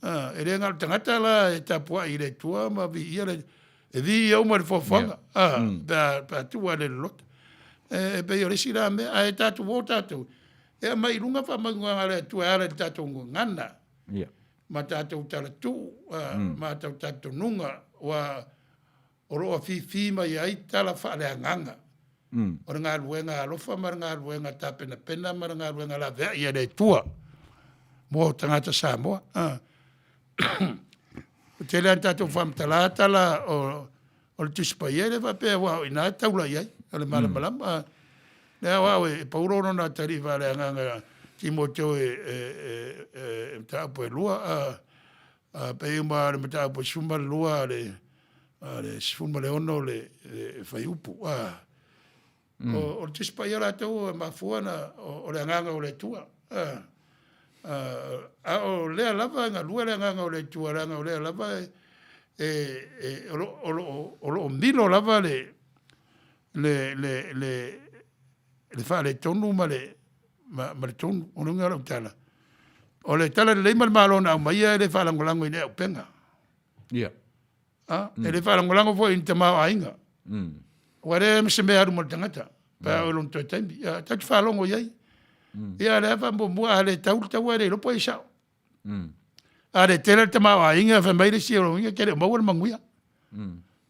A, e le na o le tagata la e tapuai i le Atua ma viia le, E viia uma le foafoaga, a, pe a, pe a tuu lava i le loloto. E, e pei o le isi la mea, ae tatou o tatou, e aumai i luga faamanuiaga a le Atua e ala i le tatou gagana, ma tatou talatuu, a, ma tatou talitonuga, ua, o lo o afifi mai ai tala faaleagaga. O le galuega alofa ma le galuega tapenapena ma le galuega laveai a le Atua mo tagata Samoa. A. Ua tele lava ina tatou faamatala tala o le Tusi Paia, e le faapea aua o i ina e taula i ai, o le malamalama. Lea o au e paulo lona atalii faaleagaga Timoteo e mataupu e lua. Pei uma le mataupu e 12 a le a le 16 le le fuaiupu. O le Tusi Paia latou e mafua ona o le Agaga o le Atua. A o lea lava e galue le Agaga o le Atua leaga o lea lava e o lo o o lo o milo lava le le le le le faaletonu ma le ma le tonu. O le uiga o lau tala, o le Talalelei ma le Malo na aumaia e le faalagolago i ni auupega. Ia. E le faalagolago foi i ni tamaoaiga. Aua e leai ma se mea e alu ma le tagata pe a oo i lona toe taimi. Ia, tatou te faalogo i ai. Ia, a o le a faamuamua, a le tau le taua e le iloa po o ai e sao. A le tele le tamaoaiga, fai mai le isi, o lona uiga e te le o maua le manuia.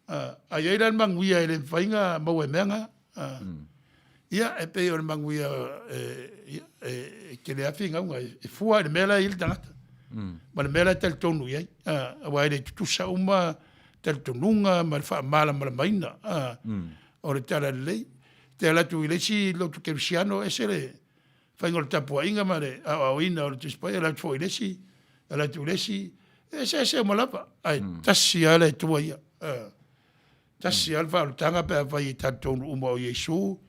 A i ai la le manuia e le mafai ona maua e mea na. Ia, e pei o le manuia e, e tele lava finauga, e fua i le mea la e i ai le tagata ma le mea la e talitonu i ai. Aua e le tutusa uma talitonuga ma le faamalamalamaina o le Talalelei. E te alu atu i le isi lotu kerisiano, ese le faiga o le tapuaiga ma le aoaoina o le Tusi Paia, alu atu foi i le isi, alu atu i le isi, e eseese uma lava, ae tasi lava le Atua ia. Tasi lava le faaolataga pe afai e talitonu uma o Iesu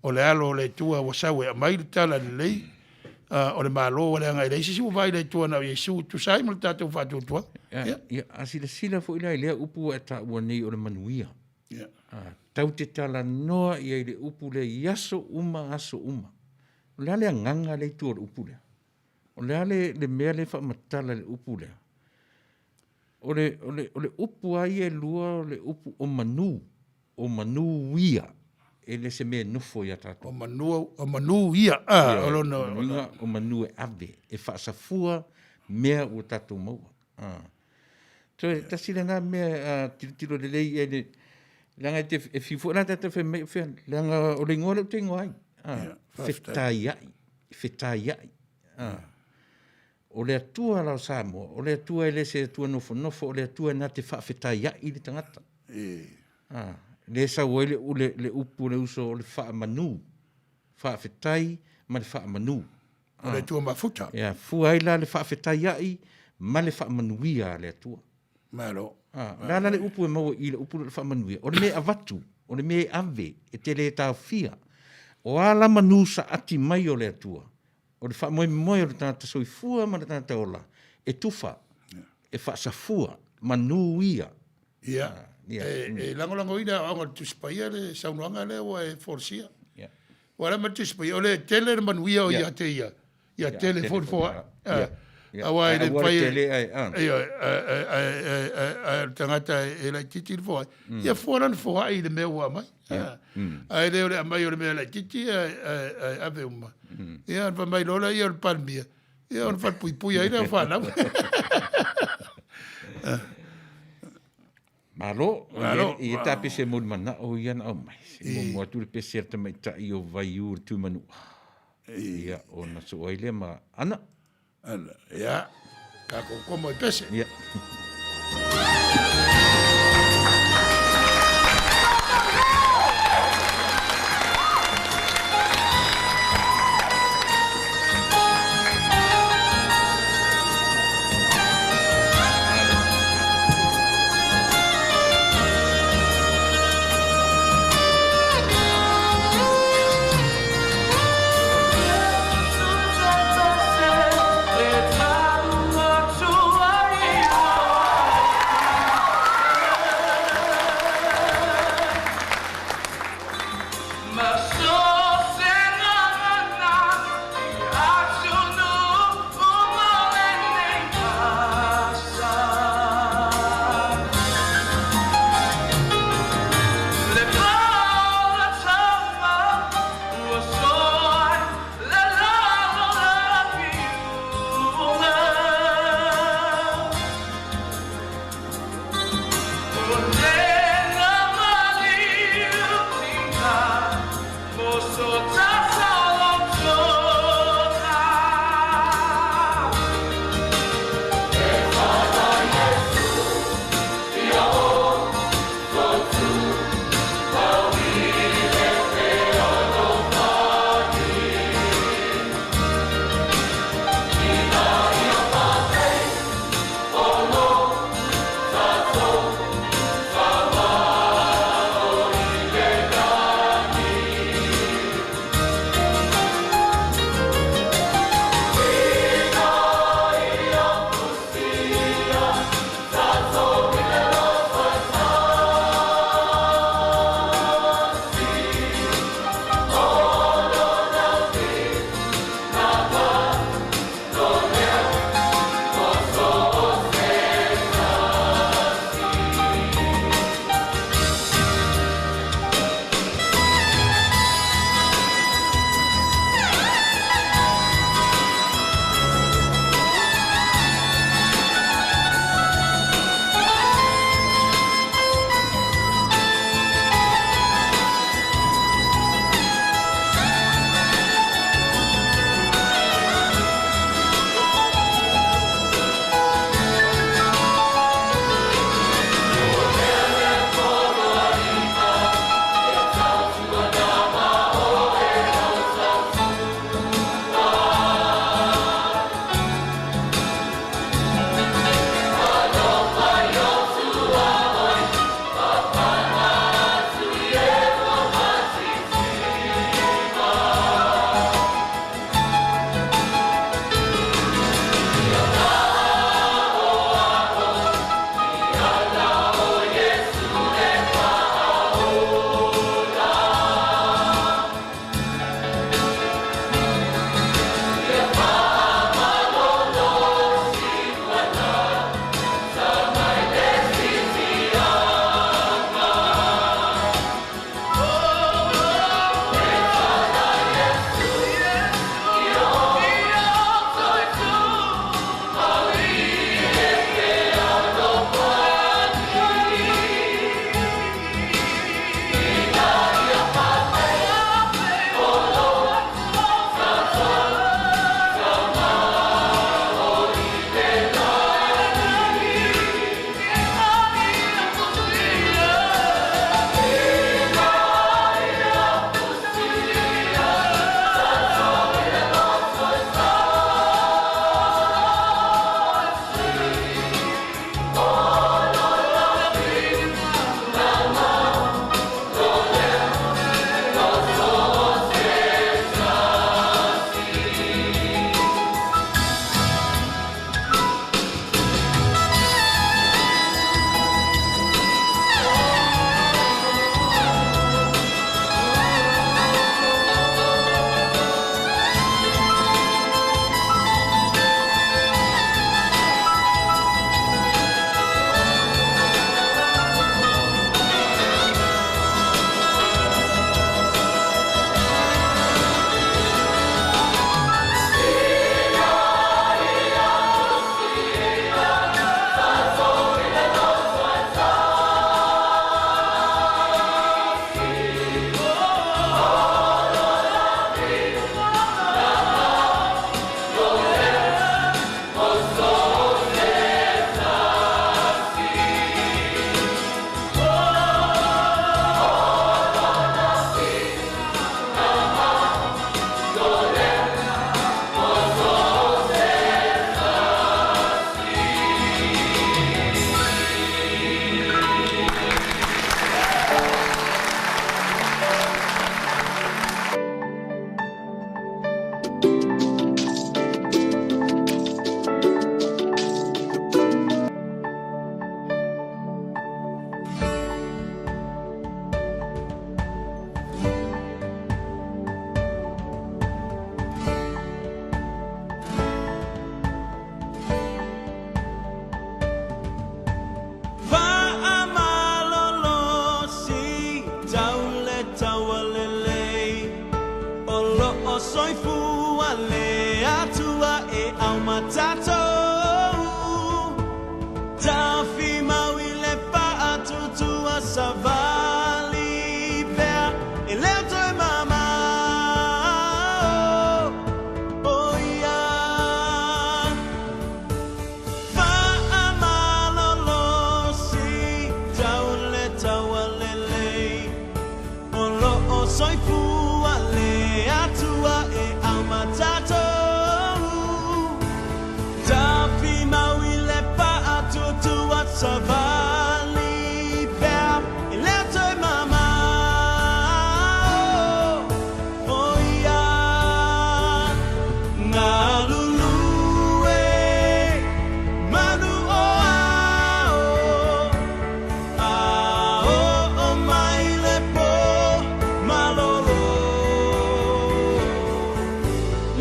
o le Alo o le Atua ua sau e aumai le Talalelei o le Malo, leaga e leai se isi ua vaai i le Atua na o Iesu e tusa ai ma le tatou faatuatuaga. Ia, ia, a silasila foi la i lea upu ua e taua nei o le manuia. Ia. Tatou te talanoa i ai i le upu lea i aso uma aso uma. O le a le agaga lea i tua o le upu lea? O le a le, le mea lea e faamatala i le upu lea? O le, o le, o le upu lava ia e lua o le upu o manu, o manu ia, e le se mea e nofo ia tatou. O manu, o manu ia, o lona... Uiga, o manu e ave, e faasafua mea ua tatou maua. Toe tasi lena mea a tilotilo lelei i ai le leaga e te e fiu foi la tatou fai mai o fea leaga o le igoa lea ou te igoa ai. Fetaiai, fetaiai. O le Atua la o Samoa, o le Atua e le se Atua nofonofo, o le Atua e na te faafetaiai le tagata. Lea e sau ai le, le, le upu le uso o le faamanu, faafetai ma le faamanu. O le Atua mafuta. Ia, fua ai la le faafetaiai ma le faamanuia a le Atua. Malo. O le a la le upu e maua i le upu lea o le faamanuia? O le mea e avatu, o le mea e ave, e te le taofia. O a la manu saati mai o le Atua, o le faamoemoe o le tagata soifua ma le tagata ola, e tufa, e faasafua, manu ia. Ia, e lagolagoina e Aoaoga o le Tusi Paia le saunoaga lea ua e folasia. Ua lama le Tusi Paia, o le tele le manuia o ia te ia, ia tele foi le foai. Aua e le mafai e le tagata e laitiiti le foai, ia fua lana foai i le mea ua aumai. Ae le o le aumai o le mea laitiiti ae ave uma. Ia ona fai mai loa lea o le Palemia, ia ona falepuipui ai lea o fanau. Malo, Malo. E ta pese mo le manao ia na aumai. Se muamua atu le pese a le tamaitai o Vaiū le Tuimanua. Ia, ona soo ai lea ma Ana. Ana, ia, tatou komo i pese. Ia. soifua le Atua e aumatatou Tafimau i le faatutua savali pea e le o toe mamao o ia Faamalolosi tau le taualelei O lo o soifua le Atua e aumatatou Tafimau i le faatuatua savali pea e le o toe mamao o ia Galulue manu o ao A oo mai le po malolo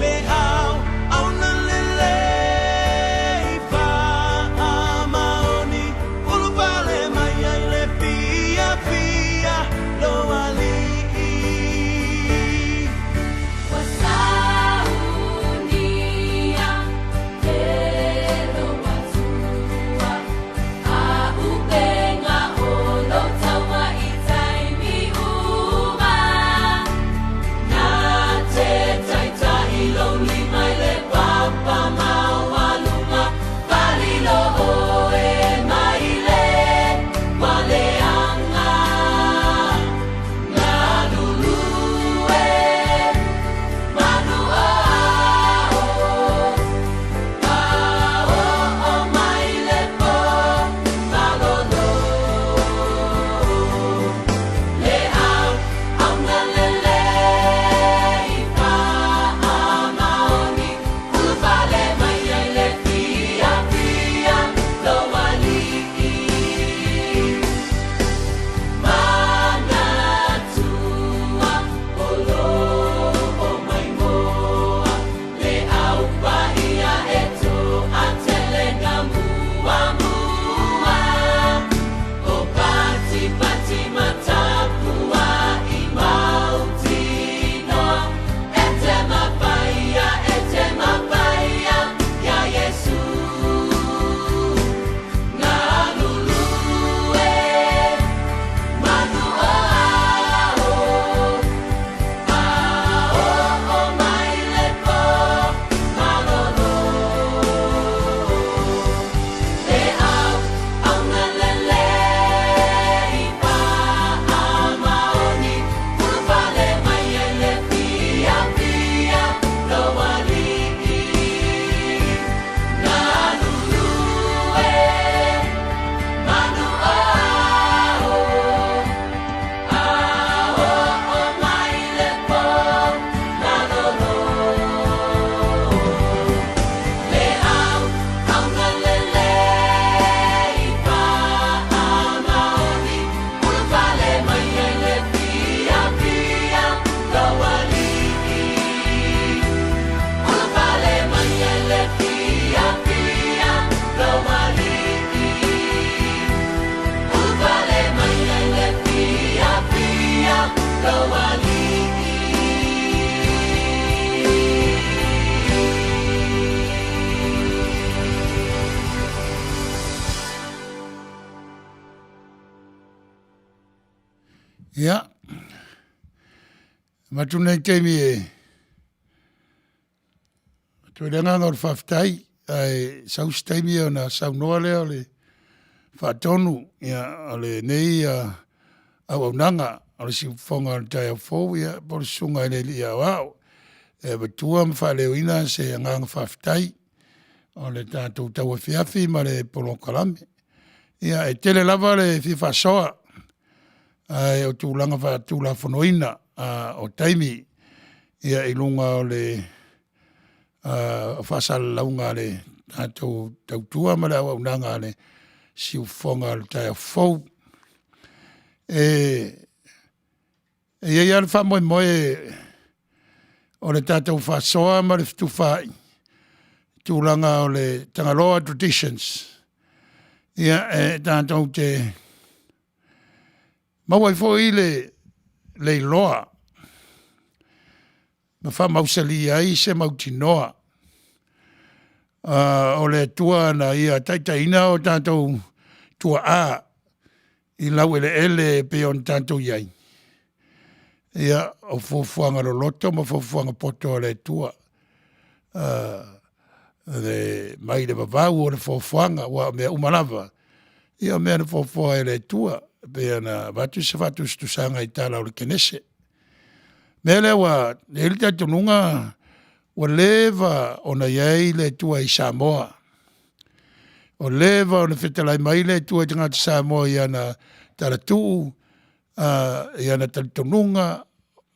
Le au auna lelei faamaoni Ulufale mai ai le fiafia lou Alii. Ua saunia e lou Atua Auupega o lou taua i taimi uma. Na te taitai lou lima i le papa maualuga, Palilo oe mai le paleaga. Galulue manu o ao, A oo mai le po malolo. Le au auna lelei faamaoni, Ulufale mai ai le fiafia lou Alii. Manatua o lo o maimoa, Le au paia e toatele muamua. O patipati ma tapua'i mautinoa, E te mapaia, e te mapaia ia Iesu. Galulue manu o ao, A oo mai le po malolo. Le au auna lelei faamaoni, Ulufale mai ai le fiafia lou Alii. Galulue manu o ao, A oo mai le po malolo. Le au auna lelei faamaoni, Ulufale mai ai le fiafia lou Alii. Ulufale mai ai le fiafia lou Alii. Ulufale mai ai le fiafia lou Alii. Ia, avatu nei taimi e atu ai le agaga o le faafetai, ae sau se taimi ona saunoa lea o le faatonu ia, o lenei auaunaga o le siufofoga o le taeao fou ia, po o le susuga i le Alii Aoao e avatua ma faaleoina se agaga faafetai o le tatou tauafiafi ma le polokalame. Ia, e tele lava le fia faasoa, ae o tulaga faatulafonoina o taimi ia i luga o le faasalalauga a le tatou tautua ma le auaunaga a le siufofoga o le taeao fou. E i ai lava le faamoemoe o le tatou faasoa ma le fetufaai i tulaga o le Tagaloa Traditions, ia e tatou te maua ai foi le iloa. ma faamausali ai se mautinoa o le Atua na ia taitaiina o tatou tuaa i laueleele e pei ona tatou i ai. Ia, o fuafuaga loloto ma fuafuaga poto a le Atua. Le, mai le vavau o le fuafuaga, aua o mea uma lava, ia o mea na fuafua e le Atua, e pei ona avatu se faatusatusaga i tala o le Kenese. Mea lea ua i ai le talitonuga ua leva ona i ai le Atua i Samoa. Ua leva ona fetalai mai le Atua i tagata Samoa i ana talatuu, i ana talitonuga,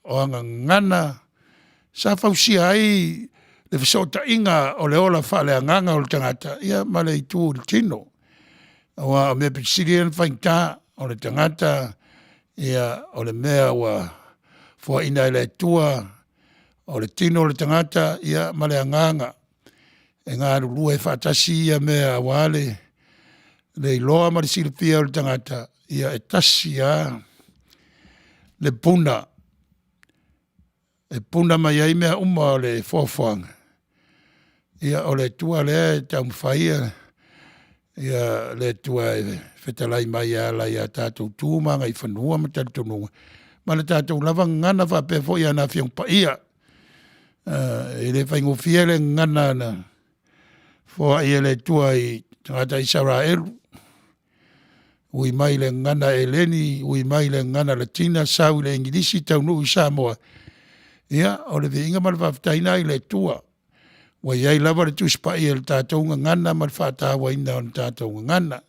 o ana gagana sa fausia ai le fesootaiga o le ola faaleagaga o le tagata ia ma le itu i le tino. Aua o mea pito sili ia ona faigata o le tagata ia o le mea ua foaina e le Atua o le tino o le tagata ia ma le agaga e galulue faatasi ia mea aua le iloa ma le silafia o le tagata ia e tasi lava le puna e puna mai ai mea uma o le foafoaga, ia o le Atua lea e taumafai ia, ia le Atua e fetalai mai e ala i a tatou tu ma agaifanua ma talitonuga ma le tatou lava gagana faapea foi ana Afioga Paia. E le faigofie le gagana na foai e le Atua i tagata Isaraelu, ui mai le gagana Eleni, ui mai le gagana Latina, sau i le Igilisi, taunuu i Samoa, ia o le viiga ma le faafetai lena i le Atua. Ua i ai lava le Tusi Paia i le tatou gagana ma le faatauaina o le tatou gagana.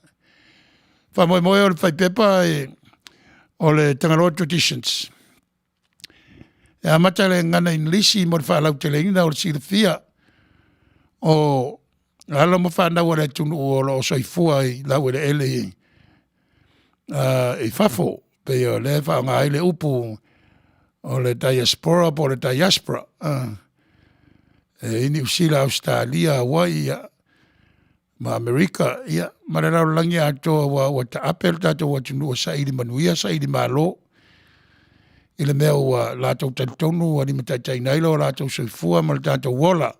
Faamoemoe o le faipepa e, o le Tagaloa Traditions. E amata le gagana Igilisi mo le faalauteleina o le silafia o alo ma fanau a le atunuu o lo o soifua i laueleele i, i fafo, pei o lea e faaaoga ai le upu o le diaspora po o le diaspora. E i Niu Sila, Ausetalia, Hawaii ia, ma Amerika, ia, ma le lalolagi atoa aua ua taape le tatou atunuu e saili manuia, saili malo i le mea ua latou talitonu ua limataitaiina ai lo latou soifua ma le tatou ola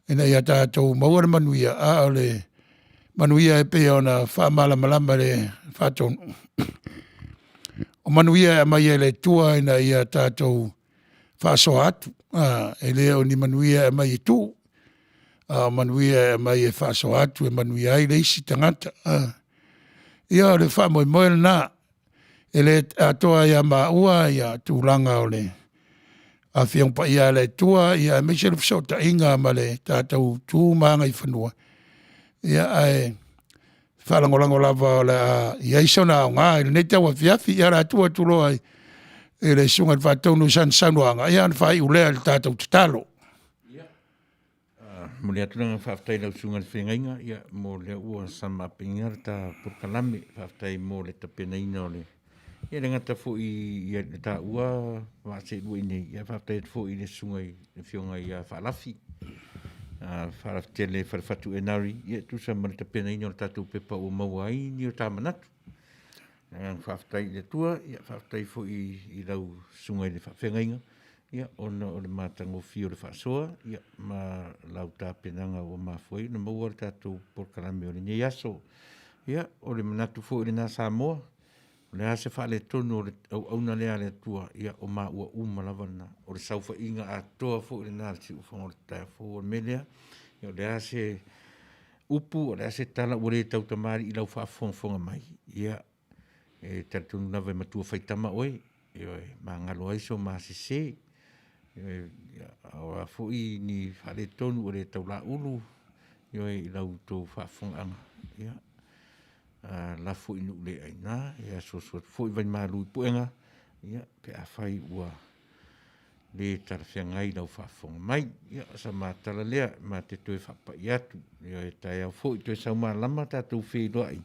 ina ia tatou maua le manuia, a o le manuia e pei ona faamalamalama e le Faatonu, o manuia e aumai e le Atua ina ia tatou faasoa atu, e le o ni manuia e aumai e tuu, a o manuia e aumai e faasoa atu e manuia ai le isi tagata. Ia o le faamoemoe lena, e le atoa ia maua ia tulaga o le Afioga Paia a le Atua ia aemaise le fesootaiga ma le tatou tu ma agaifanua, ia ae faalagolago lava o le a i ai sona aoga i lenei tauafiafi. Ia o le a tuu atu loa i le Susuga i le Faatonu i sana saunoaga ia ona faaiu lea i le tatou tatalo. Momoli atu le agaga faafetai i lau Susuga i le Feagaiga ia mo lea ua samaapeina le ta polokalame. Faafetai mo le tapenaina o le ia le gata foi i le taua vaa seelua i inei, ia faafetai atu foi i le Susuga i le Afioga ia Faalafi, Faalafi Tele Falefatu Enari, ia e tusa ma le tapenaina o le tatou pepa ua maua ai ni o ta manatu. Le agaga faafetai i le Atua, ia faafetai foi i lau Susuga i le Faafeagaiga, ia ona o le matagofie o le faasoa ia ma lau tapenaga ua mafua ai ona maua le tatou polokalame o lenei aso. Ia, o le manatu foi lena Samoa, o le a se faaletonu o le auauna lea a le Atua, ia o maua uma lava lena. O le saofaiga atoa foi lena a le siufofoga o le taeao fou. O le mea lea, ia o le a se upu, o le a se tala ua le tautamalii i lau faafogafoga mai, ia, e talitonu lava e matua faitama oe, ioe, magalo ai so ma sese. Ioe, o a foi ni faaletonu ua le taulaulu, ioe, i la outou faafofogaaga, ia, lafo i nuu le aina, e asuasu atu foi vaimalu i puega, ia, pe afai ua le talafeagai lau faafofoga mai. Ia, o sa ma tala lea, ma te toe faapai atu. Ioe, taeao foi toe saumalama tatou feiloai,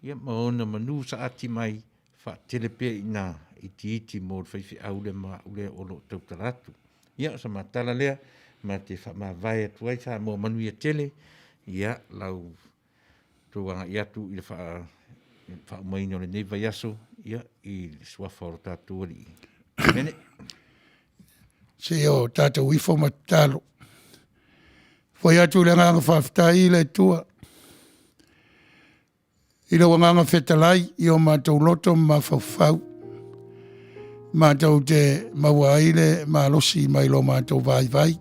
ia ma ona manu saati mai, faatele pea i ina, itiiti mo le faifeau lea ma au lea o lo o tautala atu. Ia, o sa ma tala lea, ma te faamavae atu ai Samoa manuia tele, ia, lau tou agai atu i le faaumaina o lenei vaiaso ia, i le suafa o lo tatou Alii. Amene. Seia o tatou ifo ma tatalo. Foi atu le agaga faafetai i le Atua i lou agaga fetalai i o matou loto ma mafaufau, matou te maua ai le malosi mai lo matou vaivai.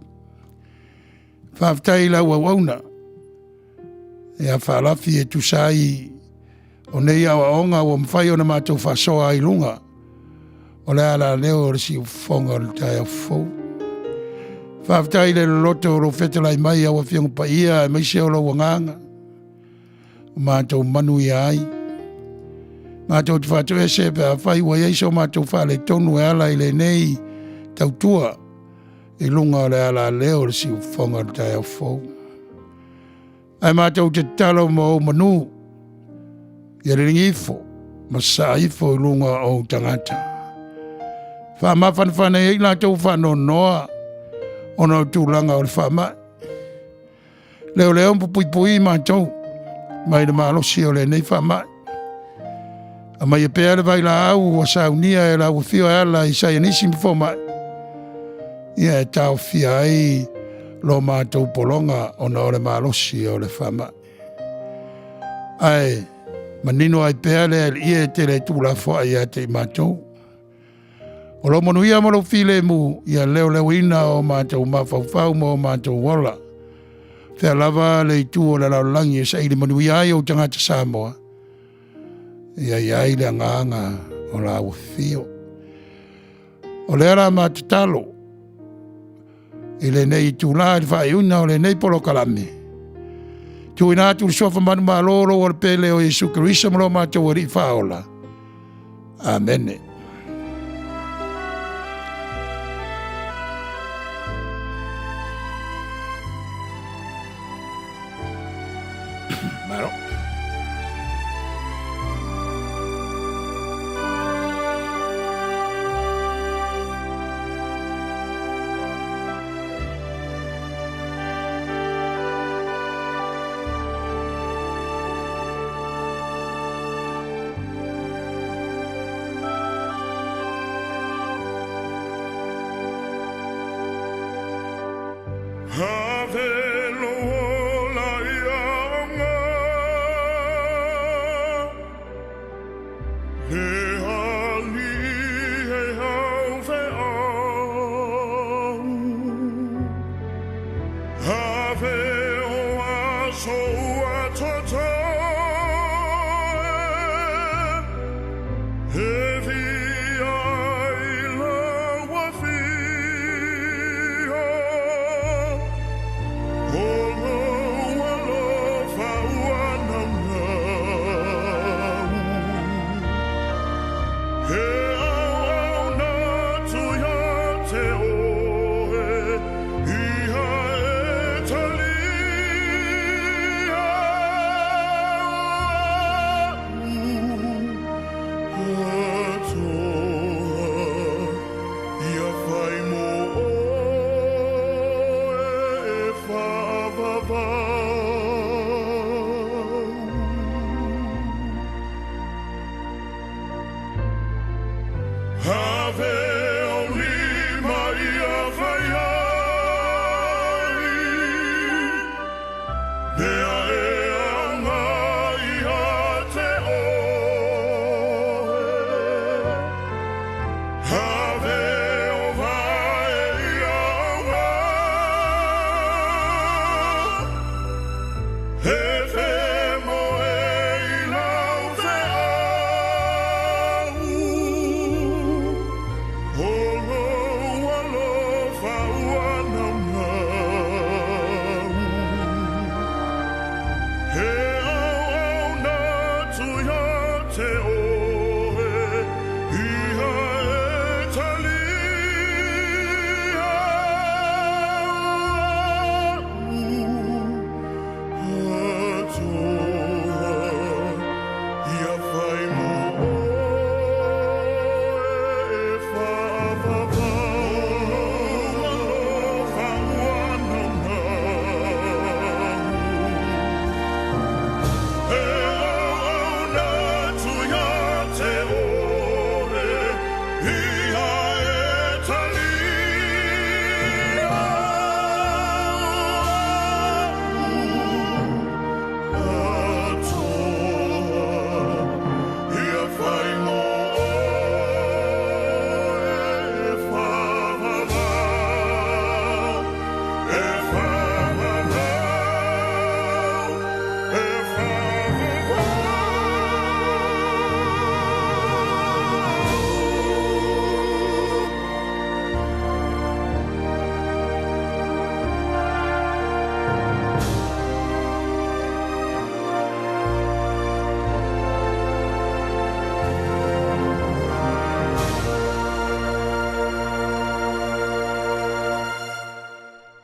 Faafetai i lau auauna ia Faalafi e tusa ai o nei aoaoga ua mafai ona matou faasoa ai i luga o le alaleo o le siufofoga o le taeao fou. Faafetai i le loloto o lou fetalai mai au Afioga Paia aemaise o lou agaga ua matou manuia ai. Matou te faatoese pe afai ua i ai so matou faaletonu e ala i lenei tautua i luga o le alaleo o le siufofoga o le taeao fou. Ae matou te tatalo mo ou manu, ia liligi ifo ma sasaa ifo i luga o ou tagata. Faamafanafana ai latou faanoanoa ona o tulaga o le faamai. Leoleo ma puipuii matou mai le malosi o lenei faamai. Aumaia pea le vailaau ua saunia e lau afio e ala i saienisi ma fomai, ia e taofia ai lo matou pologa ona o le malosi o le faamai. Ae manino ai pea le alii e te le tuulafoai ia te i matou. O lou manuia ma lou filemu ia leoleoina o matou mafaufau ma o matou ola. Fea lava le itu o le lalolagi e saili manuia ai ou tagata Samoa, ia i ai le agaga o lau afio. O lea la ma tatalo i lenei itula i le faaiuina o lenei polokalame, tuuina atu le suafa manumalo o lou Alepele o Iesu Keriso ma lo matou Alii Faaola. Amene. Malo. Ave o aso ua toto.